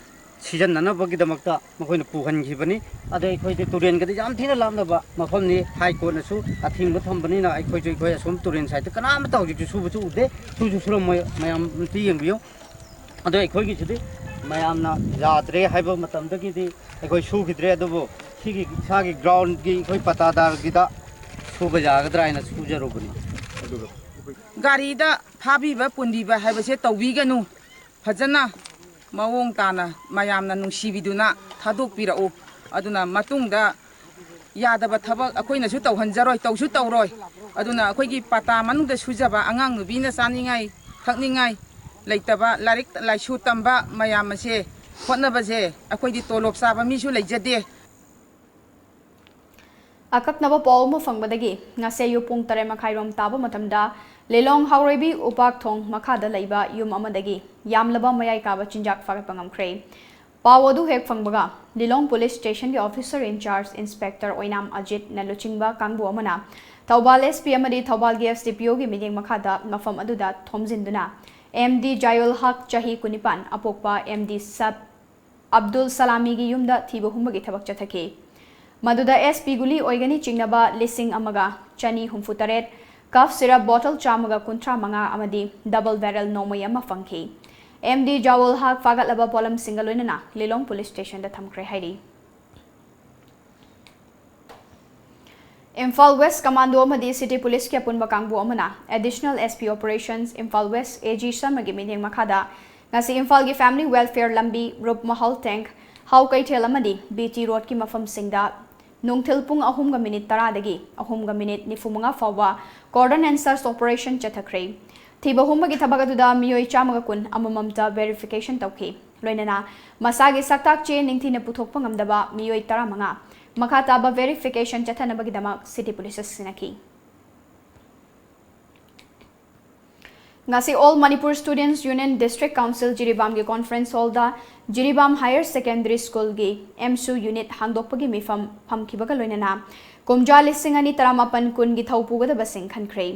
ꯁꯤꯖꯤꯟꯅꯅꯕꯒꯤꯗꯃꯛꯇ ꯃꯈꯣꯏꯅ ꯄꯨꯍꯟꯈꯤꯕꯅꯤ꯫ ꯑꯗꯣ ꯑꯩꯈꯣꯏꯗꯤ ꯇꯨꯔꯦꯟꯒꯗꯤ ꯌꯥꯝ ꯊꯤꯅ ꯂꯥꯞꯅꯕ ꯃꯐꯝꯅꯤ꯫ ꯍꯥꯏ ꯀꯣꯔꯠꯅꯁꯨ ꯑꯊꯤꯡꯕ ꯊꯝꯕꯅꯤꯅ ꯑꯩꯈꯣꯏꯁꯨ, ꯑꯩꯈꯣꯏ ꯑꯁꯨꯝ ꯇꯨꯔꯦꯟ ꯁꯥꯏꯠꯇ ꯀꯅꯥꯃꯠꯇ ꯍꯧꯖꯤꯛꯁꯨ ꯁꯨꯕꯁꯨ ꯎꯗꯦ, ꯁꯨꯁꯨ ꯁꯨꯔꯝꯃꯣꯏ꯫ ꯃꯌꯥꯝ ꯑꯝꯇ ꯌꯦꯡꯕꯤꯌꯨ꯫ ꯑꯗꯣ ꯑꯩꯈꯣꯏꯒꯤꯁꯤꯗꯤ ꯃꯌꯥꯝꯅ ꯌꯥꯗ꯭ꯔꯦ ꯍꯥꯏꯕ ꯃꯇꯝꯗꯒꯤꯗꯤ ꯑꯩꯈꯣꯏ ꯁꯨꯈꯤꯗ꯭ꯔꯦ꯫ ꯑꯗꯨꯕꯨ ꯁꯤꯒꯤ ꯏꯁꯥꯒꯤ ꯒ꯭ꯔꯥꯎꯟꯒꯤ ꯑꯩꯈꯣꯏ ꯄꯇꯥꯗꯥꯔꯒꯤꯗ ꯁꯨꯕ ꯌꯥꯒꯗ꯭ꯔꯥ ꯍꯥꯏꯅ ꯁꯨꯖꯔꯨꯕꯅꯤ꯫ ꯑꯗꯨꯒ ꯒꯥꯔꯤꯗ ꯐꯥꯕꯤꯕ ꯄꯨꯟꯕꯤꯕ ꯍꯥꯏꯕꯁꯦ ꯇꯧꯕꯤꯒꯅꯨ꯫ ꯐꯖꯅ ꯃꯑꯣꯡ ꯇꯥꯅ ꯃꯌꯥꯝꯅ ꯅꯨꯡꯁꯤꯕꯤꯗꯨꯅ ꯊꯥꯗꯣꯛꯄꯤꯔꯛꯎ꯫ ꯑꯗꯨꯅ ꯃꯇꯨꯡꯗ ꯌꯥꯗꯕ ꯊꯕꯛ ꯑꯩꯈꯣꯏꯅꯁꯨ ꯇꯧꯍꯟꯖꯔꯣꯏ, ꯇꯧꯁꯨ ꯇꯧꯔꯣꯏ꯫ ꯑꯗꯨꯅ ꯑꯩꯈꯣꯏꯒꯤ ꯄꯇꯥ ꯃꯅꯨꯡꯗ ꯁꯨꯖꯕ ꯑꯉꯥꯡ ꯅꯨꯕꯤꯅ ꯆꯥꯅꯤꯡꯉꯥꯏ ꯊꯛꯅꯤꯡꯉꯥꯏ ꯂꯩꯇꯕ, ꯂꯥꯏꯔꯤꯛ ꯂꯥꯏꯁꯨ ꯇꯝꯕ ꯃꯌꯥꯝ ꯑꯁꯦ ꯍꯣꯠꯅꯕꯁꯦ, ꯑꯩꯈꯣꯏꯗꯤ ꯇꯣꯂꯣꯞ ꯆꯥꯕ ꯃꯤꯁꯨ ꯂꯩꯖꯗꯦ꯫ ꯑꯀꯛꯅꯕ ꯄꯥꯎ ꯑꯃ ꯐꯪꯕꯗꯒꯤ ꯉꯁꯤ ꯑꯌꯨꯛ ꯄꯨꯡ ꯇꯔꯦꯠ ꯃꯈꯥꯏꯔꯣꯝ ꯇꯥꯕ ꯃꯇꯝꯗ ꯂꯤꯂꯣꯡ ꯍꯥꯎꯔꯩꯕꯤ ꯎꯄꯥꯛ ꯊꯣꯡ ꯃꯈꯥꯗ ꯂꯩꯕ ꯌꯨꯝ ꯑꯃꯗꯒꯤ ꯌꯥꯝꯂꯕ ꯃꯌꯥꯏ ꯀꯥꯕ ꯆꯤꯟꯖꯥꯛ ꯐꯥꯒꯠꯄ ꯉꯝꯈ꯭ꯔꯦ꯫ ꯄꯥꯎ ꯑꯗꯨ ꯍꯦꯛ ꯐꯪꯕꯒ ꯂꯤꯂꯣꯡ ꯄꯨꯂꯤꯁ ꯁ꯭ꯇꯦꯁꯟꯒꯤ ꯑꯣꯐꯤꯁꯔ ꯏꯟꯆꯥꯔꯖ ꯏꯟꯁꯄꯦꯛꯇꯔ ꯑꯣꯏꯅꯥꯝ ꯑꯖꯤꯠꯅ ꯂꯨꯆꯤꯡꯕ ꯀꯥꯡꯕꯨ ꯑꯃꯅ ꯊꯧꯕꯥꯜ ꯑꯦꯁ ꯄꯤ ꯑꯃꯗꯤ ꯊꯧꯕꯥꯜꯒꯤ ꯑꯦꯁ ꯗꯤ ꯄꯤ ꯑꯣꯒꯤ ꯃꯤꯠꯌꯦꯡ ꯃꯈꯥꯗ ꯃꯐꯝ ꯑꯗꯨꯗ ꯊꯣꯝꯖꯤꯟꯗꯨꯅ ꯑꯦꯝ ꯗꯤ ꯖꯥꯌꯨꯜ ꯍꯛ, ꯆꯍꯤ ꯀꯨꯟꯅꯤꯄꯥꯟ, ꯑꯄꯣꯛꯄ ꯑꯦꯝ ꯗꯤ ꯁꯕ ꯑꯕꯗꯨꯜ ꯁꯂꯥꯃꯤꯒꯤ ꯌꯨꯝꯗ ꯊꯤꯕ ꯍꯨꯝꯕꯒꯤ ꯊꯕꯛ ꯆꯠꯊꯈꯤ꯫ ꯃꯗꯨꯗ ꯑꯦꯁ ꯄꯤ ꯒꯨꯂꯤ ꯑꯣꯏꯒꯅꯤ ꯆꯤꯡꯅꯕ ꯂꯤꯁꯤꯡ ꯑꯃꯒ ꯆꯅꯤ ꯍꯨꯝꯐꯨ ꯇꯔꯦꯠ, ꯀꯐ ꯁꯤꯔꯞ ꯕꯣꯇꯜ ꯆꯥꯝꯃꯒ ꯀꯨꯟꯊ꯭ꯔꯥ ꯃꯉꯥ ꯑꯃꯗꯤ ꯗꯕꯜ ꯕꯦꯔꯦꯜ ꯅꯣꯡꯃꯩ ꯑꯃ ꯐꯪꯈꯤ꯫ ꯑꯦꯝ ꯗꯤ ꯖꯥꯋꯣꯜ ꯍꯥꯛ ꯐꯥꯒꯠꯂꯕ ꯄꯣꯠꯂꯝꯁꯤꯡꯒ ꯂꯣꯏꯅꯅ ꯂꯤꯂꯣꯡ ꯄꯨꯂꯤꯁ ꯁ꯭ꯇꯦꯁꯟꯗ ꯊꯝꯈ꯭ꯔꯦ ꯍꯥꯏꯔꯤ꯫ ꯏꯝꯐꯥꯜ ꯋꯦꯁ ꯀꯃꯥꯟꯗꯣ ꯑꯃꯗꯤ ꯁꯤꯇꯤ ꯄꯨꯂꯤꯁꯀꯤ ꯑꯄꯨꯟꯕ ꯀꯥꯡꯕꯨ ꯑꯃꯅ additional S P operations Imphal west A G ꯁꯔꯃꯒꯤ ꯃꯤꯠꯌꯦꯡ ꯃꯈꯥꯗ ꯉꯁꯤ ꯏꯝꯐꯥꯜꯒꯤ ꯐꯦꯃꯤꯂꯤ ꯋꯦꯜꯐꯤꯌꯔ ꯂꯝꯕꯤ, ꯔꯨꯞ ꯃꯍꯜ ꯇꯦꯡꯛ, ꯍꯥꯎ ꯀꯩꯊꯦꯜ ꯑꯃꯗꯤ ꯕꯤ ꯇꯤ ꯔꯣꯗꯀꯤ ꯃꯐꯝꯁꯤꯡꯗ ꯅꯨꯡꯊꯤꯜ ꯄꯨꯡ ꯑꯍꯨꯝꯒ ꯃꯤꯅꯤꯠ ꯇꯔꯥꯗꯒꯤ ꯑꯍꯨꯝꯒ ꯃꯤꯅꯤꯠ ꯅꯤꯐꯨ ꯃꯉꯥ ꯐꯥꯎꯕ ꯀꯣꯔꯗꯟ ꯑꯦꯟ ꯁꯔꯆ ꯑꯣꯄꯔꯦꯁꯟ ꯆꯠꯊꯈ꯭ꯔꯦ꯫ ꯊꯤꯕ ꯍꯨꯝꯕꯒꯤ ꯊꯕꯛ ꯑꯗꯨꯗ ꯃꯤꯑꯣꯏ ꯆꯥꯝꯃꯒ ꯀꯨꯟ ꯑꯃꯃꯝꯇ ꯚꯦꯔꯤꯐꯤꯀꯦꯁꯟ ꯇꯧꯈꯤ꯫ ꯂꯣꯏꯅꯅ ꯃꯁꯥꯒꯤ ꯁꯛꯇꯥꯛ ꯆꯦ ꯅꯤꯡꯊꯤꯅ ꯄꯨꯊꯣꯛꯄ ꯉꯝꯗꯕ ꯃꯤꯑꯣꯏ ꯇꯔꯥꯃꯉꯥ ꯃꯈꯥ ꯇꯥꯕ ꯚꯦꯔꯤꯐꯤꯀꯦꯁꯟ ꯆꯠꯊꯅꯕꯒꯤꯗꯃꯛ ꯁꯤꯇꯤ ꯄꯨꯂꯤꯁꯇ ꯁꯤꯟꯅꯈꯤ꯫ ꯉꯁꯤ All Manipur Students Union District Council ꯖꯤꯔꯤꯕꯥꯝꯒꯤ ꯀꯣꯟꯐꯔꯦꯟꯁ ꯍꯣꯜꯗ ꯖꯤꯔꯤꯕꯥꯝ ꯍꯥꯌꯔ ꯁꯦꯀꯦꯟꯗꯔꯤ ꯁ꯭ꯀꯨꯜꯒꯤ ꯑꯦꯝꯁꯨ ꯌꯨꯅꯤꯠ ꯍꯥꯡꯗꯣꯛꯄꯒꯤ ꯃꯤꯐꯝ ꯐꯝꯈꯤꯕꯒ ꯂꯣꯏꯅꯅ ꯀꯨꯝꯖꯥ ꯂꯤꯁꯤꯡ ꯑꯅꯤ ꯇꯔꯥꯃꯥꯄꯟ ꯀꯨꯟꯒꯤ ꯊꯧ ꯄꯨꯒꯗꯕꯁꯤꯡ ꯈꯟꯈ꯭ꯔꯦ꯫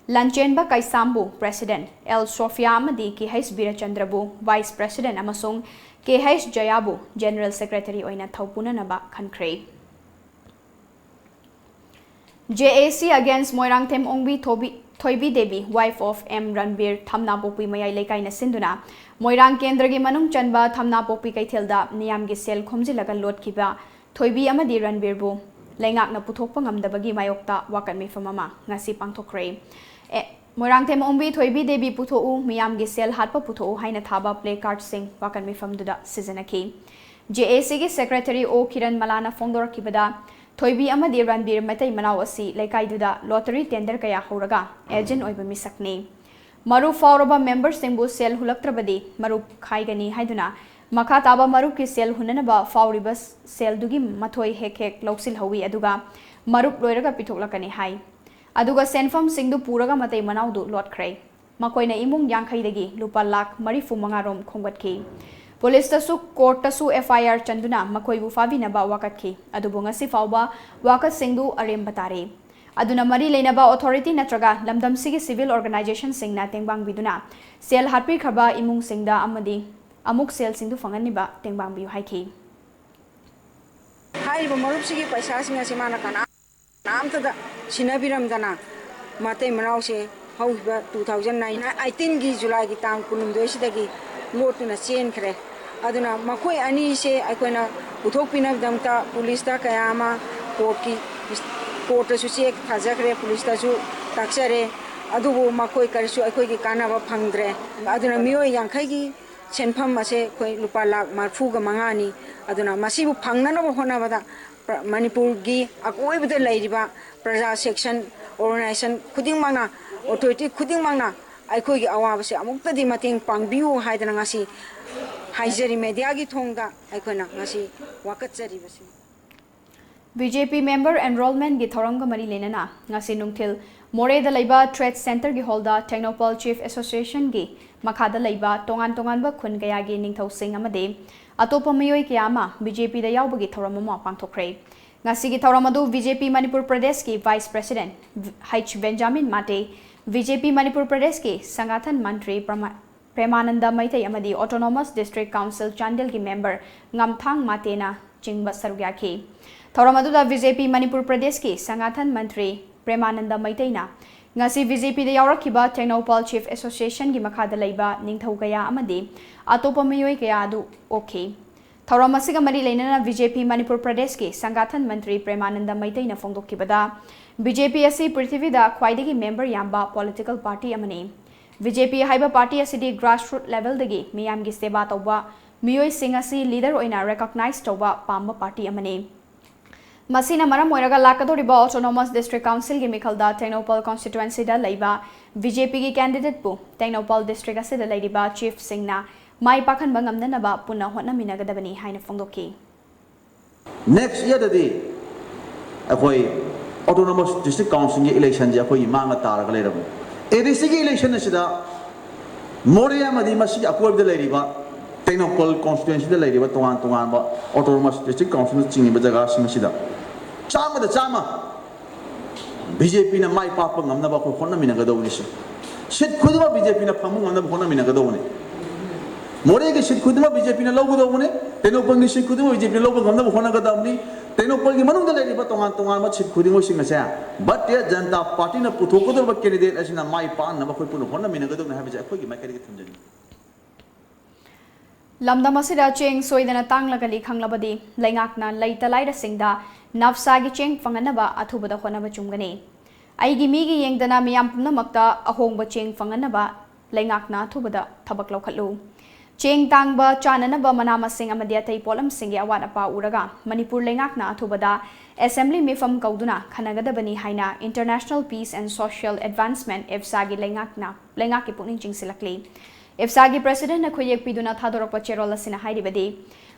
ꯂꯟꯆꯦꯟꯕ ꯀꯩꯁꯥꯝꯕꯨ President, L Sofia ꯑꯃꯗꯤ K H ꯕꯤꯔꯆꯟꯗ꯭ꯔꯕꯨ Vice President ꯑꯃꯁꯨꯡ K H ꯖꯌꯥꯕꯨ General Secretary ꯑꯣꯏꯅ ꯊꯧꯄꯨꯅꯅꯕ ꯈꯟꯈ꯭ꯔꯦ꯫ J A C against Moirangthem ꯑꯣꯡꯕꯤ ꯊꯣꯕꯤ-, ꯊꯣꯏꯕꯤ ꯗꯦꯕꯤ, wife of M ꯔꯟꯕꯤꯔ, ꯊꯝꯅꯥꯄꯣꯛꯄꯤ ꯃꯌꯥꯏ ꯂꯩꯀꯥꯏꯅ ꯁꯤꯟꯗꯨꯅ ꯃꯣꯏꯔꯥꯡ ꯀꯦꯟꯗ꯭ꯔꯒꯤ ꯃꯅꯨꯡ ꯆꯟꯕ ꯊꯝꯅꯥꯄꯣꯛꯄꯤ ꯀꯩꯊꯦꯜꯗ ꯃꯤꯌꯥꯝꯒꯤ ꯁꯦꯜ ꯈꯣꯝꯖꯤꯜꯂꯒ ꯂꯣꯠꯈꯤꯕ ꯊꯣꯏꯕꯤ ꯑꯃꯗꯤ ꯔꯟꯕꯤꯔꯕꯨ ꯂꯩꯉꯥꯛꯅ ꯄꯨꯊꯣꯛꯄ ꯉꯝꯗꯕꯒꯤ ꯃꯥꯌꯣꯛꯇ ꯋꯥꯀꯠ ꯃꯤꯐꯝ ꯑꯃ ꯉꯁꯤ ꯄꯥꯡꯊꯣꯛꯈ꯭ꯔꯦ꯫ ꯑꯦ, ꯃꯣꯏꯔꯥꯡꯊꯦꯝ ꯑꯣꯡꯕꯤ ꯊꯣꯏꯕꯤ ꯗꯦꯕꯤ ꯄꯨꯊꯣꯛꯎ, ꯃꯤꯌꯥꯝꯒꯤ ꯁꯦꯜ ꯍꯥꯠꯄ ꯄꯨꯊꯣꯛꯎ ꯍꯥꯏꯅ ꯊꯥꯕ placardꯁꯤꯡ ꯋꯥꯀꯠ ꯃꯤꯐꯝꯗꯨꯗ ꯁꯤꯖꯤꯟꯅꯈꯤ꯫ J A Cꯒꯤ Secretary O Kiran ꯃꯂꯥꯅ ꯐꯣꯡꯗꯣꯔꯛꯈꯤꯕꯗ, ꯊꯣꯏꯕꯤ ꯑꯃꯗꯤ ꯔꯟꯕꯤꯔ ꯃꯇꯩ ꯃꯅꯥꯎ ꯑꯁꯤ ꯂꯩꯀꯥꯏꯗꯨꯗ lottery tender ꯀꯌꯥ ꯍꯧꯔꯒ agent ꯑꯣꯏꯕ ꯃꯤꯁꯛꯅꯤ꯫ ꯃꯔꯨꯞ ꯐꯥꯎꯔꯕ memberꯁꯤꯡꯕꯨ ꯁꯦꯜ ꯍꯨꯜꯂꯛꯇ꯭ꯔꯕꯗꯤ ꯃꯔꯨꯞ ꯈꯥꯏꯒꯅꯤ ꯍꯥꯏꯗꯨꯅ ꯃꯈꯥ ꯇꯥꯕ ꯃꯔꯨꯞꯀꯤ ꯁꯦꯜ ꯍꯨꯟꯅꯅꯕ ꯐꯥꯎꯔꯤꯕ ꯁꯦꯜꯗꯨꯒꯤ ꯃꯊꯣꯏ ꯍꯦꯛ ꯍꯦꯛ ꯂꯧꯁꯤꯜꯍꯧꯏ, ꯑꯗꯨꯒ ꯃꯔꯨꯞ ꯂꯣꯏꯔꯒ ꯄꯤꯊꯣꯛꯂꯛꯀꯅꯤ ꯍꯥꯏ꯫ ꯑꯗꯨꯒ ꯁꯦꯟꯐꯝꯁꯤꯡꯗꯨ ꯄꯨꯔꯒ ꯃꯇꯩ ꯃꯅꯥꯎꯗꯨ ꯂꯣꯠꯈ꯭ꯔꯦ꯫ ꯃꯈꯣꯏꯅ ꯏꯃꯨꯡ ꯌꯥꯡꯈꯩꯗꯒꯤ ꯂꯨꯄꯥ ꯂꯥꯈ ꯃꯔꯤꯐꯨ ꯃꯉꯥ ꯔꯣꯝ ꯈꯣꯝꯒꯠꯈꯤ꯫ ꯄꯨꯂꯤꯁꯇꯁꯨ, ꯀꯣꯔꯠꯇꯁꯨ F I R ꯆꯟꯗꯨꯅ ꯃꯈꯣꯏꯕꯨ ꯐꯥꯕꯤꯅꯕ ꯋꯥꯀꯠꯈꯤ꯫ ꯑꯗꯨꯕꯨ ꯉꯁꯤ ꯐꯥꯎꯕ ꯋꯥꯀꯠꯁꯤꯡꯗꯨ ꯑꯔꯦꯝꯕ ꯇꯥꯔꯤ꯫ ꯑꯗꯨꯅ ꯃꯔꯤ ꯂꯩꯅꯕ authority ꯅꯠꯇ꯭ꯔꯒ ꯂꯝꯗꯝꯁꯤꯒꯤ civil organizationꯁꯤꯡꯅ ꯇꯦꯡꯕꯥꯡꯕꯤꯗꯨꯅ ꯁꯦꯜ ꯍꯥꯠꯄꯤꯈ꯭ꯔꯕ ꯏꯃꯨꯡꯁꯤꯡꯗ ꯑꯃꯗꯤ ꯑꯃꯨꯛ ꯁꯦꯜꯁꯤꯡꯗꯨ ꯐꯪꯍꯟꯅꯕ ꯇꯦꯡꯕꯥꯡꯕꯤꯌꯨ ꯍꯥꯏꯈꯤ꯫ ꯍꯥꯏꯔꯤꯕ ꯃꯔꯨꯞꯁꯤꯒꯤ ꯄꯩꯁꯥꯁꯤꯡ ꯑꯁꯤ ꯃꯥꯅ ꯀꯅꯥ-, ꯀꯅꯥꯝꯇꯗ ꯁꯤꯟꯅꯕꯤꯔꯝꯗꯅ ꯃꯇꯩ ꯃꯅꯥꯎꯁꯦ ꯍꯧꯈꯤꯕ two thousand eighteenꯒꯤ Julyꯒꯤ ꯇꯥꯡ ꯀꯨꯟꯍꯨꯝꯗꯣꯏꯁꯤꯗꯒꯤ ꯂꯣꯠꯇꯨꯅ ꯆꯦꯟꯈ꯭ꯔꯦ꯫ ꯑꯗꯨꯅ ꯃꯈꯣꯏ ꯑꯅꯤꯁꯦ ꯑꯩꯈꯣꯏꯅ ꯄꯨꯊꯣꯛꯄꯤꯅꯕꯒꯤꯗꯃꯛꯇ ꯄꯨꯂꯤꯁꯇ ꯀꯌꯥ ꯑꯃ, ꯀꯣꯔꯠꯀꯤ, ꯀꯣꯔꯠꯇꯁꯨ ꯆꯦ ꯊꯥꯖꯈ꯭ꯔꯦ, ꯄꯨꯂꯤꯁꯇꯁꯨ ꯇꯥꯛꯆꯔꯦ, ꯑꯗꯨꯕꯨ ꯃꯈꯣꯏ ꯀꯔꯤꯁꯨ ꯑꯩꯈꯣꯏꯒꯤ ꯀꯥꯟꯅꯕ ꯐꯪꯗ꯭ꯔꯦ꯫ ꯑꯗꯨꯅ ꯃꯤꯑꯣꯏ ꯌꯥꯡꯈꯩꯒꯤ ꯁꯦꯟꯐꯝ ꯑꯁꯦ ꯑꯩꯈꯣꯏ ꯂꯨꯄꯥ ꯂꯥꯈ ꯃꯔꯤꯐꯨꯒ ꯃꯉꯥꯅꯤ꯫ ꯑꯗꯨꯅ ꯃꯁꯤꯕꯨ ꯐꯪꯅꯅꯕ ꯍꯣꯠꯅꯕꯗ ꯄ꯭ꯔ-, ꯃꯅꯤꯄꯨꯔꯒꯤ ꯑꯀꯣꯏꯕꯗ ꯂꯩꯔꯤꯕ ꯄ꯭ꯔꯖꯥ section, organization ꯈꯨꯗꯤꯡꯃꯛꯅ, authority ꯈꯨꯗꯤꯡꯃꯛꯅ ꯑꯩꯈꯣꯏꯒꯤ ꯑꯋꯥꯕꯁꯦ ꯑꯃꯨꯛꯇꯗꯤ ꯃꯇꯦꯡ ꯄꯥꯡꯕꯤꯌꯨ ꯍꯥꯏꯗꯅ ꯉꯁꯤ ꯍꯥꯏꯖꯔꯤ, mediaꯒꯤ ꯊꯣꯡꯗ ꯑꯩꯈꯣꯏꯅ ꯉꯁꯤ ꯋꯥꯀꯠꯆꯔꯤꯕꯁꯤꯅꯤ꯫ B J P member enrollmentꯒꯤ ꯊꯧꯔꯝꯒ ꯃꯔꯤ ꯂꯩꯅꯅ ꯉꯁꯤ ꯅꯨꯡꯊꯤꯜ ꯃꯣꯔꯦꯗ ꯂꯩꯕ Trade Centreꯒꯤ hallꯗ ꯇꯦꯡꯅꯧꯄꯜ Chief Associationꯒꯤ ꯃꯈꯥꯗ ꯂꯩꯕ ꯇꯣꯉꯥꯟ ꯇꯣꯉꯥꯟꯕ ꯈꯨꯟ ꯀꯌꯥꯒꯤ ꯅꯤꯡꯊꯧꯁꯤꯡ ꯑꯃꯗꯤ ꯑꯇꯣꯞꯄ ꯃꯤꯑꯣꯏ ꯀꯌꯥ ꯑꯃ B J Pꯗ ꯌꯥꯎꯕꯒꯤ ꯊꯧꯔꯝ ꯑꯃ ꯄꯥꯡꯊꯣꯛꯈ꯭ꯔꯦ꯫ ꯉꯁꯤꯒꯤ ꯊꯧꯔꯝ ꯑꯗꯨ B J P ꯃꯅꯤꯄꯨꯔ ꯄ꯭ꯔꯗꯦꯁꯀꯤ Vice President H Benjamin Mate, B J P Manipur ꯄ꯭ꯔꯗꯦꯁꯀꯤ ꯁꯪꯒꯥꯊꯟ ꯃꯟꯇ꯭ꯔꯤ ꯄ꯭ꯔꯃꯥ-, ꯄ꯭ꯔꯦꯃꯥꯅꯟꯗ ꯃꯩꯇꯩ ꯑꯃꯗꯤ Autonomous District Council ꯆꯥꯟꯗꯦꯜꯒꯤ ꯃꯦꯝꯕꯔ ꯉꯝꯊꯥꯡ ꯃꯥꯇꯦꯅ ꯆꯤꯡꯕ ꯁꯔꯨꯛ ꯌꯥꯈꯤ꯫ ꯊꯧꯔꯝ ꯑꯗꯨꯗ ꯕꯤ ꯖꯦ ꯄꯤ ꯃꯅꯤꯄꯨꯔ ꯄ꯭ꯔꯗꯦꯁꯀꯤ ꯁꯪꯒꯥꯊꯟ ꯃꯟꯇ꯭ꯔꯤ ꯄ꯭ꯔꯦꯃꯥꯅꯟꯗ ꯃꯩꯇꯩꯅ ꯉꯁꯤ ꯕꯤ ꯖꯦ ꯄꯤꯗ ꯌꯥꯎꯔꯛꯈꯤꯕ ꯇꯦꯡꯅꯧꯄꯥꯜ Chief Association ꯒꯤ ꯃꯈꯥꯗ ꯂꯩꯕ ꯅꯤꯡꯊꯧ ꯀꯌꯥ ꯑꯃꯗꯤ ꯑꯇꯣꯞꯄ ꯃꯤꯑꯣꯏ ꯀꯌꯥ ꯑꯗꯨ ꯑꯣꯛꯈꯤ꯫ ꯊꯧꯔꯝ ꯑꯁꯤꯒ ꯃꯔꯤ ꯂꯩꯅꯅ ꯕꯤ ꯖꯦ ꯄꯤ ꯃꯅꯤꯄꯨꯔ ꯄ꯭ꯔꯗꯦꯁꯀꯤ ꯁꯪꯒꯥꯊꯟ ꯃꯟꯇ꯭ꯔꯤ ꯄ꯭ꯔꯦꯃꯥꯅꯟꯗ ꯃꯩꯇꯩꯅ ꯐꯣꯡꯗꯣꯛꯈꯤꯕꯗ, ꯕꯤ ꯖꯦ ꯄꯤ ꯑꯁꯤ ꯄ꯭ꯔꯤꯊꯤꯕꯤꯗ ꯈ꯭ꯋꯥꯏꯗꯒꯤ ꯃꯦꯝꯕꯔ ꯌꯥꯝꯕ ꯄꯣꯂꯤꯇꯤꯀꯦꯜ ꯄꯥꯔꯇꯤ ꯑꯃꯅꯤ꯫ ꯕꯤ ꯖꯦ ꯄꯤ ꯍꯥꯏꯕ ꯄꯥꯔꯇꯤ ꯑꯁꯤꯗꯤ grassroot level ꯗꯒꯤ ꯃꯤꯌꯥꯝꯒꯤ ꯁꯦꯕꯥ ꯇꯧꯕ ꯃꯤꯑꯣꯏꯁꯤꯡ ꯑꯁꯤ ꯂꯤꯗꯔ ꯑꯣꯏꯅ ꯔꯦꯀꯣꯒꯅꯥꯏꯖ ꯇꯧꯕ ꯄꯥꯝꯕ ꯄꯥꯔꯇꯤ ꯑꯃꯅꯤ꯫ ꯃꯁꯤꯅ ꯃꯔꯝ ꯑꯣꯏꯔꯒ ꯂꯥꯛꯀꯗꯧꯔꯤꯕ Autonomous District Council ꯒꯤ ꯃꯤꯈꯜꯗ ꯇꯦꯡꯅꯧꯄꯜ constituency ꯗ ꯂꯩꯕ ꯕꯤ ꯖꯦ ꯄꯤ ꯒꯤ candidate ꯄꯨ ꯇꯦꯡꯅꯧꯄꯜ district ꯑꯁꯤꯗ ꯂꯩꯔꯤꯕ chief ꯁꯤꯡꯅ ꯃꯥꯏ ꯄꯥꯛꯍꯟꯕ ꯉꯝꯅꯅꯕ ꯄꯨꯟꯅ ꯍꯣꯠꯅꯃꯤꯟꯅꯒꯗꯕꯅꯤ ꯍꯥꯏꯅ ꯐꯣꯡꯗꯣꯛꯈꯤ꯫ Next year ꯗꯗꯤ ꯑꯩꯈꯣꯏ Autonomous District Council ꯒꯤ election ꯁꯦ ꯑꯩꯈꯣꯏꯒꯤ ꯃꯥꯡꯗ ꯇꯥꯔꯒ ꯂꯩꯔꯕꯅꯤ꯫ ꯑꯦ ꯗꯤ ꯁꯤ ꯒꯤ election ꯑꯁꯤꯗ ꯃꯣꯔꯦ ꯑꯃꯗꯤ ꯃꯁꯤꯒꯤ ꯑꯀꯣꯏꯕꯗ ꯂꯩꯔꯤꯕ ꯇꯦꯡꯅꯧꯄꯜ constituency ꯗ ꯂꯩꯔꯤꯕ ꯇꯣꯉꯥꯟ ꯇꯣꯉꯥꯟꯕ Autonomous District Council ꯅ ꯆꯤꯡꯉꯤꯕ ꯖꯒꯥꯁꯤꯡ ꯑꯁꯤꯗ ꯆꯥꯝꯃꯗ ꯆꯥꯝꯃ ꯕꯤ ꯖꯦ ꯄꯤ ꯅ ꯃꯥꯏ ꯄꯥꯛꯄ ꯉꯝꯅꯕ ꯑꯩꯈꯣꯏ ꯍꯣꯠꯅꯃꯤꯟꯅꯒꯗꯧꯕꯅꯤ꯫ ꯁꯤ seat ꯈꯨꯗꯤꯡꯃꯛ ꯕꯤ ꯖꯦ ꯄꯤ ꯅ ꯐꯪꯕ ꯉꯝꯅꯕ ꯍꯣꯠꯅꯃꯤꯟꯅꯒꯗꯧꯕꯅꯤ꯫ ꯃꯣꯔꯦꯒꯤ seat ꯈꯨꯗꯤꯡꯃꯛ ꯕꯤ ꯖꯦ ꯄꯤ ꯅ ꯂꯧꯒꯗꯧꯕꯅꯤ꯫ ꯇꯦꯡꯅꯧꯄꯜꯒꯤ seat ꯈꯨꯗꯤꯡꯃꯛ ꯕꯤ ꯖꯦ ꯄꯤ ꯅ ꯂꯧꯕ ꯉꯝꯅꯕ ꯍꯣꯠꯅꯒꯗꯕꯅꯤ꯫ ꯇꯦꯡꯅꯧꯄꯜꯒꯤ ꯃꯅꯨꯡꯗ ꯂꯩꯔꯤꯕ ꯇꯣꯉꯥꯟ ꯇꯣꯉꯥꯟꯕ seat ꯈꯨꯗꯤꯡꯃꯛꯁꯤꯡ ꯑꯁꯦ ꯚꯥꯔꯇꯤꯌ ꯖꯅꯇꯥ ꯄꯥꯔꯇꯤꯅ ꯄꯨꯊꯣꯛꯀꯗꯧꯔꯤꯕ candidate ꯑꯁꯤꯅ ꯃꯥꯏ ꯄꯥꯛꯅꯕ ꯑꯩꯈꯣꯏ ꯄꯨꯟꯅ ꯍꯣꯠꯅꯃꯤꯟꯅꯒꯗꯧꯕꯅꯤ ꯍꯥꯏꯕꯁꯦ ꯑꯩꯈꯣꯏꯒꯤ ꯃꯥꯏꯀꯩꯗꯒꯤ ꯊꯝꯖꯅꯤꯡꯏ꯫ ꯂꯝꯗꯝ ꯑꯁꯤꯗ ꯆꯦꯡ ꯁꯣꯏꯗꯅ ꯇꯥꯡꯂꯒꯅꯤ ꯈꯪꯂꯕꯗꯤ ꯂꯩꯉꯥꯛꯅ ꯂꯩꯇ ꯂꯥꯏꯔꯁꯤꯡꯗ ꯅꯞꯁꯥꯒꯤ ꯆꯦꯡ ꯐꯪꯍꯟꯅꯕ ꯑꯊꯨꯕꯗ ꯍꯣꯠꯅꯕ ꯆꯨꯝꯒꯅꯤ꯫ ꯑꯩꯒꯤ ꯃꯤꯒꯤ ꯌꯦꯡꯗꯅ ꯃꯤꯌꯥꯝ ꯄꯨꯝꯅꯃꯛꯇ ꯑꯍꯣꯡꯕ ꯆꯦꯡ ꯐꯪꯍꯟꯅꯕ ꯂꯩꯉꯥꯛꯅ ꯑꯊꯨꯕꯗ ꯊꯕꯛ ꯂꯧꯈꯠꯂꯨ꯫ ꯆꯦꯡ ꯇꯥꯡꯕ, ꯆꯥꯅꯅꯕ ꯃꯅꯥ ꯃꯁꯤꯡ ꯑꯃꯗꯤ ꯑꯇꯩ ꯄꯣꯠꯂꯝꯁꯤꯡꯒꯤ ꯑꯋꯥꯠ ꯑꯄꯥ ꯎꯔꯒ ꯃꯅꯤꯄꯨꯔ ꯂꯩꯉꯥꯛꯅ ꯑꯊꯨꯕꯗ assembly ꯃꯤꯐꯝ ꯀꯧꯗꯨꯅ ꯈꯟꯅꯒꯗꯕꯅꯤ ꯍꯥꯏꯅ International Peace and Social Advancement, IPSAꯒꯤ ꯂꯩꯉꯥꯛꯅ, ꯂꯩꯉꯥꯛꯀꯤ ꯄꯨꯛꯅꯤꯡ ꯆꯤꯡꯁꯤꯜꯂꯛꯂꯤ꯫ IPSAꯒꯤ presidentꯅ ꯈꯨꯠꯌꯦꯛ ꯄꯤꯗꯨꯅ ꯊꯥꯗꯣꯔꯛꯄ ꯆꯦꯔꯣꯜ ꯑꯁꯤꯅ ꯍꯥꯏꯔꯤꯕꯗꯤ,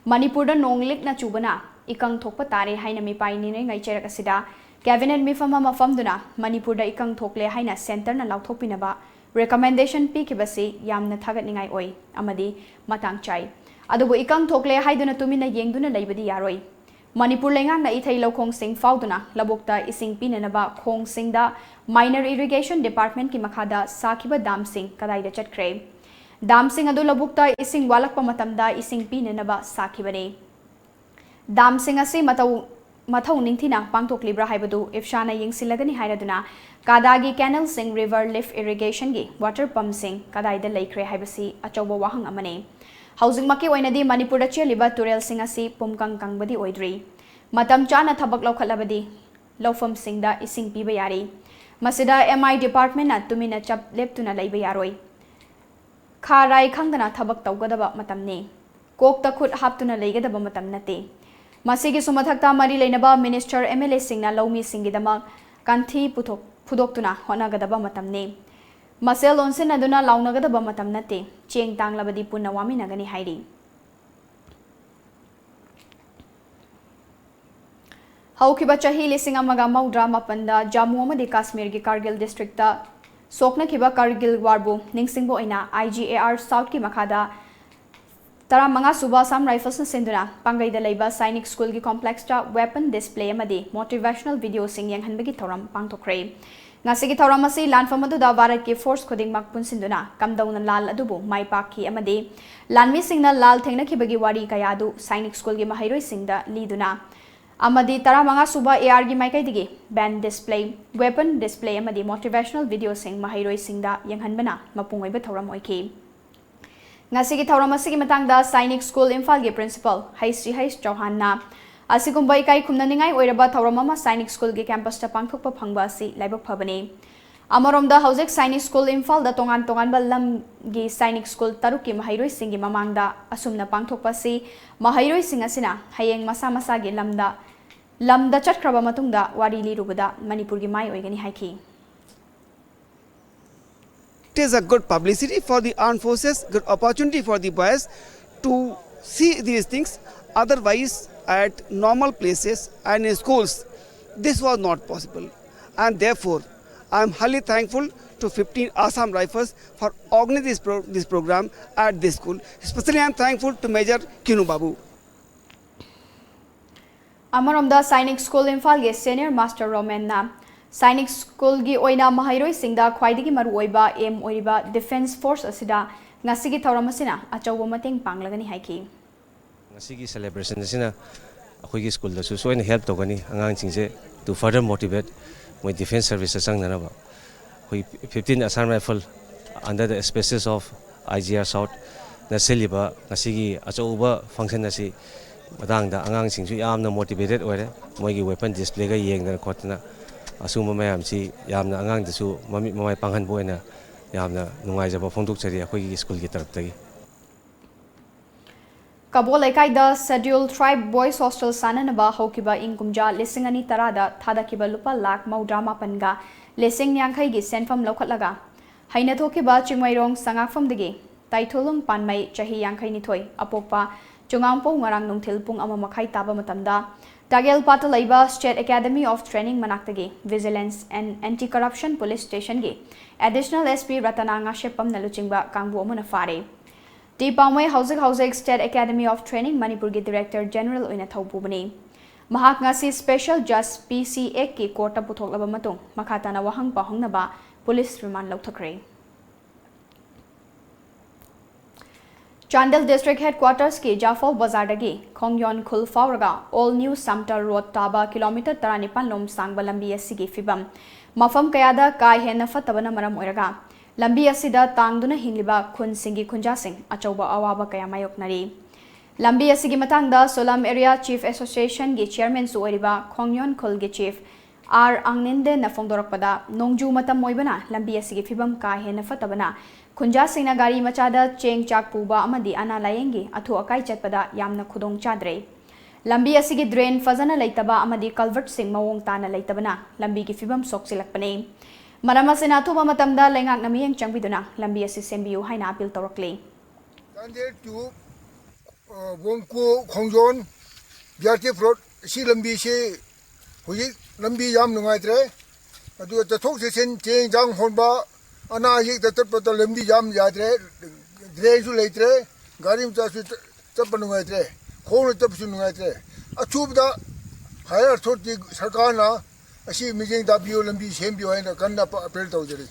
ꯃꯅꯤꯄꯨꯔꯗ ꯅꯣꯡ ꯂꯤꯛꯅ ꯆꯨꯕꯅ ꯏꯀꯪ ꯊꯣꯛꯄ ꯇꯥꯔꯦ ꯍꯥꯏꯅ ꯃꯤꯄꯥꯏ ꯅꯤꯅꯩꯉꯩ ꯆꯩꯔꯛ ꯑꯁꯤꯗ cabinet ꯃꯤꯐꯝ ꯑꯃ ꯐꯝꯗꯨꯅ ꯃꯅꯤꯄꯨꯔꯗ ꯏꯀꯪ ꯊꯣꯛꯂꯦ ꯍꯥꯏꯅ centreꯅ ꯂꯥꯎꯊꯣꯛꯄꯤꯅꯕ recommendation ꯄꯤꯈꯤꯕꯁꯤ ꯌꯥꯝꯅ ꯊꯥꯒꯠꯅꯤꯡꯉꯥꯏ ꯑꯣꯏ ꯑꯃꯗꯤ ꯃꯇꯥꯡ ꯆꯥꯏ꯫ ꯑꯗꯨꯕꯨ ꯏꯀꯪ ꯊꯣꯛꯂꯦ ꯍꯥꯏꯗꯨꯅ ꯇꯨꯃꯤꯟꯅ ꯌꯦꯡꯗꯨꯅ ꯂꯩꯕꯗꯤ ꯌꯥꯔꯣꯏ꯫ ꯃꯅꯤꯄꯨꯔ ꯂꯩꯉꯥꯛꯅ ꯏꯊꯩ ꯂꯧꯈꯣꯡꯁꯤꯡ ꯐꯥꯎꯗꯨꯅ ꯂꯧꯕꯨꯛꯇ ꯏꯁꯤꯡ ꯄꯤꯅꯅꯕ ꯈꯣꯡꯁꯤꯡꯗ Minor Irrigation Departmentꯀꯤ ꯃꯈꯥꯗ ꯁꯥꯈꯤꯕ ꯗꯥꯝꯁꯤꯡ ꯀꯗꯥꯏꯗ ꯆꯠꯈ꯭ꯔꯦ? ꯗꯥꯝꯁꯤꯡ ꯑꯗꯨ ꯂꯧꯕꯨꯛꯇ ꯏꯁꯤꯡ ꯋꯥꯠꯂꯛꯄ ꯃꯇꯝꯗ ꯏꯁꯤꯡ ꯄꯤꯅꯅꯕ ꯁꯥꯈꯤꯕꯅꯤ꯫ ꯗꯥꯝꯁꯤꯡ ꯑꯁꯤ ꯃꯇꯧ, ꯃꯊꯧ ꯅꯤꯡꯊꯤꯅ ꯄꯥꯡꯊꯣꯛꯂꯤꯕ꯭ꯔꯥ ꯍꯥꯏꯕꯗꯨ ꯏꯐꯁꯥꯅ ꯌꯦꯡꯁꯤꯜꯂꯒꯅꯤ ꯍꯥꯏꯔꯗꯨꯅ ꯀꯥꯗꯥꯒꯤ canalꯁꯤꯡ, river lift irrigationꯒꯤ water pumpꯁꯤꯡ ꯀꯗꯥꯏꯗ ꯂꯩꯈ꯭ꯔꯦ ꯍꯥꯏꯕꯁꯤ ꯑꯆꯧꯕ ꯋꯥꯍꯪ ꯑꯃꯅꯤ꯫ ꯍꯧꯖꯤꯛꯃꯛꯀꯤ ꯑꯣꯏꯅꯗꯤ ꯃꯅꯤꯄꯨꯔꯗ ꯆꯦꯜꯂꯤꯕ ꯇꯨꯔꯦꯜꯁꯤꯡ ꯑꯁꯤ ꯄꯨꯝꯀꯪ ꯀꯪꯕꯗꯤ ꯑꯣꯏꯗ꯭ꯔꯤ꯫ ꯃꯇꯝ ꯆꯥꯅ ꯊꯕꯛ ꯂꯧꯈꯠꯂꯕꯗꯤ ꯂꯧꯐꯝꯁꯤꯡꯗ ꯏꯁꯤꯡ ꯄꯤꯕ ꯌꯥꯔꯤ꯫ ꯃꯁꯤꯗ M I departmentꯅ ꯇꯨꯃꯤꯟꯅ ꯆꯞ ꯂꯦꯞꯇꯨꯅ ꯂꯩꯕ ꯌꯥꯔꯣꯏ꯫ ꯈꯥ ꯔꯥꯏ ꯈꯪꯗꯅ ꯊꯕꯛ ꯇꯧꯒꯗꯕ ꯃꯇꯝꯅꯤ꯫ ꯀꯣꯛꯇ ꯈꯨꯠ ꯍꯥꯞꯇꯨꯅ ꯂꯩꯒꯗꯕ ꯃꯇꯝ ꯅꯠꯇꯦ꯫ ꯃꯁꯤꯒꯤꯁꯨ ꯃꯊꯛꯇ ꯃꯔꯤ ꯂꯩꯅꯕ minister, M L Aꯁꯤꯡꯅ ꯂꯧꯃꯤꯁꯤꯡꯒꯤꯗꯃꯛ ꯀꯟꯊꯤ ꯄꯨꯊꯣꯛ-, ꯐꯨꯗꯣꯛꯇꯨꯅ ꯍꯣꯠꯅꯒꯗꯕ ꯃꯇꯝꯅꯤ꯫ ꯃꯁꯦꯜ ꯑꯣꯟꯁꯤꯟꯅꯗꯨꯅ ꯂꯥꯎꯅꯒꯗꯕ ꯃꯇꯝ ꯅꯠꯇꯦ꯫ ꯆꯦꯡ ꯇꯥꯡꯂꯕꯗꯤ ꯄꯨꯟꯅ ꯋꯥꯃꯤꯟꯅꯒꯅꯤ ꯍꯥꯏꯔꯤ꯫ ꯍꯧꯈꯤꯕ ꯆꯍꯤ ꯂꯤꯁꯤꯡ ꯑꯃꯒ ꯃꯧꯗ꯭ꯔꯥ ꯃꯥꯄꯟꯗ ꯖꯝꯃꯨ ꯑꯃꯗꯤ ꯀꯥꯁꯃꯤꯔꯒꯤ ꯀꯥꯔꯒꯤꯜ districtꯇ ꯁꯣꯛꯅꯈꯤꯕ ꯀꯥꯔꯒꯤꯜ warꯕꯨ ꯅꯤꯡꯁꯤꯡꯕ ꯑꯣꯏꯅ I G A R Southꯀꯤ ꯃꯈꯥꯗ ꯇꯔꯥꯃꯉꯥ ꯁꯨꯕ Assam Riflesꯅ ꯁꯤꯟꯗꯨꯅ ꯄꯥꯡꯒꯩꯗ ꯂꯩꯕ Sainik Schoolꯒꯤ complexꯇ weapon display ꯑꯃꯗꯤ motivational videoꯁꯤꯡ ꯌꯦꯡꯍꯟꯕꯒꯤ ꯊꯧꯔꯝ ꯄꯥꯡꯊꯣꯛꯈ꯭ꯔꯦ꯫ ꯉꯁꯤꯒꯤ ꯊꯧꯔꯝ ꯑꯁꯤ ꯂꯥꯟꯐꯝ ꯑꯗꯨꯗ ꯚꯥꯔꯠꯀꯤ force ꯈꯨꯗꯤꯡꯃꯛ ꯄꯨꯟꯁꯤꯟꯗꯨꯅ ꯀꯝꯗꯧꯅ ꯂꯥꯜ ꯑꯗꯨꯕꯨ ꯃꯥꯏ ꯄꯥꯛꯈꯤ ꯑꯃꯗꯤ ꯂꯥꯟꯃꯤꯁꯤꯡꯅ ꯂꯥꯜ ꯊꯦꯡꯅꯈꯤꯕꯒꯤ ꯋꯥꯔꯤ ꯀꯌꯥ ꯑꯗꯨ Sainik Schoolꯒꯤ ꯃꯍꯩꯔꯣꯏꯁꯤꯡꯗ ꯂꯤꯗꯨꯅ ꯑꯃꯗꯤ ꯇꯔꯥꯃꯉꯥ ꯁꯨꯕ ARꯒꯤ ꯃꯥꯏꯀꯩꯗꯒꯤ band display, weapon display ꯑꯃꯗꯤ motivational videoꯁꯤꯡ ꯃꯍꯩꯔꯣꯏꯁꯤꯡꯗ ꯌꯦꯡꯍꯟꯕꯅ ꯃꯄꯨꯡ ꯑꯣꯏꯕ ꯊꯧꯔꯝ ꯑꯣꯏꯈꯤ꯫ ꯉꯁꯤꯒꯤ ꯊꯧꯔꯝ ꯑꯁꯤꯒꯤ ꯃꯇꯥꯡꯗ Sainik School ꯏꯝꯐꯥꯜꯒꯤ principal H C H ꯆꯧꯍꯥꯟꯅ, "ꯑꯁꯤꯒꯨꯝꯕ ꯏꯀꯥꯏ ꯈꯨꯝꯅꯅꯤꯡꯉꯥꯏ ꯑꯣꯏꯔꯕ ꯊꯧꯔꯝ ꯑꯃ Sainik Schoolꯒꯤ campusꯇ ꯄꯥꯡꯊꯣꯛꯄ ꯐꯪꯕ ꯑꯁꯤ ꯂꯥꯏꯕꯛ ꯐꯕꯅꯤ꯫ ꯑꯃꯔꯣꯝꯗ ꯍꯧꯖꯤꯛ Sainik School ꯏꯝꯐꯥꯜꯗ ꯇꯣꯉꯥꯟ ꯇꯣꯉꯥꯟꯕ ꯂꯝꯒꯤ Sainik School ꯇꯔꯨꯛꯀꯤ ꯃꯍꯩꯔꯣꯏꯁꯤꯡꯒꯤ ꯃꯃꯥꯡꯗ ꯑꯁꯨꯝꯅ ꯄꯥꯡꯊꯣꯛꯄ ꯑꯁꯤ ꯃꯍꯩꯔꯣꯏꯁꯤꯡ ꯑꯁꯤꯅ ꯍꯌꯦꯡ ꯃꯁꯥ ꯃꯁꯥꯒꯤ ꯂꯝꯗ, ꯂꯝꯗ ꯆꯠꯈ꯭ꯔꯕ ꯃꯇꯨꯡꯗ ꯋꯥꯔꯤ ꯂꯤꯔꯨꯕꯗ ꯃꯅꯤꯄꯨꯔꯒꯤ ꯃꯥꯏ ꯑꯣꯏꯒꯅꯤ" ꯍꯥꯏꯈꯤ꯫ It is a good publicity for the armed forces, good opportunity for the boys to see these things. Otherwise, at normal places and in schools, this was not possible. And therefore, I am highly thankful to fifteen Assam Rifles for organizing this, pro- this program at this school. Especially, I am thankful to Major Kinu Babu. ꯑꯃꯔꯣꯝꯗ Sainik school ꯏꯝꯐꯥꯜꯒꯤ senior master ꯔꯣꯃꯦꯟꯅ Sainik ꯁ꯭ꯀꯨꯜꯒꯤ ꯑꯣꯏꯅ ꯃꯍꯩꯔꯣꯏꯁꯤꯡꯗ ꯈ꯭ꯋꯥꯏꯗꯒꯤ ꯃꯔꯨꯑꯣꯏꯕ M ꯑꯣꯏꯔꯤꯕ defence force ꯑꯁꯤꯗ ꯉꯁꯤꯒꯤ ꯊꯧꯔꯝ ꯑꯁꯤꯅ ꯑꯆꯧꯕ ꯃꯇꯦꯡ ꯄꯥꯡꯂꯒꯅꯤ ꯍꯥꯏꯈꯤ꯫ ꯉꯁꯤꯒꯤ ꯁꯦꯂꯦꯕ꯭ꯔꯦꯁꯟ ꯑꯁꯤꯅ ꯑꯩꯈꯣꯏꯒꯤ ꯁ꯭ꯀꯨꯜꯗꯁꯨ ꯁꯣꯏꯅ ꯍꯦꯜꯞ ꯇꯧꯒꯅꯤ, ꯑꯉꯥꯡꯁꯤꯡꯁꯦ to further motivate, ꯃꯣꯏ ꯗꯤꯐꯦꯟꯁ ꯁꯔꯚꯤꯁꯇ ꯆꯪꯅꯅꯕ꯫ ꯑꯩꯈꯣꯏ fifteen Assam Rifle under the auspices of I G R South ꯅ ꯁꯤꯜꯂꯤꯕ ꯉꯁꯤꯒꯤ ꯑꯆꯧꯕ ꯐꯪꯁꯟ ꯑꯁꯤ ꯃꯇꯥꯡꯗ ꯑꯉꯥꯡꯁꯤꯡꯁꯨ ꯌꯥꯝꯅ ꯃꯣꯇꯤꯚꯦꯇꯦꯠ ꯑꯣꯏꯔꯦ꯫ ꯃꯣꯏꯒꯤ ꯋꯦꯄꯟ ꯗꯤꯁꯄ꯭ꯂꯦꯒ ꯌꯦꯡꯗꯅ ꯈꯣꯠꯇꯅ ꯑꯁꯨꯝꯕ ꯃꯌꯥꯝꯁꯤ ꯌꯥꯝꯅ ꯑꯉꯥꯡꯗꯁꯨ ꯃꯃꯤꯠ ꯃꯃꯥꯏ ꯄꯥꯡꯍꯟꯕ ꯑꯣꯏꯅ ꯌꯥꯝꯅ ꯅꯨꯡꯉꯥꯏꯖꯕ ꯐꯣꯡꯗꯣꯛꯆꯔꯤ ꯑꯩꯈꯣꯏꯒꯤ ꯁ꯭ꯀꯨꯜꯒꯤ ꯇꯔꯞꯇꯒꯤ꯫ ꯀꯕꯣ ꯂꯩꯀꯥꯏꯗ ꯁꯦꯗ꯭ꯌꯨꯜ ꯇ꯭ꯔꯥꯏꯕ ꯕꯣꯏꯁ ꯍꯣꯁꯇꯦꯜ ꯁꯥꯅꯅꯕ ꯍꯧꯈꯤꯕ ꯏꯪ ꯀꯨꯝꯖꯥ ꯂꯤꯁꯤꯡ ꯑꯅꯤ ꯇꯔꯥꯗ ꯊꯥꯗꯈꯤꯕ ꯂꯨꯄꯥ ꯂꯥꯈ ꯃꯧꯗ꯭ꯔꯥ ꯃꯥꯄꯟꯒ ꯂꯤꯁꯤꯡ ꯌꯥꯡꯈꯩꯒꯤ ꯁꯦꯟꯐꯝ ꯂꯧꯈꯠꯂꯒ ꯍꯩꯅꯊꯣꯛꯈꯤꯕ ꯆꯤꯡꯃꯩꯔꯣꯡ ꯁꯉꯥꯛꯐꯝꯗꯒꯤ ꯇꯥꯏꯊꯣꯂꯨꯡ ꯄꯥꯟꯃꯩ, ꯆꯍꯤ ꯌꯥꯡꯈꯩ ꯅꯤꯊꯣꯏ, ꯑꯄꯣꯛꯄ ꯆꯨꯉꯥꯡꯄꯧ ꯉꯔꯥꯡ ꯅꯨꯡꯊꯤꯜ ꯄꯨꯡ ꯑꯃ ꯃꯈꯥꯏ ꯇꯥꯕ ꯃꯇꯝꯗ ꯇꯥꯒꯦꯜꯄꯥꯠꯇ ꯂꯩꯕ State Academy of Training ꯃꯅꯥꯛꯇꯒꯤ Vigilance and Anti Corruption Police Stationꯒꯤ Additional S P ꯔꯇꯅꯥ ꯉꯥꯁꯦꯞꯄꯝꯅ ꯂꯨꯆꯤꯡꯕ ꯀꯥꯡꯕꯨ ꯑꯃꯅ ꯐꯥꯔꯦ꯫ ꯇꯤ ꯄꯥꯎꯃꯩ ꯍꯧꯖꯤꯛ ꯍꯧꯖꯤꯛ State Academy of Training ꯃꯅꯤꯄꯨꯔꯒꯤ Director General ꯑꯣꯏꯅ ꯊꯧ ꯄꯨꯕꯅꯤ꯫ ꯃꯍꯥꯛ ꯉꯁꯤ Special Judge P C ꯑꯦꯛꯀꯤ ꯀꯣꯔꯠꯇ ꯄꯨꯊꯣꯛꯂꯕ ꯃꯇꯨꯡ ꯃꯈꯥ ꯇꯥꯅ ꯋꯥꯍꯪ ꯄꯥꯎꯍꯪꯅꯕ ꯄꯨꯂꯤꯁ ꯔꯤꯃꯥꯟ ꯂꯧꯊꯈ꯭ꯔꯦ꯫ ꯆꯥꯟꯗꯦꯜ District Headquartersꯀꯤ ꯖꯥꯐꯧ ꯕꯖꯥꯔꯗꯒꯤ ꯈꯣꯡꯌꯣꯟ ꯈꯨꯜ ꯐꯥꯎꯔꯒ Old New Samtal Road ꯇꯥꯕ ꯀꯤꯂꯣꯃꯤꯇꯔ ꯇꯔꯥꯅꯤꯄꯥꯟ ꯂꯣꯝ ꯁꯥꯡꯕ ꯂꯝꯕꯤ ꯑꯁꯤꯒꯤ ꯐꯤꯕꯝ ꯃꯐꯝ ꯀꯌꯥꯗ ꯀꯥ ꯍꯦꯟꯅ ꯐꯠꯇꯕꯅ ꯃꯔꯝ ꯑꯣꯏꯔꯒ ꯂꯝꯕꯤ ꯑꯁꯤꯗ ꯇꯥꯡꯗꯨꯅ ꯍꯤꯡꯂꯤꯕ ꯈꯨꯟꯁꯤꯡꯒꯤ ꯈꯨꯟꯖꯥꯁꯤꯡ ꯑꯆꯧꯕ ꯑꯋꯥꯕ ꯀꯌꯥ ꯃꯥꯌꯣꯛꯅꯔꯤ꯫ ꯂꯝꯕꯤ ꯑꯁꯤꯒꯤ ꯃꯇꯥꯡꯗ ꯁꯣꯂꯝ Area Chief Associationꯒꯤ Chairmanꯁꯨ ꯑꯣꯏꯔꯤꯕ ꯈꯣꯡꯌꯣꯟ ꯈꯨꯜꯒꯤ Chief ꯑꯥꯔ ꯑꯪꯅꯤꯟꯗꯦꯟꯅ ꯐꯣꯡꯗꯣꯔꯛꯄꯗ, ꯅꯣꯡꯖꯨ ꯃꯇꯝ ꯑꯣꯏꯕꯅ ꯂꯝꯕꯤ ꯑꯁꯤꯒꯤ ꯐꯤꯕꯝ ꯀꯥ ꯍꯦꯟꯅ ꯐꯠꯇꯕꯅ ꯈꯨꯟꯖꯥꯁꯤꯡꯅ ꯒꯥꯔꯤ ꯃꯆꯥꯗ ꯆꯦꯡ ꯆꯥꯛ ꯄꯨꯕ ꯑꯃꯗꯤ ꯑꯅꯥ ꯂꯥꯌꯦꯡꯒꯤ ꯑꯊꯨ ꯑꯀꯥꯏ ꯆꯠꯄꯗ ꯌꯥꯝꯅ ꯈꯨꯗꯣꯡ ꯆꯥꯗ꯭ꯔꯦ꯫ ꯂꯝꯕꯤ ꯑꯁꯤꯒꯤ drain ꯐꯖꯅ ꯂꯩꯇꯕ ꯑꯃꯗꯤ culvertꯁꯤꯡ ꯃꯑꯣꯡ ꯇꯥꯅ ꯂꯩꯇꯕꯅ ꯂꯝꯕꯤꯒꯤ ꯐꯤꯕꯝ ꯁꯣꯛꯆꯤꯜꯂꯛꯄꯅꯤ꯫ ꯃꯔꯝ ꯑꯁꯤꯅ ꯑꯊꯨꯕ ꯃꯇꯝꯗ ꯂꯩꯉꯥꯛꯅ ꯃꯤꯠꯌꯦꯡ ꯆꯪꯕꯤꯗꯨꯅ ꯂꯝꯕꯤ ꯑꯁꯤ ꯁꯦꯝꯕꯤꯌꯨ ꯍꯥꯏꯅ appeal ꯇꯧꯔꯛꯂꯤ꯫ ꯆꯥꯟꯗꯦꯜ to ꯕꯣꯡꯀꯨ ꯈꯣꯡꯖꯣꯟ B R T F road ꯁꯤ ꯂꯝꯕꯤꯁꯤ ꯍꯧꯖꯤꯛ ꯂꯝꯕꯤ ꯌꯥꯝ ꯅꯨꯡꯉꯥꯏꯇ꯭ꯔꯦ꯫ ꯑꯗꯨꯒ ꯆꯠꯊꯣꯛ ꯆꯠꯁꯤꯟ ꯆꯦꯡ ꯆꯥꯡ ꯍꯣꯟꯕ ꯑꯅꯥ ꯑꯌꯦꯛꯇ ꯆꯠꯄꯗ ꯂꯝꯕꯤ ꯌꯥꯝ ꯌꯥꯗ꯭ꯔꯦ꯫ ꯗ꯭ꯔꯦꯟꯁꯨ ꯂꯩꯇ꯭ꯔꯦ꯫ ꯒꯥꯔꯤ ꯃꯆꯥꯁꯨ ꯆꯠꯄ ꯅꯨꯡꯉꯥꯏꯇ꯭ꯔꯦ꯫ ꯈꯣꯡꯅ ꯆꯠꯄꯁꯨ ꯅꯨꯡꯉꯥꯏꯇ꯭ꯔꯦ꯫ ꯑꯊꯨꯕꯗ ꯍꯥꯏꯌꯔ ꯑꯊꯣꯔꯤꯇꯤ ꯁꯔꯀꯥꯔꯅ ꯑꯁꯤ ꯃꯤꯠꯌꯦꯡ ꯇꯥꯕꯤꯌꯨ, ꯂꯝꯕꯤ ꯁꯦꯝꯕꯤꯌꯨ ꯍꯥꯏꯅ ꯀꯟꯅ ꯑꯄꯤꯜ ꯇꯧꯖꯔꯤ꯫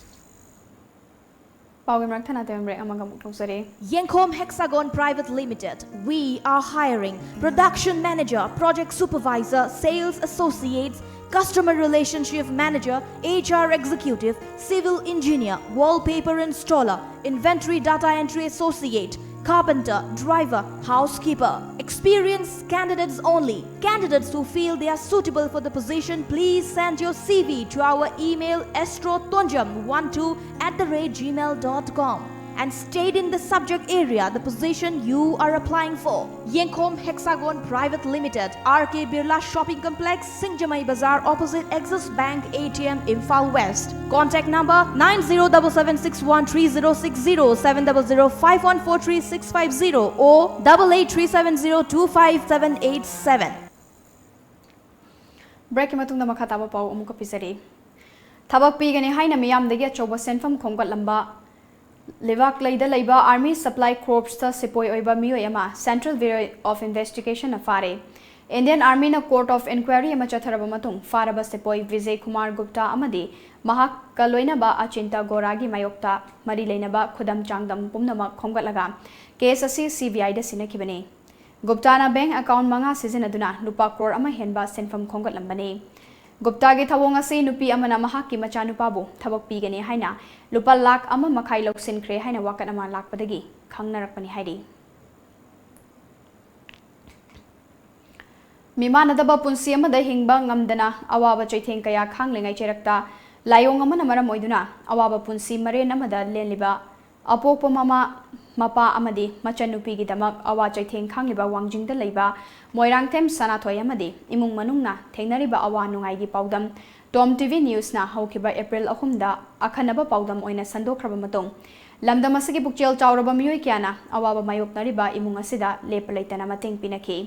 ꯄꯥꯎꯒꯤ ꯃꯔꯛ ꯊꯅꯥ ꯇꯦꯝ ꯕ꯭ꯔꯦꯛ ꯑꯃꯒ ꯑꯃꯨꯛ ꯂꯧꯖꯔꯤ꯫ Yenkhom Hexagon Private Limited. We are hiring production manager, project supervisor, sales associates, customer relationship manager, H R executive, civil engineer, wallpaper installer, inventory data entry associate, carpenter, driver, housekeeper. Experienced candidates only. Candidates who feel they are suitable for the position, please send your C V to our email astrotonjam one two at the rate gmail dot com and state in the subject area the position you are applying for. Yenkhom Hexagon Private Limited, R K Birla Shopping Complex, Singjamai Bazar, opposite Axis Bank A T M, Imphal West. Contact number nine zero double seven six one three zero six zero, seven double zero five one four three six five zero or double eight three seven zero two five seven eight seven. ꯕ꯭ꯔꯦꯛꯀꯤ ꯃꯇꯨꯡꯗ ꯃꯈꯥ ꯇꯥꯕ ꯄꯥꯎ ꯑꯃꯨꯛꯀ ꯄꯤꯖꯔꯤ꯫ ꯊꯕꯛ ꯄꯤꯒꯅꯤ ꯍꯥꯏꯅ ꯃꯤꯌꯥꯝꯗꯒꯤ ꯑꯆꯧꯕ ꯁꯦꯟꯐꯝ ꯈꯣꯝꯒꯠꯂꯝꯕ ꯂꯩꯕꯥꯛꯂꯩꯗ ꯂꯩꯕ ꯑꯥꯔꯃꯤ ꯁꯄ꯭ꯂꯥꯏ ꯀꯣꯔꯞꯁꯇ ꯁꯤꯄꯣꯏ ꯑꯣꯏꯕ ꯃꯤꯑꯣꯏ ꯑꯃ Central Bureau of Investigation ꯅ ꯐꯥꯔꯦ꯫ ꯏꯟꯗꯤꯌꯟ ꯑꯥꯔꯃꯤꯅ ꯀꯣꯔꯠ ꯑꯣꯐ ꯏꯟꯀ꯭ꯋꯥꯏꯔꯤ ꯑꯃ ꯆꯠꯊꯔꯕ ꯃꯇꯨꯡ ꯐꯥꯔꯕ ꯁꯤꯄꯣꯏ ꯕꯤꯖꯦ ꯀꯨꯃꯥꯔ ꯒꯨꯞꯇꯥ ꯑꯃꯗꯤ ꯃꯍꯥꯛꯀ ꯂꯣꯏꯅꯕ ꯑꯆꯤꯟꯇ ꯒꯣꯔꯥꯒꯤ ꯃꯥꯌꯣꯛꯇ ꯃꯔꯤ ꯂꯩꯅꯕ ꯈꯨꯗꯝ ꯆꯥꯡꯗꯝ ꯄꯨꯝꯅꯃꯛ ꯈꯣꯝꯒꯠꯂꯒ ꯀꯦꯁ ꯑꯁꯤ ꯁꯤ ꯕꯤ ꯑꯥꯏꯗ ꯁꯤꯟꯅꯈꯤꯕꯅꯤ꯫ ꯒꯨꯞꯇꯥꯅ ꯕꯦꯡꯛ ꯑꯦꯀꯥꯎꯟꯠ ꯃꯉꯥ ꯁꯤꯖꯤꯟꯅꯗꯨꯅ ꯂꯨꯄꯥ ꯀ꯭ꯔꯣꯔ ꯑꯃ ꯍꯦꯟꯕ ꯁꯦꯟꯐꯝ ꯈꯣꯝꯒꯠꯂꯝꯕꯅꯤ꯫ ꯒꯨꯞꯇꯥꯒꯤ ꯊꯧꯑꯣꯡ ꯑꯁꯤ ꯅꯨꯄꯤ ꯑꯃꯅ ꯃꯍꯥꯛꯀꯤ ꯃꯆꯥꯅꯨꯄꯥꯕꯨ ꯊꯕꯛ ꯄꯤꯒꯅꯤ ꯍꯥꯏꯅ ꯂꯨꯄꯥ ꯂꯥꯈ ꯑꯃ ꯃꯈꯥꯏ ꯂꯧꯁꯤꯟꯈ꯭ꯔꯦ ꯍꯥꯏꯅ ꯋꯥꯀꯠ ꯑꯃ ꯂꯥꯛꯄꯗꯒꯤ ꯈꯪꯅꯔꯛꯄꯅꯤ ꯍꯥꯏꯔꯤ꯫ ꯃꯤꯃꯥꯟꯅꯗꯕ ꯄꯨꯟꯁꯤ ꯑꯃꯗ ꯍꯤꯡꯕ ꯉꯝꯗꯅ ꯑꯋꯥꯕ ꯆꯩꯊꯦꯡ ꯀꯌꯥ ꯈꯥꯡꯂꯤꯉꯩ ꯆꯩꯔꯛꯇ ꯂꯥꯏꯑꯣꯡ ꯑꯃꯅ ꯃꯔꯝ ꯑꯣꯏꯗꯨꯅ ꯑꯋꯥꯕ ꯄꯨꯟꯁꯤ ꯃꯔꯦꯟ ꯑꯃꯗ ꯂꯦꯜꯂꯤꯕ ꯑꯄꯣꯛꯄ ꯃꯃꯥ, ꯃꯄꯥ ꯑꯃꯗꯤ ꯃꯆꯟꯅꯨꯄꯤꯒꯤꯗꯃꯛ ꯑꯋꯥ ꯆꯩꯊꯦꯡ ꯈꯥꯡꯂꯤꯕ ꯋꯥꯡꯖꯤꯡꯗ ꯂꯩꯕ ꯃꯣꯏꯔꯥꯡꯊꯦꯝ ꯁꯅꯥꯊꯣꯏ ꯑꯃꯗꯤ ꯏꯃꯨꯡ ꯃꯅꯨꯡꯅ ꯊꯦꯡꯅꯔꯤꯕ ꯑꯋꯥ ꯅꯨꯡꯉꯥꯏꯒꯤ ꯄꯥꯎꯗꯝ ꯇꯣꯝ ꯇꯤ ꯚꯤ ꯅ꯭ꯌꯨꯁꯅ ꯍꯧꯈꯤꯕ ꯑꯦꯄ꯭ꯔꯤꯜ ꯑꯍꯨꯝꯗ ꯑꯈꯟꯅꯕ ꯄꯥꯎꯗꯝ ꯑꯣꯏꯅ ꯁꯟꯗꯣꯛꯈ꯭ꯔꯕ ꯃꯇꯨꯡ, ꯂꯝꯗꯝ ꯑꯁꯤꯒꯤ ꯄꯨꯛꯆꯦꯜ ꯆꯥꯎꯔꯕ ꯃꯤꯑꯣꯏ ꯀꯌꯥꯅ ꯑꯋꯥꯕ ꯃꯥꯌꯣꯛꯅꯔꯤꯕ ꯏꯃꯨꯡ ꯑꯁꯤꯗ ꯂꯦꯞꯄ ꯂꯩꯇꯅ ꯃꯇꯦꯡ ꯄꯤꯅꯈꯤ꯫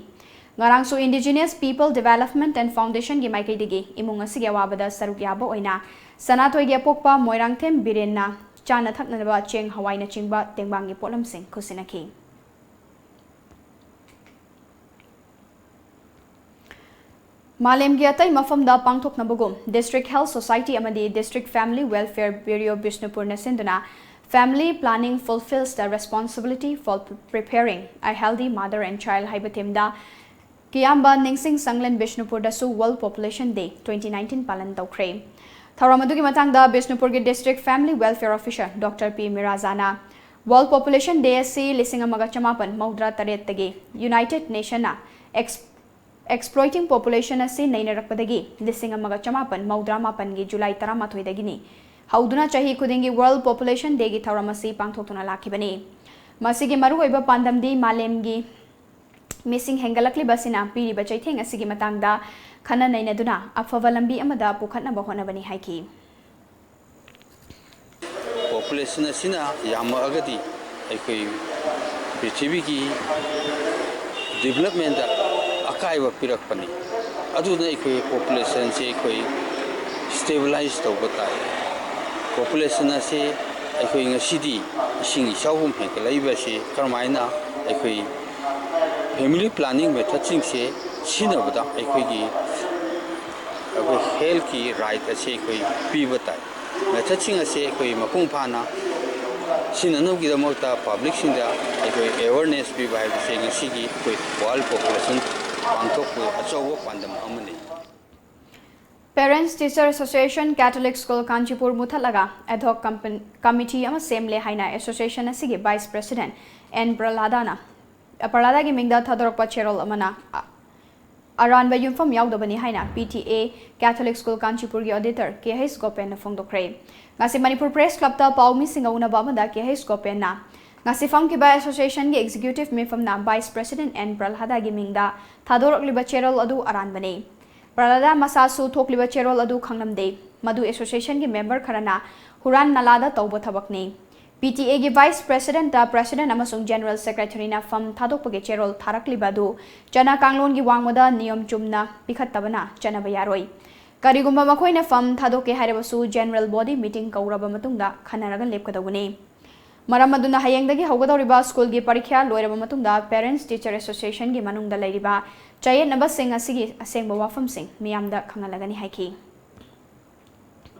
ꯉꯔꯥꯡꯁꯨ Indigenous People Development and Foundation ꯒꯤ ꯃꯥꯏꯀꯩꯗꯒꯤ ꯏꯃꯨꯡ ꯑꯁꯤꯒꯤ ꯑꯋꯥꯕꯗ ꯁꯔꯨꯛ ꯌꯥꯕ ꯑꯣꯏꯅ ꯁꯅꯥꯊꯣꯏꯒꯤ ꯑꯄꯣꯛꯄ ꯃꯣꯏꯔꯥꯡꯊꯦꯝ ꯕꯤꯔꯦꯟꯅ ꯆꯥꯅ ꯊꯛꯅꯅꯕ ꯆꯦꯡ ꯍꯋꯥꯏꯅꯆꯤꯡꯕ ꯇꯦꯡꯕꯥꯡꯒꯤ ꯄꯣꯠꯂꯝꯁꯤꯡ ꯈꯨꯠꯁꯤꯟꯅꯈꯤ꯫ ꯃꯥꯂꯦꯝꯒꯤ ꯑꯇꯩ ꯃꯐꯝꯗ ꯄꯥꯡꯊꯣꯛꯅꯕꯒꯨꯝ District Health Society ꯑꯃꯗꯤ District Family Welfare Bureau ꯕꯤꯁꯅꯨꯄꯨꯔꯅ ꯁꯤꯟꯗꯨꯅ Family Planning Fulfills the Responsibility for Preparing a Healthy Mother and Child ꯍꯥꯏꯕ ꯊꯤꯝꯗ ꯀꯤꯌꯥꯝꯕ ꯅꯤꯡꯁꯤꯡ ꯁꯪꯂꯦꯟ ꯕꯤꯁꯅꯨꯄꯨꯔꯗꯁꯨ World Population Day twenty nineteen ꯄꯥꯂꯟ ꯇꯧꯈ꯭ꯔꯦ꯫ ꯊꯧꯔꯝ ꯑꯗꯨꯒꯤ ꯃꯇꯥꯡꯗ ꯕꯤꯁꯅꯨꯄꯨꯔꯒꯤ District Family Welfare Officer Doctor ꯄꯤ ꯃꯤꯔꯥꯖꯥꯅ World Population Day ꯑꯁꯤ ꯂꯤꯁꯤꯡ ꯑꯃꯒ ꯆꯃꯥꯄꯟ ꯃꯧꯗ꯭ꯔꯥ ꯇꯔꯦꯠꯇꯒꯤ United Nationꯅ Exploiting Population ꯑꯁꯤ ꯅꯩꯅꯔꯛꯄꯗꯒꯤ ꯂꯤꯁꯤꯡ ꯑꯃꯒ ꯆꯃꯥꯄꯟ ꯃꯧꯗ꯭ꯔꯥ ꯃꯥꯄꯟꯒꯤ ꯖꯨꯂꯥꯏ ꯇꯔꯥꯃꯥꯊꯣꯏꯗꯒꯤꯅꯤ ꯍꯧꯗꯨꯅ ꯆꯍꯤ ꯈꯨꯗꯤꯡꯒꯤ World Population Dayꯒꯤ ꯊꯧꯔꯝ ꯑꯁꯤ ꯄꯥꯡꯊꯣꯛꯇꯨꯅ ꯂꯥꯛꯈꯤꯕꯅꯤ꯫ ꯃꯁꯤꯒꯤ ꯃꯔꯨꯑꯣꯏꯕ ꯄꯥꯟꯗꯝꯗꯤ ꯃꯥꯂꯦꯝꯒꯤ ꯃꯤꯁꯤꯡ ꯍꯦꯟꯒꯠꯂꯛꯂꯤꯕ ꯑꯁꯤꯅ ꯄꯤꯔꯤꯕ ꯆꯩꯊꯦꯡ ꯑꯁꯤꯒꯤ ꯃꯇꯥꯡꯗ ꯈꯟꯅ ꯅꯩꯅꯗꯨꯅ ꯑꯐꯕ ꯂꯝꯕꯤ ꯑꯃꯗ ꯄꯨꯈꯠꯅꯕ ꯍꯣꯠꯅꯕꯅꯤ ꯍꯥꯏꯈꯤ꯫ Population ꯑꯁꯤꯅ ꯌꯥꯝꯃꯛꯑꯒꯗꯤ ꯑꯩꯈꯣꯏ ꯄ꯭ꯔꯤꯊꯤꯕꯤꯒꯤ developmentꯇ ꯑꯀꯥꯏꯕ ꯄꯤꯔꯛꯄꯅꯤ꯫ ꯑꯗꯨꯅ ꯑꯩꯈꯣꯏ populationꯁꯦ ꯑꯩꯈꯣꯏ stabilize ꯇꯧꯕ ꯇꯥꯏ꯫ Population ꯑꯁꯤ ꯑꯩꯈꯣꯏ ꯉꯁꯤꯗꯤ ꯏꯁꯤꯡ ꯏꯆꯥꯎꯒꯨꯝ ꯍꯦꯟꯒꯠꯂꯛꯏꯕ ꯑꯁꯤ ꯀꯔꯝꯍꯥꯏꯅ ꯑꯩꯈꯣꯏ family planning methodꯁꯤꯡꯁꯦ ꯁꯤꯖꯤꯟꯅꯕꯗ ꯑꯩꯈꯣꯏꯒꯤ ꯑꯩꯈꯣꯏ healthꯀꯤ right ꯑꯁꯤ ꯑꯩꯈꯣꯏ ꯄꯤꯕ ꯇꯥꯏ꯫ Methodꯁꯤꯡ ꯑꯁꯤ ꯑꯩꯈꯣꯏ ꯃꯄꯨꯡ ꯐꯥꯅ ꯁꯤꯖꯤꯟꯅꯅꯕꯒꯤꯗꯃꯛꯇ publicꯁꯤꯡꯗ ꯑꯩꯈꯣꯏ awareness ꯄꯤꯕ ꯍꯥꯏꯕꯁꯦ ꯉꯁꯤꯒꯤ ꯑꯩꯈꯣꯏ World Population ꯄꯥꯡꯊꯣꯛꯄꯒꯤ ꯑꯆꯧꯕ ꯄꯥꯟꯗꯝ ꯑꯃꯅꯤ꯫ Parents Teacher Association Catholic School Kanchipur ꯃꯨꯊꯠꯂꯒ ad hoc committee ꯑꯃ ꯁꯦꯝꯂꯦ ꯍꯥꯏꯅ association ꯑꯁꯤꯒꯤ vice president ꯑꯦꯟ ꯄ꯭ꯔꯍꯂꯥꯗꯥꯅ ꯄ꯭ꯔꯍꯂꯥꯗꯥꯒꯤ ꯃꯤꯡꯗ ꯊꯥꯗꯣꯔꯛꯄ ꯆꯦꯔꯣꯜ ꯑꯃꯅ ꯑꯔꯥꯟꯕ ꯌꯨꯝꯐꯝ ꯌꯥꯎꯗꯕꯅꯤ ꯍꯥꯏꯅ P T A Catholic School ꯀꯥꯟꯆꯤꯄꯨꯔꯒꯤ auditor ꯀꯦ ꯍꯩꯁ ꯒꯣꯄꯦꯟꯅ ꯐꯣꯡꯗꯣꯛꯈ꯭ꯔꯦ꯫ ꯉꯁꯤ ꯃꯅꯤꯄꯨꯔ Press Clubꯇ ꯄꯥꯎꯃꯤꯁꯤꯡꯒ ꯎꯅꯕ ꯑꯃꯗ ꯀꯦ ꯍꯩꯁ ꯒꯣꯄꯦꯟꯅ ꯉꯁꯤ ꯐꯝꯈꯤꯕ associationꯒꯤ executive ꯃꯤꯐꯝꯅ vice president ꯑꯦꯟ ꯄ꯭ꯔꯍꯂꯥꯗꯥꯒꯤ ꯃꯤꯡꯗ ꯊꯥꯗꯣꯔꯛꯂꯤꯕ ꯆꯦꯔꯣꯜ ꯑꯗꯨ ꯑꯔꯥꯟꯕꯅꯤ꯫ ꯄ꯭ꯔꯍꯂꯥꯗꯥ ꯃꯁꯥꯁꯨ ꯊꯣꯛꯂꯤꯕ ꯆꯦꯔꯣꯜ ꯑꯗꯨ ꯈꯪꯂꯝꯗꯦ꯫ ꯃꯗꯨ associationꯒꯤ member ꯈꯔꯅ ꯍꯨꯔꯥꯟ ꯅꯂꯥꯗ ꯇꯧꯕ ꯊꯕꯛꯅꯤ꯫ P T Aꯒꯤ vice presidentꯇ president ꯑꯃꯁꯨꯡ general secretaryꯅ ꯐꯝ ꯊꯥꯗꯣꯛꯄꯒꯤ ꯆꯦꯔꯣꯜ ꯊꯥꯔꯛꯂꯤꯕ ꯑꯗꯨ ꯆꯠꯅ ꯀꯥꯡꯂꯣꯟꯒꯤ ꯋꯥꯡꯃꯗ ꯅꯤꯌꯣꯝ ꯆꯨꯝꯅ ꯄꯤꯈꯠꯇꯕꯅ ꯆꯠꯅꯕ ꯌꯥꯔꯣꯏ꯫ ꯀꯔꯤꯒꯨꯝꯕ ꯃꯈꯣꯏꯅ ꯐꯝ ꯊꯥꯗꯣꯛꯀꯦ ꯍꯥꯏꯔꯕꯁꯨ general body meeting ꯀꯧꯔꯕ ꯃꯇꯨꯡꯗ ꯈꯟꯅꯔꯒ ꯂꯦꯞꯀꯗꯧꯕꯅꯤ꯫ ꯃꯔꯝ ꯑꯗꯨꯅ ꯍꯌꯦꯡꯗꯒꯤ ꯍꯧꯒꯗꯧꯔꯤꯕ ꯁ꯭ꯀꯨꯜꯒꯤ ꯄꯔꯤꯈ꯭ꯌꯥ ꯂꯣꯏꯔꯕ ꯃꯇꯨꯡꯗ Parents Teacher Associationꯒꯤ ꯃꯅꯨꯡꯗ ꯂꯩꯔꯤꯕ ꯆꯌꯦꯠꯅꯕꯁꯤꯡ ꯑꯁꯤꯒꯤ ꯑꯁꯦꯡꯕ ꯋꯥꯐꯝꯁꯤꯡ ꯃꯤꯌꯥꯝꯗ ꯈꯪꯍꯜꯂꯒꯅꯤ ꯍꯥꯏꯈꯤ꯫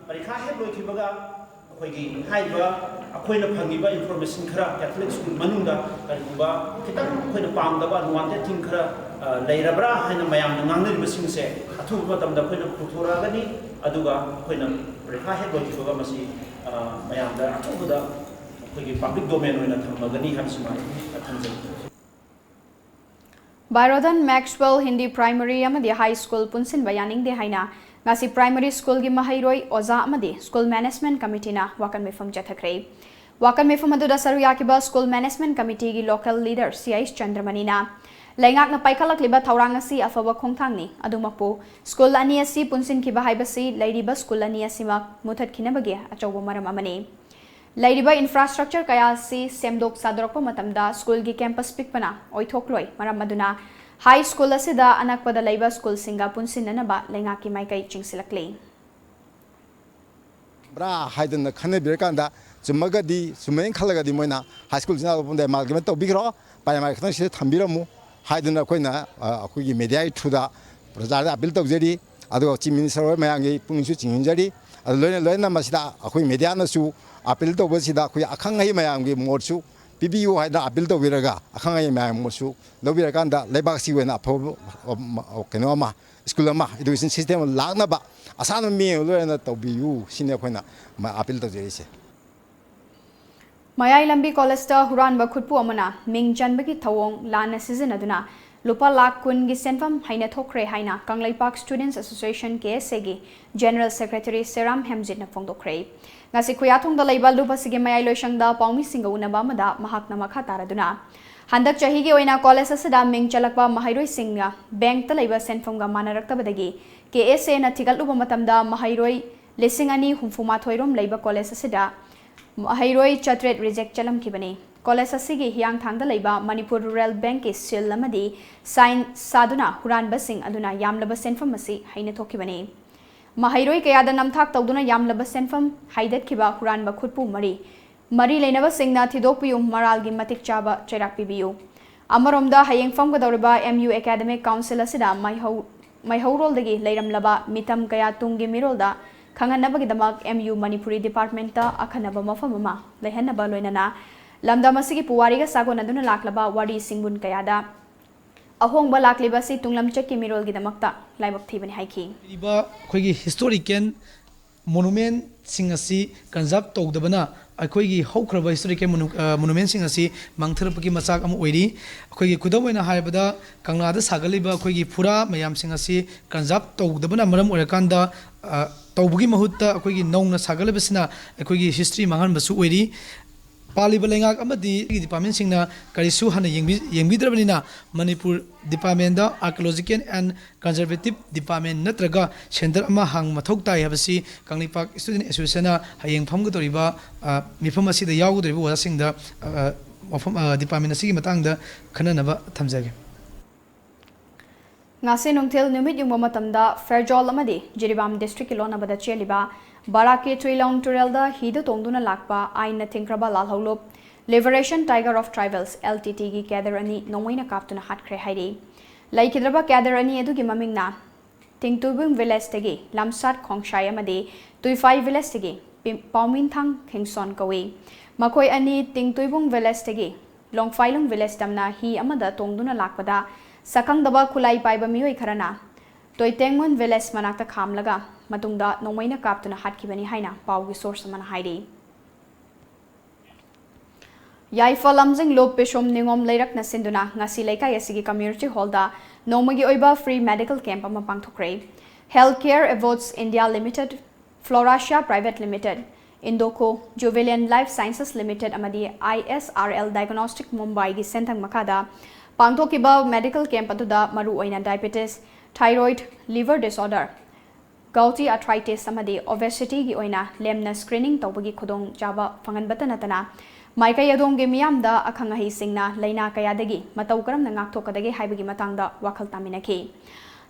ꯄꯔꯤꯈꯥ ꯍꯦꯛ ꯂꯣꯏꯈꯤꯕꯒ ꯑꯩꯈꯣꯏꯒꯤ ꯍꯥꯏꯔꯤꯕ ꯑꯩꯈꯣꯏꯅ ꯐꯪꯉꯤꯕ ꯏꯟꯐꯣꯔꯃꯦꯁꯟ ꯈꯔ ꯀꯦꯊꯣꯂꯤꯛ ꯁ꯭ꯀꯨꯜ ꯃꯅꯨꯡꯗ ꯀꯔꯤꯒꯨꯝꯕ ꯈꯤꯇꯪ ꯑꯩꯈꯣꯏꯅ ꯄꯥꯝꯗꯕ ꯑꯟꯋꯥꯟꯇꯦꯗ ꯊꯤꯡ ꯈꯔ ꯂꯩꯔꯕ꯭ꯔꯥ ꯍꯥꯏꯅ ꯃꯌꯥꯝꯅ ꯉꯥꯡꯅꯔꯤꯕꯁꯤꯡꯁꯦ ꯑꯊꯨꯕ ꯃꯇꯝꯗ ꯑꯩꯈꯣꯏꯅ ꯄꯨꯊꯣꯔꯛꯑꯒꯅꯤ꯫ ꯑꯗꯨꯒ ꯑꯩꯈꯣꯏꯅ ꯄꯔꯤꯈꯥ ꯍꯦꯛ ꯂꯣꯏꯈꯤꯕꯒ ꯃꯁꯤ ꯃꯌꯥꯝꯗ ꯑꯊꯨꯕꯗ ꯑꯩꯈꯣꯏꯒꯤ ꯄꯕ꯭ꯂꯤꯛ ꯗꯣꯃꯦꯟ ꯑꯣꯏꯅ ꯊꯝꯃꯒꯅꯤ ꯍꯥꯏꯕꯁꯤꯃ ꯊꯝꯖꯒꯦ꯫ ꯕꯥꯏꯔꯣꯗꯟ ꯃꯦꯛꯁꯋꯦꯜ ꯍꯤꯟꯗꯤ ꯄ꯭ꯔꯥꯏꯃꯔꯤ ꯑꯃꯗꯤ ꯍꯥꯏ ꯁ꯭ꯀꯨꯜ ꯄꯨꯟꯁꯤꯟꯕ ꯌꯥꯅꯤꯡꯗꯦ ꯍꯥꯏꯅ ꯉꯁꯤ ꯄ꯭ꯔꯥꯏꯃꯔꯤ ꯁ꯭ꯀꯨꯜꯒꯤ ꯃꯍꯩꯔꯣꯏ, ꯑꯣꯖꯥ ꯑꯃꯗꯤ ꯁ꯭ꯀꯨꯜ ꯃꯦꯅꯦꯖꯃꯦꯟꯠ ꯀꯃꯤꯇꯤꯅ ꯋꯥꯀꯟ ꯃꯤꯐꯝ ꯆꯠꯊꯈ꯭ꯔꯦ꯫ ꯋꯥꯀꯟ ꯃꯤꯐꯝ ꯑꯗꯨꯗ ꯁꯔꯨꯛ ꯌꯥꯈꯤꯕ ꯁ꯭ꯀꯨꯜ ꯃꯦꯅꯦꯖꯃꯦꯟꯠ ꯀꯃꯤꯇꯤꯒꯤ ꯂꯣꯀꯦꯜ ꯂꯤꯗꯔ ꯁꯤ ꯑꯩꯆ ꯆꯟꯗ꯭ꯔꯃꯅꯤꯅ ꯂꯩꯉꯥꯛꯅ ꯄꯥꯏꯈꯠꯂꯛꯂꯤꯕ ꯊꯧꯔꯥꯡ ꯑꯁꯤ ꯑꯐꯕ ꯈꯣꯡꯊꯥꯡꯅꯤ, ꯑꯗꯨꯃꯛꯄꯨ ꯁ꯭ꯀꯨꯜ ꯑꯅꯤ ꯑꯁꯤ ꯄꯨꯟꯁꯤꯟꯈꯤꯕ ꯍꯥꯏꯕꯁꯤ ꯂꯩꯔꯤꯕ ꯁ꯭ꯀꯨꯜ ꯑꯅꯤ ꯑꯁꯤꯃꯛ ꯃꯨꯊꯠꯈꯤꯅꯕꯒꯤ ꯑꯆꯧꯕ ꯃꯔꯝ ꯑꯃꯅꯤ꯫ ꯂꯩꯔꯤꯕ ꯏꯟꯐ꯭ꯔꯥꯁ꯭ꯇ꯭ꯔꯛꯆꯔ ꯀꯌꯥ ꯑꯁꯤ ꯁꯦꯝꯗꯣꯛ ꯁꯥꯗꯣꯔꯛꯄ ꯃꯇꯝꯗ ꯁ꯭ꯀꯨꯜꯒꯤ ꯀꯦꯝꯄꯁ ꯄꯤꯛꯄꯅ ꯑꯣꯏꯊꯣꯛꯂꯣꯏ꯫ ꯃꯔꯝ ꯑꯗꯨꯅ ꯍꯥꯏ ꯁ꯭ꯀꯨꯜ ꯑꯁꯤꯗ ꯑꯅꯛꯄꯗ ꯂꯩꯕ ꯁ꯭ꯀꯨꯜꯁꯤꯡꯒ ꯄꯨꯟꯁꯤꯟꯅꯅꯕ ꯂꯩꯉꯥꯛꯀꯤ ꯃꯥꯏꯀꯩ ꯆꯤꯡꯁꯤꯜꯂꯛꯂꯤ꯫ ꯕ꯭ꯔꯥ ꯍꯥꯏꯗꯅ ꯈꯟꯅꯕꯤꯔꯀꯥꯟꯗ ꯆꯨꯝꯃꯒꯗꯤ, ꯆꯨꯝꯃꯦꯅ ꯈꯜꯂꯒꯗꯤ ꯃꯣꯏꯅ ꯍꯥꯏ ꯁ꯭ꯀꯨꯜꯁꯤꯅ ꯑꯃꯗ ꯑꯦꯃꯥꯜꯒꯃꯦꯟ ꯇꯧꯕꯤꯈ꯭ꯔꯣ, ꯄ꯭ꯔꯥꯏꯃꯥꯔꯤ ꯈꯛꯇꯪ ꯁꯤꯗ ꯊꯝꯕꯤꯔꯝꯃꯨ ꯍꯥꯏꯗꯅ ꯑꯩꯈꯣꯏꯅ, ꯑ, ꯑꯩꯈꯣꯏꯒꯤ ꯃꯦꯗꯤꯌꯥꯒꯤ ꯊ꯭ꯔꯨꯗ ꯄ꯭ꯔꯖꯥꯗ ꯑꯄꯤꯜ ꯇꯧꯖꯔꯤ꯫ ꯑꯗꯨꯒ ꯆꯤꯐ ꯃꯤꯅꯤꯁꯇꯔ ꯍꯣꯏ ꯃꯌꯥꯝꯒꯤ ꯄꯨꯛꯅꯤꯡꯁꯨ ꯆꯤꯡꯁꯤꯟꯖꯔꯤ꯫ ꯑꯗꯨ ꯂꯣꯏꯅ ꯂꯣꯏꯅꯅ ꯃꯁꯤꯗ ꯑꯩꯈꯣꯏ ꯃꯦꯗꯤꯌꯥꯅꯁꯨ ꯑꯄꯤꯜ ꯇꯧꯕꯁꯤꯗ ꯑꯩꯈꯣꯏ ꯑꯈꯪ ꯑꯍꯩ ꯃꯌꯥꯝꯒꯤ ꯃꯣꯠꯁꯨ ꯄꯤꯕꯤꯌꯨ ꯍꯥꯏꯗꯅ ꯑꯄꯤꯜ ꯇꯧꯕꯤꯔꯒ, ꯑꯈꯪ ꯑꯍꯩ ꯃꯌꯥꯝꯒꯤ ꯃꯣꯠꯁꯨ ꯂꯧꯕꯤꯔꯀꯥꯟꯗ ꯂꯩꯕꯥꯛꯁꯤ ꯑꯣꯏꯅ ꯑꯐꯕ, ꯑ, ꯀꯩꯅꯣ ꯑꯃ, ꯁ꯭ꯀꯨꯜ ꯑꯃ, ꯏꯗꯨꯀꯦꯁꯟ ꯁꯤꯁꯇꯦꯝ ꯑꯃ ꯂꯥꯛꯅꯕ ꯑꯁꯥꯟꯕ ꯃꯤ ꯑꯃ ꯂꯣꯏꯅ ꯇꯧꯕꯤꯌꯨ ꯁꯤꯅꯤ ꯑꯩꯈꯣꯏꯅ ꯑꯄꯤꯜ ꯇꯧꯖꯔꯤꯁꯦ꯫ ꯃꯌꯥꯏ ꯂꯝꯕꯤ ꯀꯣꯂꯦꯖꯇ ꯍꯨꯔꯥꯟꯕ ꯈꯨꯠꯄꯨ ꯑꯃꯅ ꯃꯤꯡ ꯆꯟꯕꯒꯤ ꯊꯧꯑꯣꯡ ꯂꯥꯟꯅ ꯁꯤꯖꯤꯟꯅꯗꯨꯅ ꯂꯨꯄꯥ ꯂꯥꯈ ꯀꯨꯟꯒꯤ ꯁꯦꯟꯐꯝ ꯍꯩꯅ ꯊꯣꯛꯈ꯭ꯔꯦ ꯍꯥꯏꯅ ꯀꯪꯂꯩꯄꯥꯛ ꯁ꯭ꯇꯨꯗꯦꯟꯠꯁ ꯑꯦꯁꯣꯁꯤꯌꯦꯁꯟ, ꯀꯦ ꯑꯦꯁ ꯑꯦꯒꯤ ꯖꯦꯅꯔꯦꯜ ꯁꯦꯀ꯭ꯔꯦꯇꯔꯤ ꯁꯦꯔꯥꯝ ꯍꯦꯝꯖꯤꯠꯅ ꯐꯣꯡꯗꯣꯛꯈ꯭ꯔꯦ꯫ ꯉꯁꯤ ꯈꯨꯌꯥꯊꯣꯡꯗ ꯂꯩꯕ ꯂꯨꯞ ꯑꯁꯤꯒꯤ ꯃꯌꯥꯏ ꯂꯣꯏꯁꯪꯗ ꯄꯥꯎꯃꯤꯁꯤꯡꯒ ꯎꯅꯕ ꯑꯃꯗ ꯃꯍꯥꯛꯅ ꯃꯈꯥ ꯇꯥꯔꯗꯨꯅ, ꯍꯟꯗꯛ ꯆꯍꯤꯒꯤ ꯑꯣꯏꯅ ꯀꯣꯂꯦꯖ ꯑꯁꯤꯗ ꯃꯤꯡ ꯆꯜꯂꯛꯄ ꯃꯍꯩꯔꯣꯏꯁꯤꯡꯅ ꯕꯦꯡꯛꯇ ꯂꯩꯕ ꯁꯦꯟꯐꯝꯒ ꯃꯥꯟꯅꯔꯛꯇꯕꯗꯒꯤ ꯀꯦ ꯑꯦꯁ ꯑꯦꯅ ꯊꯤꯒꯠꯂꯨꯕ ꯃꯇꯝꯗ ꯃꯍꯩꯔꯣꯏ ꯂꯤꯁꯤꯡ ꯑꯅꯤ ꯍꯨꯝꯐꯨ ꯃꯥꯊꯣꯏ ꯔꯣꯝ ꯂꯩꯕ ꯀꯣꯂꯦꯖ ꯑꯁꯤꯗ ꯃꯍꯩꯔꯣꯏ ꯆꯥꯇ꯭ꯔꯦꯠ ꯔꯤꯖꯦꯛ ꯆꯠꯂꯝꯈꯤꯕꯅꯤ꯫ ꯀꯣꯂꯦꯖ ꯑꯁꯤꯒꯤ ꯍꯤꯌꯥꯡꯊꯥꯡꯗ ꯂꯩꯕ ꯃꯅꯤꯄꯨꯔ ꯔꯨꯔꯦꯜ ꯕꯦꯡꯛꯀꯤ ꯁꯤꯜ ꯑꯃꯗꯤ ꯁꯥꯏꯟ ꯁꯥꯗꯨꯅ ꯍꯨꯔꯥꯟꯕꯁꯤꯡ ꯑꯗꯨꯅ ꯌꯥꯝꯂꯕ ꯁꯦꯟꯐꯝ ꯑꯁꯤ ꯍꯩꯅ ꯊꯣꯛꯈꯤꯕꯅꯤ꯫ ꯃꯍꯩꯔꯣꯏ ꯀꯌꯥꯗ ꯅꯝꯊꯥꯛ ꯇꯧꯗꯨꯅ ꯌꯥꯝꯂꯕ ꯁꯦꯟꯐꯝ ꯍꯩꯗꯠꯈꯤꯕ ꯍꯨꯔꯥꯟꯕ ꯈꯨꯠꯄꯨ ꯃꯔꯤ, ꯃꯔꯤ ꯂꯩꯅꯕꯁꯤꯡꯅ ꯊꯤꯗꯣꯛꯄꯤꯌꯨ, ꯃꯔꯥꯜꯒꯤ ꯃꯇꯤꯛ ꯆꯥꯕ ꯆꯩꯔꯥꯛ ꯄꯤꯕꯤꯌꯨ꯫ ꯑꯃꯔꯣꯝꯗ, ꯍꯌꯦꯡ ꯐꯝꯒꯗꯧꯔꯤꯕ M U Academic Council ꯑꯁꯤꯗ ꯃꯩꯍꯧ-, ꯃꯩꯍꯧꯔꯣꯜꯗꯒꯤ ꯂꯩꯔꯝꯂꯕ ꯃꯤꯇꯝ ꯀꯌꯥ ꯇꯨꯡꯒꯤ ꯃꯤꯔꯣꯜꯗ ꯈꯪꯍꯟꯅꯕꯒꯤꯗꯃꯛ M U Manipuri Department ꯑꯈꯟꯅꯕ ꯃꯐꯝ ꯑꯃ ꯂꯩꯍꯟꯅꯕ ꯂꯣꯏꯅꯅ ꯂꯝꯗꯝ ꯑꯁꯤꯒꯤ ꯄꯨꯋꯥꯔꯤꯒ ꯁꯥꯒꯣꯟꯅꯗꯨꯅ ꯂꯥꯛꯂꯕ ꯋꯥꯔꯤ ꯁꯤꯡꯕꯨꯟ ꯀꯌꯥꯗ ꯑꯍꯣꯡꯕ ꯂꯥꯛꯂꯤꯕ ꯑꯁꯤ ꯇꯨꯡꯂꯝꯆꯠꯀꯤ ꯃꯤꯔꯣꯜꯒꯤꯗꯃꯛꯇ ꯂꯥꯏꯕꯛ ꯊꯤꯕꯅꯤ ꯍꯥꯏꯈꯤ꯫ ꯂꯩꯔꯤꯕ ꯑꯩꯈꯣꯏꯒꯤ historical monumentꯁꯤꯡ ꯑꯁꯤ conserve ꯇꯧꯗꯕꯅ ꯑꯩꯈꯣꯏꯒꯤ ꯍꯧꯈ꯭ꯔꯕ historical monu-, ꯑ, monumentꯁꯤꯡ ꯑꯁꯤ ꯃꯥꯡꯊꯔꯛꯄꯒꯤ ꯃꯆꯥꯛ ꯑꯃ ꯑꯣꯏꯔꯤ꯫ ꯑꯩꯈꯣꯏꯒꯤ ꯈꯨꯗꯝ ꯑꯣꯏꯅ ꯍꯥꯏꯔꯕꯗ, ꯀꯪꯂꯥꯗ ꯁꯥꯒꯠꯂꯤꯕ ꯑꯩꯈꯣꯏꯒꯤ ꯐꯨꯔꯥ ꯃꯌꯥꯝꯁꯤꯡ ꯑꯁꯤ conserve ꯇꯧꯗꯕꯅ ꯃꯔꯝ ꯑꯣꯏꯔꯀꯥꯟꯗ, ꯑ, ꯇꯧꯕꯒꯤ ꯃꯍꯨꯠꯇ ꯑꯩꯈꯣꯏꯒꯤ ꯅꯧꯅ ꯁꯥꯒꯠꯂꯤꯕꯁꯤꯅ ꯑꯩꯈꯣꯏꯒꯤ history ꯃꯥꯡꯍꯟꯕꯁꯨ ꯑꯣꯏꯔꯤ꯫ ꯄꯥꯜꯂꯤꯕ ꯂꯩꯉꯥꯛ ꯑꯃꯗꯤ departmentꯁꯤꯡꯅ ꯀꯔꯤꯁꯨ ꯍꯟꯅ ꯌꯦꯡꯕꯤ-, ꯌꯦꯡꯕꯤꯗ꯭ꯔꯕꯅꯤꯅ, Manipur departmentꯗ Archaeological and Conservative Department ꯅꯠꯇ꯭ꯔꯒ centre ꯑꯃ ꯍꯥꯡꯕ ꯃꯊꯧ ꯇꯥꯏ ꯍꯥꯏꯕꯁꯤ ꯀꯪꯂꯩꯄꯥꯛ Student Associationꯅ ꯍꯌꯦꯡ ꯐꯝꯒꯗꯧꯔꯤꯕ, ꯑ, ꯃꯤꯐꯝ ꯑꯁꯤꯗ ꯌꯥꯎꯒꯗꯧꯔꯤꯕ ꯑꯣꯖꯥꯁꯤꯡꯗ, ꯑ, ꯃꯐꯝ, ꯑ, department ꯑꯁꯤꯒꯤ ꯃꯇꯥꯡꯗ ꯈꯟꯅꯅꯕ ꯊꯝꯖꯒꯦ꯫ ꯉꯁꯤ ꯅꯨꯡꯊꯤꯜ ꯅꯨꯃꯤꯠ ꯌꯨꯡꯕ ꯃꯇꯝꯗ ꯐꯦꯔꯖꯣꯜ ꯑꯃꯗꯤ ꯖꯤꯔꯤꯕꯥꯝ districtꯀꯤ ꯂꯣꯟꯅꯕꯗ ꯆꯦꯜꯂꯤꯕ ꯕꯔꯥꯛꯀꯤ ꯇ꯭ꯔꯤꯂꯣꯡ ꯇꯨꯔꯦꯜꯗ ꯍꯤꯗ ꯇꯣꯡꯗꯨꯅ ꯂꯥꯛꯄ ꯑꯥꯏꯟꯅ ꯊꯤꯡꯈ꯭ꯔꯕ ꯂꯥꯜꯍꯧꯂꯨꯞ Liberation Tiger of Tribals, L T Tꯒꯤ cadre ꯑꯅꯤ ꯅꯣꯡꯃꯩꯅ ꯀꯥꯞꯇꯨꯅ ꯍꯥꯠꯈ꯭ꯔꯦ ꯍꯥꯏꯔꯤ꯫ ꯂꯩꯈꯤꯗ꯭ꯔꯕ cadre ꯑꯅꯤ ꯑꯗꯨꯒꯤ ꯃꯃꯤꯡꯅ ꯇꯤꯡꯇꯨꯏꯕꯨꯡ villageꯇꯒꯤ ꯂꯝꯁꯥꯠ ꯈꯣꯡꯁꯥꯏ ꯑꯃꯗꯤ ꯇꯨꯏꯐꯥꯏ villageꯇꯒꯤ ꯄꯤꯝ-, ꯄꯥꯎꯃꯤꯟꯊꯥꯡ ꯈꯦꯡꯁꯣꯟ ꯀꯧꯏ꯫ ꯃꯈꯣꯏ ꯑꯅꯤ ꯇꯤꯡꯇꯨꯏꯕꯨꯡ villageꯇꯒꯤ ꯂꯣꯡꯐꯥꯏꯂꯨꯡ village ꯇꯝꯅ ꯍꯤ ꯑꯃꯗ ꯇꯣꯡꯗꯨꯅ ꯂꯥꯛꯄꯗ ꯁꯛꯈꯪꯗꯕ ꯈꯨꯠꯂꯥꯏ ꯄꯥꯏꯕ ꯃꯤꯑꯣꯏ ꯈꯔꯅ ꯇꯣꯏꯇꯦꯡꯃꯨꯟ village ꯃꯅꯥꯛꯇ ꯈꯥꯝꯂꯒ ꯃꯇꯨꯡꯗ ꯅꯣꯡꯃꯩꯅ ꯀꯥꯞꯇꯨꯅ ꯍꯥꯠꯈꯤꯕꯅꯤ ꯍꯥꯏꯅ ꯄꯥꯎꯒꯤ source ꯑꯃꯅ ꯍꯥꯏꯔꯤ꯫ ꯌꯥꯏꯐ ꯂꯝꯖꯤꯡꯂꯨꯞ ꯄꯤꯁꯨꯝ ꯅꯤꯉꯣꯝ ꯂꯩꯔꯛꯅ ꯁꯤꯟꯗꯨꯅ ꯉꯁꯤ ꯂꯩꯀꯥꯏ ꯑꯁꯤꯒꯤ community hallꯗ ꯅꯣꯡꯃꯒꯤ ꯑꯣꯏꯕ free medical camp ꯑꯃ ꯄꯥꯡꯊꯣꯛꯈ꯭ꯔꯦ꯫ Healthcare Awards India Limited, Florasia Private Limited, Indoco, Jubilant Life Sciences Limited ꯑꯃꯗꯤ I S R L Diagnostic ꯃꯨꯝꯕꯥꯏꯒꯤ ꯁꯦꯟꯊꯪ ꯃꯈꯥꯗ ꯄꯥꯡꯊꯣꯛꯈꯤꯕ medical camp ꯑꯗꯨꯗ ꯃꯔꯨꯑꯣꯏꯅ diabetes, thyroid, liver disorder, gouty arthritis ꯑꯃꯗꯤ obesityꯒꯤ ꯑꯣꯏꯅ ꯂꯦꯝꯅ screening ꯇꯧꯕꯒꯤ ꯈꯨꯗꯣꯡꯆꯥꯕ ꯐꯪꯍꯟꯕꯇ ꯅꯠꯇꯅ, ꯃꯥꯏꯀꯩ ꯑꯗꯣꯝꯒꯤ ꯃꯤꯌꯥꯝꯗ ꯑꯈꯪ ꯑꯍꯩꯁꯤꯡꯅ ꯂꯥꯏꯅꯥ ꯀꯌꯥꯗꯒꯤ ꯃꯇꯧ ꯀꯔꯝꯅ ꯉꯥꯛꯊꯣꯛꯀꯗꯒꯦ ꯍꯥꯏꯕꯒꯤ ꯃꯇꯥꯡꯗ ꯋꯥꯈꯜ ꯇꯥꯃꯤꯟꯅꯈꯤ꯫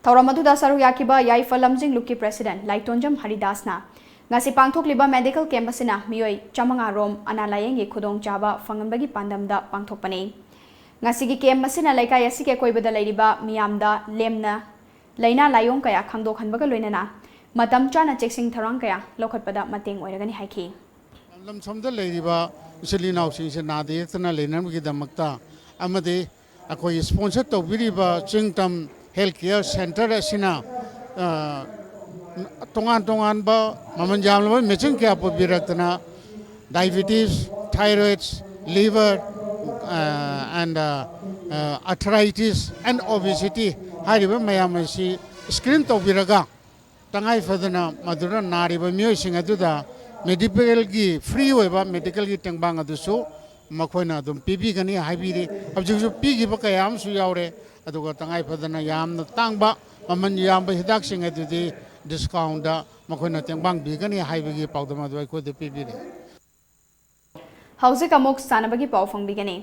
ꯊꯧꯔꯝ ꯑꯗꯨꯗ ꯁꯔꯨꯛ ꯌꯥꯈꯤꯕ ꯌꯥꯏꯐ ꯂꯝꯖꯤꯡꯂꯨꯞꯀꯤ president ꯂꯥꯏꯇꯣꯟꯖꯝ ꯍꯔꯤꯗꯥꯁꯅ, ꯉꯁꯤ ꯄꯥꯡꯊꯣꯛꯂꯤꯕ medical camp ꯑꯁꯤꯅ ꯃꯤꯑꯣꯏ ꯆꯥꯃꯉꯥ ꯔꯣꯝ ꯑꯅꯥ ꯂꯥꯌꯦꯡꯒꯤ ꯈꯨꯗꯣꯡꯆꯥꯕ ꯐꯪꯍꯟꯕꯒꯤ ꯄꯥꯟꯗꯝꯗ ꯄꯥꯡꯊꯣꯛꯄꯅꯤ꯫ ꯉꯁꯤꯒꯤ ꯀꯦꯝꯞ ꯑꯁꯤꯅ ꯂꯩꯀꯥꯏ ꯑꯁꯤꯒꯤ ꯑꯀꯣꯏꯕꯗ ꯂꯩꯔꯤꯕ ꯃꯤꯌꯥꯝꯗ ꯂꯦꯝꯅ ꯂꯥꯏꯅꯥ ꯂꯥꯏꯑꯣꯡ ꯀꯌꯥ ꯈꯪꯗꯣꯛꯍꯟꯕꯒ ꯂꯣꯏꯅꯅ ꯃꯇꯝ ꯆꯥꯅ ꯆꯦꯛꯁꯤꯟ ꯊꯧꯔꯥꯡ ꯀꯌꯥ ꯂꯧꯈꯠꯄꯗ ꯃꯇꯦꯡ ꯑꯣꯏꯔꯒꯅꯤ ꯍꯥꯏꯈꯤ꯫ ꯂꯝꯗꯝ ꯁꯣꯝꯗ ꯂꯩꯔꯤꯕ ꯏꯆꯤꯜ ꯏꯅꯥꯎꯁꯤꯡꯁꯦ ꯅꯥꯗ ꯌꯦꯛꯇꯅ ꯂꯩꯅꯕꯒꯤꯗꯃꯛꯇ ꯑꯃꯗꯤ ꯑꯩꯈꯣꯏꯒꯤ ꯁ꯭ꯄꯣꯟꯁꯔ ꯇꯧꯕꯤꯔꯤꯕ ꯆꯤꯡꯇꯝ ꯍꯦꯜꯊ ꯀꯦꯌꯔ ꯁꯦꯟꯇꯔ ꯑꯁꯤꯅ, ꯑ, ꯇꯣꯉꯥꯟ ꯇꯣꯉꯥꯟꯕ ꯃꯃꯜ ꯌꯥꯝꯂꯕ ꯃꯦꯆꯤꯟ ꯀꯌꯥ ꯄꯨꯕꯤꯔꯛꯇꯅ diabetes, thyroids, liver, and arthritis and obesity ꯍꯥꯏꯔꯤꯕ ꯃꯌꯥꯝ ꯑꯁꯤ ꯁ꯭ꯀ꯭ꯔꯤꯟ ꯇꯧꯕꯤꯔꯒ, ꯇꯉꯥꯏ ꯐꯗꯅ ꯃꯗꯨꯗ ꯅꯥꯔꯤꯕ ꯃꯤꯑꯣꯏꯁꯤꯡ ꯑꯗꯨꯗ ꯃꯦꯗꯤꯀꯦꯜꯒꯤ, ꯐ꯭ꯔꯤ ꯑꯣꯏꯕ ꯃꯦꯗꯤꯀꯦꯜꯒꯤ ꯇꯦꯡꯕꯥꯡ ꯑꯗꯨꯁꯨ ꯃꯈꯣꯏꯅ ꯑꯗꯨꯝ ꯄꯤꯕꯤꯒꯅꯤ ꯍꯥꯏꯕꯤꯔꯤ꯫ ꯍꯧꯖꯤꯛꯁꯨ ꯄꯤꯈꯤꯕ ꯀꯌꯥ ꯑꯃꯁꯨ ꯌꯥꯎꯔꯦ꯫ ꯑꯗꯨꯒ ꯇꯉꯥꯏ ꯐꯗꯅ ꯌꯥꯝꯅ ꯇꯥꯡꯕ, ꯃꯃꯜ ꯌꯥꯝꯕ ꯍꯤꯗꯥꯛꯁꯤꯡ ꯑꯗꯨꯗꯤ ꯗꯤꯁꯀꯥꯎꯟꯗ ꯃꯈꯣꯏꯅ ꯇꯦꯡꯕꯥꯡ ꯄꯤꯒꯅꯤ ꯍꯥꯏꯕꯒꯤ ꯄꯥꯎꯗꯝ ꯑꯗꯨ ꯑꯩꯈꯣꯏꯗ ꯄꯤꯕꯤꯔꯦ꯫ ꯍꯧꯖꯤꯛ ꯑꯃꯨꯛ ꯁꯥꯟꯅꯕꯒꯤ ꯄꯥꯎ ꯐꯪꯕꯤꯒꯅꯤ꯫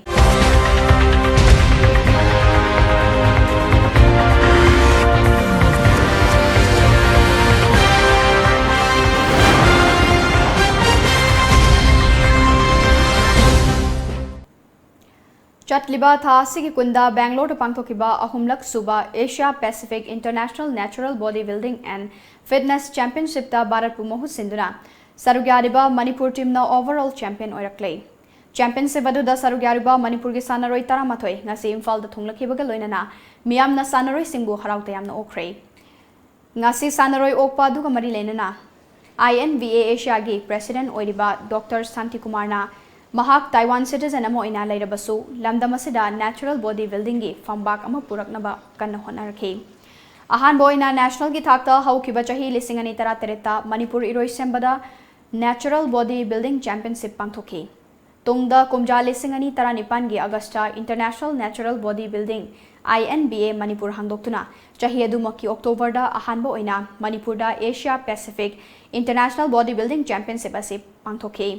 ꯆꯠꯂꯤꯕ ꯊꯥ ꯑꯁꯤꯒꯤ ꯀꯨꯟꯗ ꯕꯦꯡꯒ꯭ꯂꯣꯔꯗ ꯄꯥꯡꯊꯣꯛꯈꯤꯕ ꯑꯍꯨꯝꯂꯛ ꯁꯨꯕ Asia Pacific International Natural Body Building and Fitness Championshipꯇ ꯚꯥꯔꯠꯄꯨ ꯃꯍꯨꯠ ꯁꯤꯟꯗꯨꯅ ꯁꯔꯨꯛ ꯌꯥꯔꯤꯕ ꯃꯅꯤꯄꯨꯔ ꯇꯤꯝꯅ overall champion ꯑꯣꯏꯔꯛꯂꯦ꯫ ꯆꯦꯝꯄꯤꯌꯟꯁꯤꯞ ꯑꯗꯨꯗ ꯁꯔꯨꯛ ꯌꯥꯔꯤꯕ ꯃꯅꯤꯄꯨꯔꯒꯤ ꯁꯥꯟꯅꯔꯣꯏ ꯇꯔꯥꯃꯥꯊꯣꯏ ꯉꯁꯤ ꯏꯝꯐꯥꯜꯗ ꯊꯨꯡꯂꯈꯤꯕꯒ ꯂꯣꯏꯅꯅ ꯃꯤꯌꯥꯝꯅ ꯁꯥꯟꯅꯔꯣꯏꯁꯤꯡꯕꯨ ꯍꯔꯥꯎ ꯇꯌꯥꯝꯅ ꯑꯣꯛꯈ꯭ꯔꯦ꯫ ꯉꯁꯤ ꯁꯥꯟꯅꯔꯣꯏ ꯑꯣꯛꯄ ꯑꯗꯨꯒ ꯃꯔꯤ ꯂꯩꯅꯅ I N B A Asiaꯒꯤ president ꯑꯣꯏꯔꯤꯕ ꯗꯣꯛꯇꯔ ꯁꯥꯟꯇꯤꯀꯨꯃꯥꯔꯅ ꯃꯍꯥꯛ ꯇꯥꯏꯋꯥꯟ citizen ꯑꯃ ꯑꯣꯏꯅ ꯂꯩꯔꯕꯁꯨ ꯂꯝꯗꯝ ꯑꯁꯤꯗ natural body buildingꯒꯤ ꯐꯝꯕꯥꯛ ꯑꯃ ꯄꯨꯔꯛꯅꯕ ꯀꯟꯅ ꯍꯣꯠꯅꯔꯛꯈꯤ꯫ ꯑꯍꯥꯟꯕ ꯑꯣꯏꯅ nationalꯒꯤ ꯊꯥꯛꯇ ꯍꯧꯈꯤꯕ ꯆꯍꯤ ꯂꯤꯁꯤꯡ ꯑꯅꯤ ꯇꯔꯥꯇꯔꯦꯠꯇ Manipur ꯏꯔꯣꯏꯁꯦꯝꯕꯗ natural body building championship ꯄꯥꯡꯊꯣꯛꯈꯤ꯫ ꯇꯨꯡꯗ ꯀꯨꯝꯖꯥ ꯂꯤꯁꯤꯡ ꯑꯅꯤ ꯇꯔꯥꯅꯤꯄꯥꯟꯒꯤ Augustꯇ International Natural Body Building, I N B A, Manipur ꯍꯥꯡꯗꯣꯛꯇꯨꯅ ꯆꯍꯤ ꯑꯗꯨꯃꯛꯀꯤ Octoberꯗ ꯑꯍꯥꯟꯕ ꯑꯣꯏꯅ ꯃꯅꯤꯄꯨꯔꯗ Asia Pacific International Body Building Championship ꯑꯁꯤ ꯄꯥꯡꯊꯣꯛꯈꯤ꯫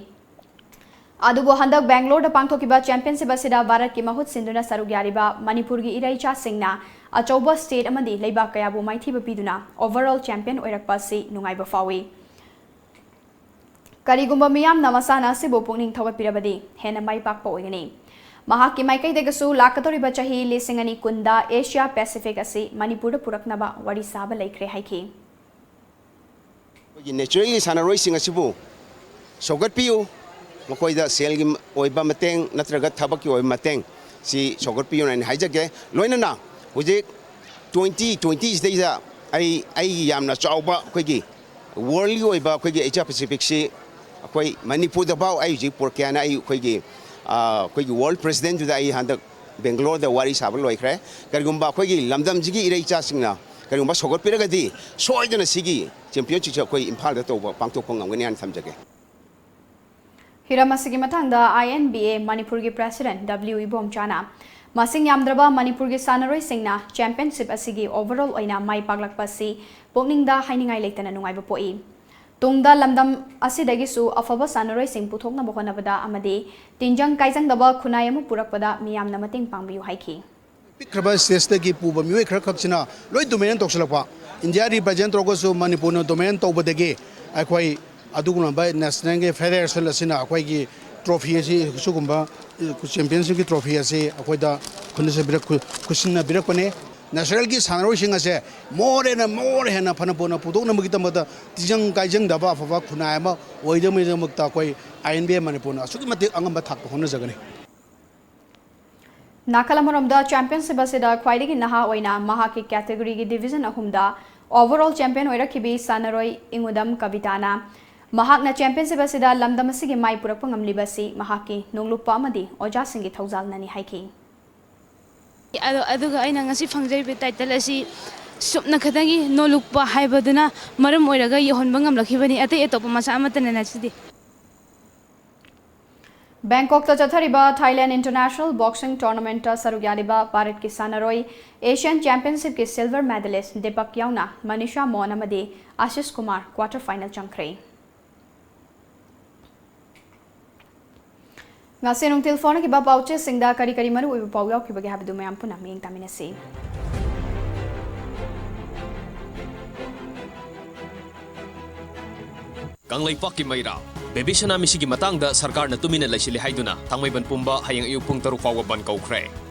ꯑꯗꯨꯕꯨ ꯍꯟꯗꯛ ꯕꯦꯡꯒ꯭ꯂꯣꯔꯗ ꯄꯥꯡꯊꯣꯛꯈꯤꯕ championship ꯑꯁꯤꯗ ꯚꯥꯔꯠꯀꯤ ꯃꯍꯨꯠ ꯁꯤꯟꯗꯨꯅ ꯁꯔꯨꯛ ꯌꯥꯔꯤꯕ ꯃꯅꯤꯄꯨꯔꯒꯤ ꯏꯔꯩꯆꯥꯁꯤꯡꯅ ꯑꯆꯧꯕ state ꯑꯃꯗꯤ ꯂꯩꯕꯥꯛ ꯀꯌꯥꯕꯨ ꯃꯥꯏꯊꯤꯕ ꯄꯤꯗꯨꯅ overall champion ꯑꯣꯏꯔꯛꯄ ꯑꯁꯤ ꯅꯨꯡꯉꯥꯏꯕ ꯐꯥꯎꯏ꯫ ꯀꯔꯤꯒꯨꯝꯕ ꯃꯤꯌꯥꯝꯅ ꯃꯁꯥꯟꯅ ꯑꯁꯤꯕꯨ ꯄꯨꯛꯅꯤꯡ ꯊꯧꯒꯠꯄꯤꯔꯕꯗꯤ ꯍꯦꯟꯅ ꯃꯥꯏ ꯄꯥꯛꯄ ꯑꯣꯏꯒꯅꯤ꯫ ꯃꯍꯥꯛꯀꯤ ꯃꯥꯏꯀꯩꯗꯒꯤꯁꯨ ꯂꯥꯛꯀꯗꯧꯔꯤꯕ ꯆꯍꯤ ꯂꯤꯁꯤꯡ ꯑꯅꯤ ꯀꯨꯟꯗ ꯑꯦꯁꯤꯌꯥ ꯄꯦꯁꯤꯐꯤꯛ ꯑꯁꯤ ꯃꯅꯤꯄꯨꯔꯗ ꯄꯨꯔꯛꯅꯕ ꯋꯥꯔꯤ ꯁꯥꯕ ꯂꯩꯈ꯭ꯔꯦ ꯍꯥꯏꯈꯤ꯫ ꯑꯩꯈꯣꯏꯒꯤ ꯅꯦꯆꯔꯦꯜꯒꯤ ꯁꯥꯟꯅꯔꯣꯏꯁꯤꯡ ꯑꯁꯤꯕꯨ ꯁꯧꯒꯠꯄꯤꯌꯨ, ꯃꯈꯣꯏꯗ ꯁꯦꯜꯒꯤ ꯑꯣꯏꯕ ꯃꯇꯦꯡ ꯅꯠꯇ꯭ꯔꯒ ꯊꯕꯛꯀꯤ ꯑꯣꯏꯕ ꯃꯇꯦꯡ ꯁꯤ ꯁꯧꯒꯠꯄꯤꯌꯨꯅ ꯑꯩꯅ ꯍꯥꯏꯖꯒꯦ꯫ ꯂꯣꯏꯅꯅ ꯍꯧꯖꯤꯛ ꯇ꯭ꯋꯦꯟꯇꯤ ꯇ꯭ꯋꯦꯟꯇꯤꯁꯤꯗꯩꯗ ꯑꯩ ꯑꯩꯒꯤ ꯌꯥꯝꯅ ꯆꯥꯎꯕ ꯑꯩꯈꯣꯏꯒꯤ ꯋꯥꯔꯜꯒꯤ ꯑꯣꯏꯕ ꯑꯩꯈꯣꯏꯒꯤ ꯑꯦꯁꯤꯌꯥ ꯄꯦꯁꯤꯐꯤꯛꯁꯤ ꯑꯩꯈꯣꯏ ꯃꯅꯤꯄꯨꯔꯗꯐꯥꯎ ꯑꯩ ꯍꯧꯖꯤꯛ ꯄꯨꯔꯛꯀꯦ ꯍꯥꯏꯅ ꯑꯩ ꯑꯩꯈꯣꯏꯒꯤ ꯑꯩꯈꯣꯏꯒꯤ ꯋꯥꯔꯜ ꯄ꯭ꯔꯦꯁꯤꯗꯦꯟꯗꯨꯗ ꯑꯩ ꯍꯟꯗꯛ ꯕꯦꯡꯒꯂꯣꯔꯗ ꯋꯥꯔꯤ ꯁꯥꯕ ꯂꯣꯏꯈ꯭ꯔꯦ꯫ ꯀꯔꯤꯒꯨꯝꯕ ꯑꯩꯈꯣꯏꯒꯤ ꯂꯝꯗꯝꯁꯤꯒꯤ ꯏꯔꯩ ꯏꯆꯥꯁꯤꯡꯅ ꯀꯔꯤꯒꯨꯝꯕ ꯁꯧꯒꯠꯄꯤꯔꯒꯗꯤ ꯁꯣꯏꯗꯅ ꯁꯤꯒꯤ ꯆꯦꯝꯄꯤꯌꯟꯁꯤꯞꯁꯦ ꯑꯩꯈꯣꯏ ꯏꯝꯐꯥꯜꯗ ꯇꯧꯕ ꯄꯥꯡꯊꯣꯛꯄ ꯉꯝꯒꯅꯤ ꯍꯥꯏꯅ ꯊꯝꯖꯒꯦ꯫ ꯍꯤꯔꯝ ꯑꯁꯤꯒꯤ ꯃꯇꯥꯡꯗ ꯑꯥꯏ ꯑꯦꯟ ꯕꯤ ꯑꯦ ꯃꯅꯤꯄꯨꯔꯒꯤ ꯄ꯭ꯔꯦꯁꯤꯗꯦꯟꯠ ꯗꯕ꯭ꯂꯤꯎ ꯏꯕꯣꯝꯆꯥꯅ ꯃꯁꯤꯡ ꯌꯥꯝꯗ꯭ꯔꯕ ꯃꯅꯤꯄꯨꯔꯒꯤ ꯁꯥꯟꯅꯔꯣꯏꯁꯤꯡꯅ ꯆꯦꯝꯄꯤꯌꯟꯁꯤꯞ ꯑꯁꯤꯒꯤ ꯑꯣꯚꯔꯑꯣꯜ ꯑꯣꯏꯅ ꯃꯥꯏ ꯄꯥꯛꯂꯛꯄ ꯑꯁꯤ ꯄꯨꯛꯅꯤꯡꯗ ꯍꯥꯏꯅꯤꯡꯉꯥꯏ ꯂꯩꯇꯅ ꯅꯨꯡꯉꯥꯏꯕ ꯄꯣꯛꯏ꯫ ꯇꯨꯡꯗ ꯂꯝꯗꯝ ꯑꯁꯤꯗꯒꯤꯁꯨ ꯑꯐꯕ ꯁꯥꯟꯅꯔꯣꯏꯁꯤꯡ ꯄꯨꯊꯣꯛꯅꯕ ꯍꯣꯠꯅꯕꯗ ꯑꯃꯗꯤ ꯇꯤꯟꯖꯪ ꯀꯥꯏꯖꯪꯗꯕ ꯈꯨꯟꯅꯥꯏ ꯑꯃ ꯄꯨꯔꯛꯄꯗ ꯃꯤꯌꯥꯝꯅ ꯃꯇꯦꯡ ꯄꯥꯡꯕꯤꯌꯨ ꯍꯥꯏꯈꯤ꯫ ꯄꯤꯛꯈ꯭ꯔꯕ ꯁ꯭ꯇꯦꯠꯇꯒꯤ ꯄꯨꯕ ꯃꯤꯑꯣꯏ ꯈꯔꯈꯛꯁꯤꯅ ꯂꯣꯏ ꯗꯣꯃꯤꯅꯦꯠ ꯇꯧꯁꯤꯜꯂꯛꯄ꯫ ꯏꯟꯗꯤꯌꯥ ꯔꯤꯄ꯭ꯔꯖꯦꯟ ꯇꯧꯔꯒꯁꯨ ꯃꯅꯤꯄꯨꯔꯅ ꯗꯣꯃꯤꯅꯦꯠ ꯇꯧꯕꯗꯒꯤ ꯑꯩꯈꯣꯏ ꯑꯗꯨꯒꯨꯝꯂꯕ ꯅꯦꯁꯅꯦꯜꯒꯤ ꯐꯦꯗꯦꯔꯦꯁꯟ ꯑꯁꯤꯅ ꯑꯩꯈꯣꯏꯒꯤ ꯇ꯭ꯔꯣꯐꯤ ꯑꯁꯤ, ꯁꯤꯒꯨꯝꯕ ꯆꯦꯝꯄꯤꯌꯟꯁꯤꯞꯀꯤ ꯇ꯭ꯔꯣꯐꯤ ꯑꯁꯤ ꯑꯩꯈꯣꯏꯗ ꯈꯨꯟꯅꯁꯤꯟꯕꯤꯔꯛ-, ꯈꯨꯠꯁꯤꯟꯅꯕꯤꯔꯛꯄꯅꯤ꯫ ꯅꯦꯁꯅꯦꯜꯒꯤ ꯁꯥꯟꯅꯔꯣꯏꯁꯤꯡ ꯑꯁꯦ ꯃꯣꯔ ꯑꯦꯟ ꯃꯣꯔ ꯍꯦꯟꯅ ꯐꯅ ꯄꯨꯅ ꯄꯨꯊꯣꯛꯅꯕꯒꯤꯗꯃꯛꯇ ꯇꯤꯟꯖꯪ ꯀꯥꯏꯖꯪꯗꯕ ꯑꯐꯕ ꯈꯨꯟꯅꯥꯏ ꯑꯃ ꯑꯣꯏꯅꯕꯒꯤꯗꯃꯛꯇ ꯑꯩꯈꯣꯏ ꯑꯥꯏ ꯑꯦꯟ ꯕꯤ ꯑꯦ ꯃꯅꯤꯄꯨꯔꯅ ꯑꯁꯨꯛꯀꯤ ꯃꯇꯤꯛ ꯑꯉꯝꯕ ꯊꯥꯛꯇ ꯍꯣꯠꯅꯖꯒꯅꯤ꯫ ꯅꯥꯀꯜ ꯑꯃꯔꯣꯝꯗ ꯆꯦꯝꯄꯤꯌꯟꯁꯤꯞ ꯑꯁꯤꯗ ꯈ꯭ꯋꯥꯏꯗꯒꯤ ꯅꯍꯥ ꯑꯣꯏꯅ ꯃꯍꯥꯛꯀꯤ ꯀꯦꯇꯦꯒꯣꯔꯤꯒꯤ ꯗꯤꯚꯤꯖꯟ ꯑꯍꯨꯝꯗ ꯑꯣꯚꯔꯑꯣꯜ ꯆꯦꯝꯄꯤꯌꯟ ꯑꯣꯏꯔꯛꯈꯤꯕꯤ ꯁꯥꯟꯅꯔꯣꯏ ꯏꯉꯨꯗꯝ ꯀꯕꯤꯇꯥꯅ ꯃꯍꯥꯛꯅ ꯆꯦꯝꯄꯤꯌꯟꯁꯤꯞ ꯑꯁꯤꯗ ꯂꯝꯗꯝ ꯑꯁꯤꯒꯤ ꯃꯥꯏ ꯄꯨꯔꯛꯄ ꯉꯝꯂꯤꯕ ꯑꯁꯤ ꯃꯍꯥꯛꯀꯤ ꯅꯣꯡꯂꯨꯛꯄ ꯑꯃꯗꯤ ꯑꯣꯖꯥꯁꯤꯡꯒꯤ ꯊꯧꯖꯥꯜꯅꯅꯤ ꯍꯥꯏꯈꯤ꯫ ꯑꯗꯣ ꯑꯗꯨꯒ ꯑꯩꯅ ꯉꯁꯤ ꯐꯪꯖꯔꯤꯕ ꯇꯥꯏꯇꯜ ꯑꯁꯤ ꯁꯨꯞꯅ ꯈꯇꯪꯒꯤ ꯅꯣꯂꯨꯛꯄ ꯍꯥꯏꯕꯗꯨꯅ ꯃꯔꯝ ꯑꯣꯏꯔꯒ ꯌꯧꯍꯟꯕ ꯉꯝꯂꯛꯈꯤꯕꯅꯤ, ꯑꯇꯩ ꯑꯇꯣꯞꯄ ꯃꯆꯥ ꯑꯃꯠꯇꯅ ꯅꯠꯆꯗꯦ꯫ ꯕꯦꯡꯀꯣꯛꯇ ꯆꯠꯊꯔꯤꯕ ꯊꯥꯏꯂꯦꯟ ꯏꯟꯇꯔꯅꯦꯁꯅꯦꯜ ꯕꯣꯛꯁꯤꯡ ꯇꯣꯔꯅꯥꯃꯦꯟꯠꯇ ꯁꯔꯨꯛ ꯌꯥꯔꯤꯕ ꯚꯥꯔꯠꯀꯤ ꯁꯥꯟꯅꯔꯣꯏ ꯑꯦꯁꯤꯌꯥꯟ ꯆꯦꯝꯄꯤꯌꯟꯁꯤꯞꯀꯤ ꯁꯤꯜꯚꯔ ꯃꯦꯗꯥꯂꯤꯁ꯭ꯠ ꯗꯤꯄꯛ ꯌꯥꯎꯅ ꯃꯅꯤꯁꯥ ꯃꯣꯟ ꯑꯃꯗꯤ ꯑꯥꯁꯤꯁ ꯀꯨꯃꯥꯔ ꯀ꯭ꯋꯥꯔꯇꯔ ꯐꯥꯏꯅꯦꯜ ꯆꯪꯈ꯭ꯔꯦ꯫ ꯉꯁꯤ ꯅꯨꯡꯊꯤꯜ ꯐꯣꯡꯅꯈꯤꯕ ꯄꯥꯎꯆꯦꯁꯤꯡꯗ ꯀꯔꯤ ꯀꯔꯤ ꯃꯔꯨꯑꯣꯏꯕ ꯄꯥꯎ ꯌꯥꯎꯈꯤꯕꯒꯦ ꯍꯥꯏꯕꯗꯨ ꯃꯌꯥꯝ ꯄꯨꯟꯅ ꯃꯤꯠꯌꯦꯡ ꯇꯥꯃꯤꯟꯅꯁꯤ꯫ ꯀꯪꯂꯩꯄꯥꯛꯀꯤ ꯃꯩꯔꯥ, ꯕꯦꯕꯤ ꯁꯅꯥ ꯃꯤꯁꯤꯒꯤ ꯃꯇꯥꯡꯗ ꯁꯔꯀꯥꯔꯅ ꯇꯨꯃꯤꯟꯅ ꯂꯩꯁꯤꯜꯂꯤ ꯍꯥꯏꯗꯨꯅ ꯊꯥꯡꯃꯩꯕꯟ ꯄꯨꯝꯕ ꯍꯌꯦꯡ ꯑꯌꯨꯛ ꯄꯨꯡ ꯇꯔꯨꯛ ꯐꯥꯎꯕ ꯕꯟ ꯀꯧꯈ꯭ꯔꯦ꯫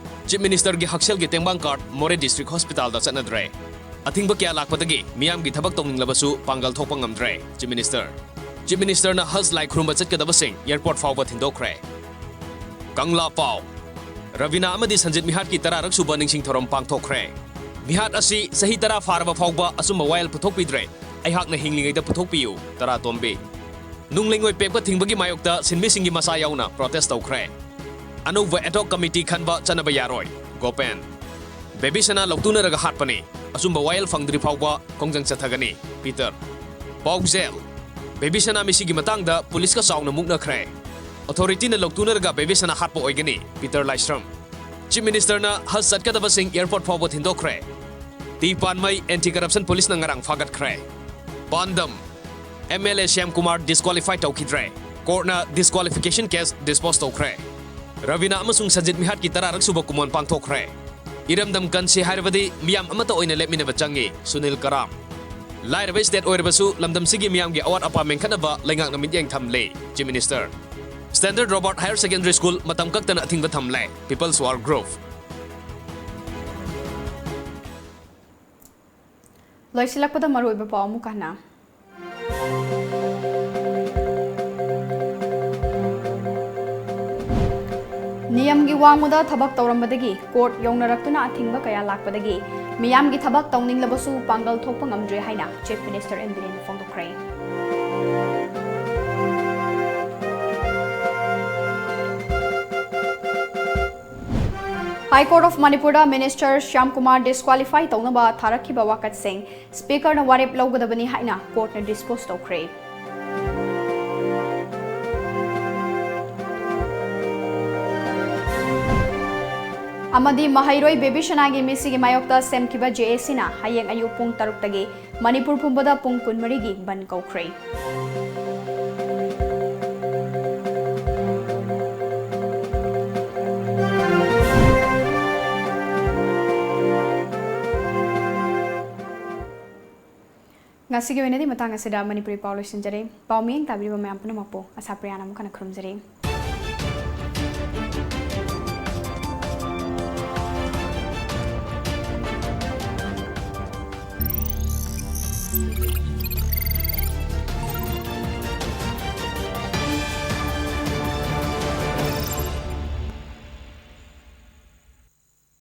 ꯆꯤꯐ ꯃꯤꯅꯤꯁꯇꯔꯒꯤ ꯍꯛꯁꯦꯜꯒꯤ ꯇꯦꯡꯕꯥꯡ ꯀꯥꯔꯗ ꯃꯣꯔꯦ ꯗꯤꯁꯇ꯭ꯔꯤꯛ ꯍꯣꯁꯄꯤꯇꯥꯜꯗ ꯆꯠꯅꯗ꯭ꯔꯦ꯫ ꯑꯊꯤꯡꯕ ꯀꯌꯥ ꯂꯥꯛꯄꯗꯒꯤ ꯃꯤꯌꯥꯝꯒꯤ ꯊꯕꯛ ꯇꯧꯅꯤꯡꯂꯕꯁꯨ ꯄꯥꯡꯒꯜ ꯊꯣꯛꯄ ꯉꯝꯗ꯭ꯔꯦ꯫ Chief minister. ꯆꯤꯐ ꯃꯤꯅꯤꯁꯇꯔꯅ ꯍꯖ ꯂꯥꯏ ꯈꯨꯔꯨꯝꯕ ꯆꯠꯀꯗꯕꯁꯤꯡ ꯑꯦꯌꯔꯄꯣꯔꯠ ꯐꯥꯎꯕ ꯊꯤꯟꯗꯣꯛꯈ꯭ꯔꯦ꯫ ꯀꯪꯂꯥ ꯄꯥꯎ꯫ ꯔꯕꯤꯅꯥ ꯑꯃꯗꯤ ꯁꯟꯖꯤꯠ ꯃꯤꯍꯥꯠꯀꯤ ꯇꯔꯥꯔꯛ ꯁꯨꯕ ꯅꯤꯡꯁꯤꯡ ꯊꯧꯔꯝ ꯄꯥꯡꯊꯣꯛꯈ꯭ꯔꯦ꯫ ꯃꯤꯍꯥꯠ ꯑꯁꯤ ꯆꯍꯤ ꯇꯔꯥ ꯐꯥꯔꯕ ꯐꯥꯎꯕ ꯑꯆꯨꯝꯕ ꯋꯥꯌꯦꯜ ꯄꯨꯊꯣꯛꯄꯤꯗ꯭ꯔꯦ꯫ ꯑꯩꯍꯥꯛꯅ ꯍꯤꯡꯂꯤꯉꯩꯗ ꯄꯨꯊꯣꯛꯄꯤꯌꯨ, ꯇꯔꯥꯇꯣꯝꯕꯤ꯫ ꯅꯨꯡ ꯂꯩꯉꯣꯏ ꯄꯦꯛꯄ ꯊꯤꯡꯕꯒꯤ ꯃꯥꯌꯣꯛꯇ ꯁꯤꯟꯃꯤꯁꯤꯡꯒꯤ ꯃꯆꯥ ꯌꯥꯎꯅ ꯄ꯭ꯔꯣꯇꯦꯁ ꯇꯧꯈ꯭ꯔꯦ꯫ ꯑꯅꯧꯕ ꯑꯦꯗꯍꯣꯛ ꯀꯃꯤꯇꯤ ꯈꯟꯕ ꯆꯠꯅꯕ ꯌꯥꯔꯣꯏ, ꯒꯣꯄꯦꯟ꯫ ꯕꯦꯕꯤ ꯁꯅꯥ ꯂꯧꯇꯨꯅꯔꯒ ꯍꯥꯠꯄꯅꯤ, ꯑꯆꯨꯝꯕ ꯋꯥꯌꯦꯜ ꯐꯪꯗ꯭ꯔꯤ ꯐꯥꯎꯕ ꯈꯣꯡꯖꯪ ꯆꯠꯊꯒꯅꯤ, ꯄꯤꯇꯔ꯫ ꯄꯥꯎꯖꯦꯜ꯫ ꯕꯦꯕꯤ ꯁꯅꯥ ꯃꯤꯁꯤꯒꯤ ꯃꯇꯥꯡꯗ ꯄꯨꯂꯤꯁꯀ ꯆꯥꯎꯅ ꯃꯨꯛꯅꯈ꯭ꯔꯦ꯫ ꯑꯣꯊꯣꯔꯤꯇꯤꯅ ꯂꯧꯇꯨꯅꯔꯒ ꯕꯦꯕꯤ ꯁꯅꯥ ꯍꯥꯠꯄ ꯑꯣꯏꯒꯅꯤ, ꯄꯤꯇꯔ ꯂꯥꯏꯁ꯭ꯔꯝ꯫ ꯆꯤꯐ ꯃꯤꯅꯤꯁꯇꯔꯅ ꯍꯖ ꯆꯠꯀꯗꯕꯁꯤꯡ ꯑꯦꯌꯔꯄꯣꯔꯠ ꯐꯥꯎꯕ ꯊꯤꯟꯗꯣꯛꯈ꯭ꯔꯦ꯫ ꯇꯤ ꯄꯥꯟꯃꯩ ꯑꯦꯟꯇꯤ ꯀꯔꯞꯁꯟ ꯄꯨꯂꯤꯁꯅ ꯉꯔꯥꯡ ꯐꯥꯒꯠꯈ꯭ꯔꯦ꯫ ꯄꯥꯟꯗꯝ꯫ M L A Shyam Kumar disqualify ꯇꯧꯈꯤꯗ꯭ꯔꯦ꯫ ꯀꯣꯔꯠꯅ ꯗꯤꯁꯀ꯭ꯋꯥꯂꯤꯐꯤꯀꯦꯁꯟ ꯀꯦꯁ ꯗꯤꯁꯄꯣꯖ ꯇꯧꯈ꯭ꯔꯦ꯫ ꯔꯕꯤꯅꯥ ꯑꯃꯁꯨꯡ ꯁꯟꯖꯤꯠ ꯃꯤꯍꯥꯠꯀꯤ ꯇꯔꯥꯔꯛ ꯁꯨꯕ ꯀꯨꯃꯣꯟ ꯄꯥꯡꯊꯣꯛꯈ꯭ꯔꯦ꯫ ꯏꯔꯝꯗꯝ ꯀꯟꯁꯤ ꯍꯥꯏꯔꯕꯗꯤ ꯃꯤꯌꯥꯝ ꯑꯃꯠꯇ ꯑꯣꯏꯅ ꯂꯦꯞꯃꯤꯟꯅꯕ ꯆꯪꯉꯤ, ꯁꯨꯅꯤꯜ ꯀꯔꯥꯝ꯫ ꯂꯥꯏꯔꯕ ꯁ꯭ꯇꯦꯠ ꯑꯣꯏꯔꯕꯁꯨ ꯂꯝꯗꯝꯁꯤꯒꯤ ꯃꯤꯌꯥꯝꯒꯤ ꯑꯋꯥꯠ ꯑꯄꯥ ꯃꯦꯟꯈꯠꯅꯕ ꯂꯩꯉꯥꯛꯅ ꯃꯤꯠꯌꯦꯡ ꯊꯝꯂꯤ, chief minister. Standard Robert higher secondary school ꯃꯇꯝ ꯀꯛꯇꯅ ꯑꯊꯤꯡꯕ ꯊꯝꯂꯦ, ꯄꯤꯄꯜꯁ ꯋꯥꯔ ꯒ꯭ꯔꯨꯞ꯫ ꯂꯣꯏꯁꯤꯜꯂꯛꯄꯗ ꯃꯔꯨꯑꯣꯏꯕ ꯄꯥꯎ ꯑꯃꯨꯛ ꯍꯟꯅ꯫ ꯅꯤꯌꯝꯒꯤ ꯋꯥꯡꯃꯗ ꯊꯕꯛ ꯇꯧꯔꯝꯕꯗꯒꯤ ꯀꯣꯔꯠ ꯌꯧꯅꯔꯛꯇꯨꯅ ꯑꯊꯤꯡꯕ ꯀꯌꯥ ꯂꯥꯛꯄꯗꯒꯤ ꯃꯤꯌꯥꯝꯒꯤ ꯊꯕꯛ ꯇꯧꯅꯤꯡꯂꯕꯁꯨ ꯄꯥꯡꯒꯜ ꯊꯣꯛꯄ ꯉꯝꯗ꯭ꯔꯦ ꯍꯥꯏꯅ ꯆꯤꯐ ꯃꯤꯅꯤꯁꯇꯔ ꯑꯦꯟ ꯕꯤꯔꯦꯟꯅ ꯐꯣꯡꯗꯣꯛꯈ꯭ꯔꯦ꯫ ꯍꯥꯏ ꯀꯣꯔꯠ ꯑꯣꯐ ꯃꯅꯤꯄꯨꯔꯗ ꯃꯤꯅꯤꯁꯇꯔ ꯁ꯭ꯌꯥꯝ ꯀꯨꯃꯥꯔ ꯗꯤꯁꯀ꯭ꯋꯥꯂꯤꯐꯥꯏ ꯇꯧꯅꯕ ꯊꯥꯔꯛꯈꯤꯕ ꯋꯥꯀꯠꯁꯤꯡ ꯁ꯭ꯄꯤꯀꯔꯅ ꯋꯥꯔꯦꯞ ꯂꯧꯒꯗꯕꯅꯤ ꯍꯥꯏꯅ ꯀꯣꯔꯠꯅ ꯗꯤꯁꯄꯣꯖ ꯇꯧꯈ꯭ꯔꯦ꯫ ꯑꯃꯗꯤ ꯃꯍꯩꯔꯣꯏ ꯕꯦꯕꯤ ꯁꯅꯥꯒꯤ ꯃꯤꯁꯤꯒꯤ ꯃꯥꯌꯣꯛꯇ ꯁꯦꯝꯈꯤꯕ ꯖꯦ ꯑꯦ ꯁꯤꯅ ꯍꯌꯦꯡ ꯑꯌꯨꯛ ꯄꯨꯡ ꯇꯔꯨꯛꯇꯒꯤ ꯃꯅꯤꯄꯨꯔ ꯄꯨꯝꯕꯗ ꯄꯨꯡ ꯀꯨꯟꯃꯔꯤꯒꯤ ꯕꯟ ꯀꯧꯈ꯭ꯔꯦ꯫ ꯉꯁꯤꯒꯤ ꯑꯣꯏꯅꯗꯤ ꯃꯇꯥꯡ ꯑꯁꯤꯗ ꯃꯅꯤꯄꯨꯔꯤ ꯄꯥꯎ ꯂꯣꯏꯁꯤꯟꯖꯔꯦ꯫ ꯄꯥꯎ ꯃꯤꯠꯌꯦꯡ ꯇꯥꯕꯤꯔꯤꯕ ꯃꯌꯥꯝ ꯄꯨꯝꯅꯃꯛꯄꯨ ꯑꯁꯥ ꯄ꯭ꯔꯤꯌꯥꯅ ꯑꯃꯨꯛ ꯍꯟꯅ ꯈꯨꯔꯨꯝꯖꯔꯤ꯫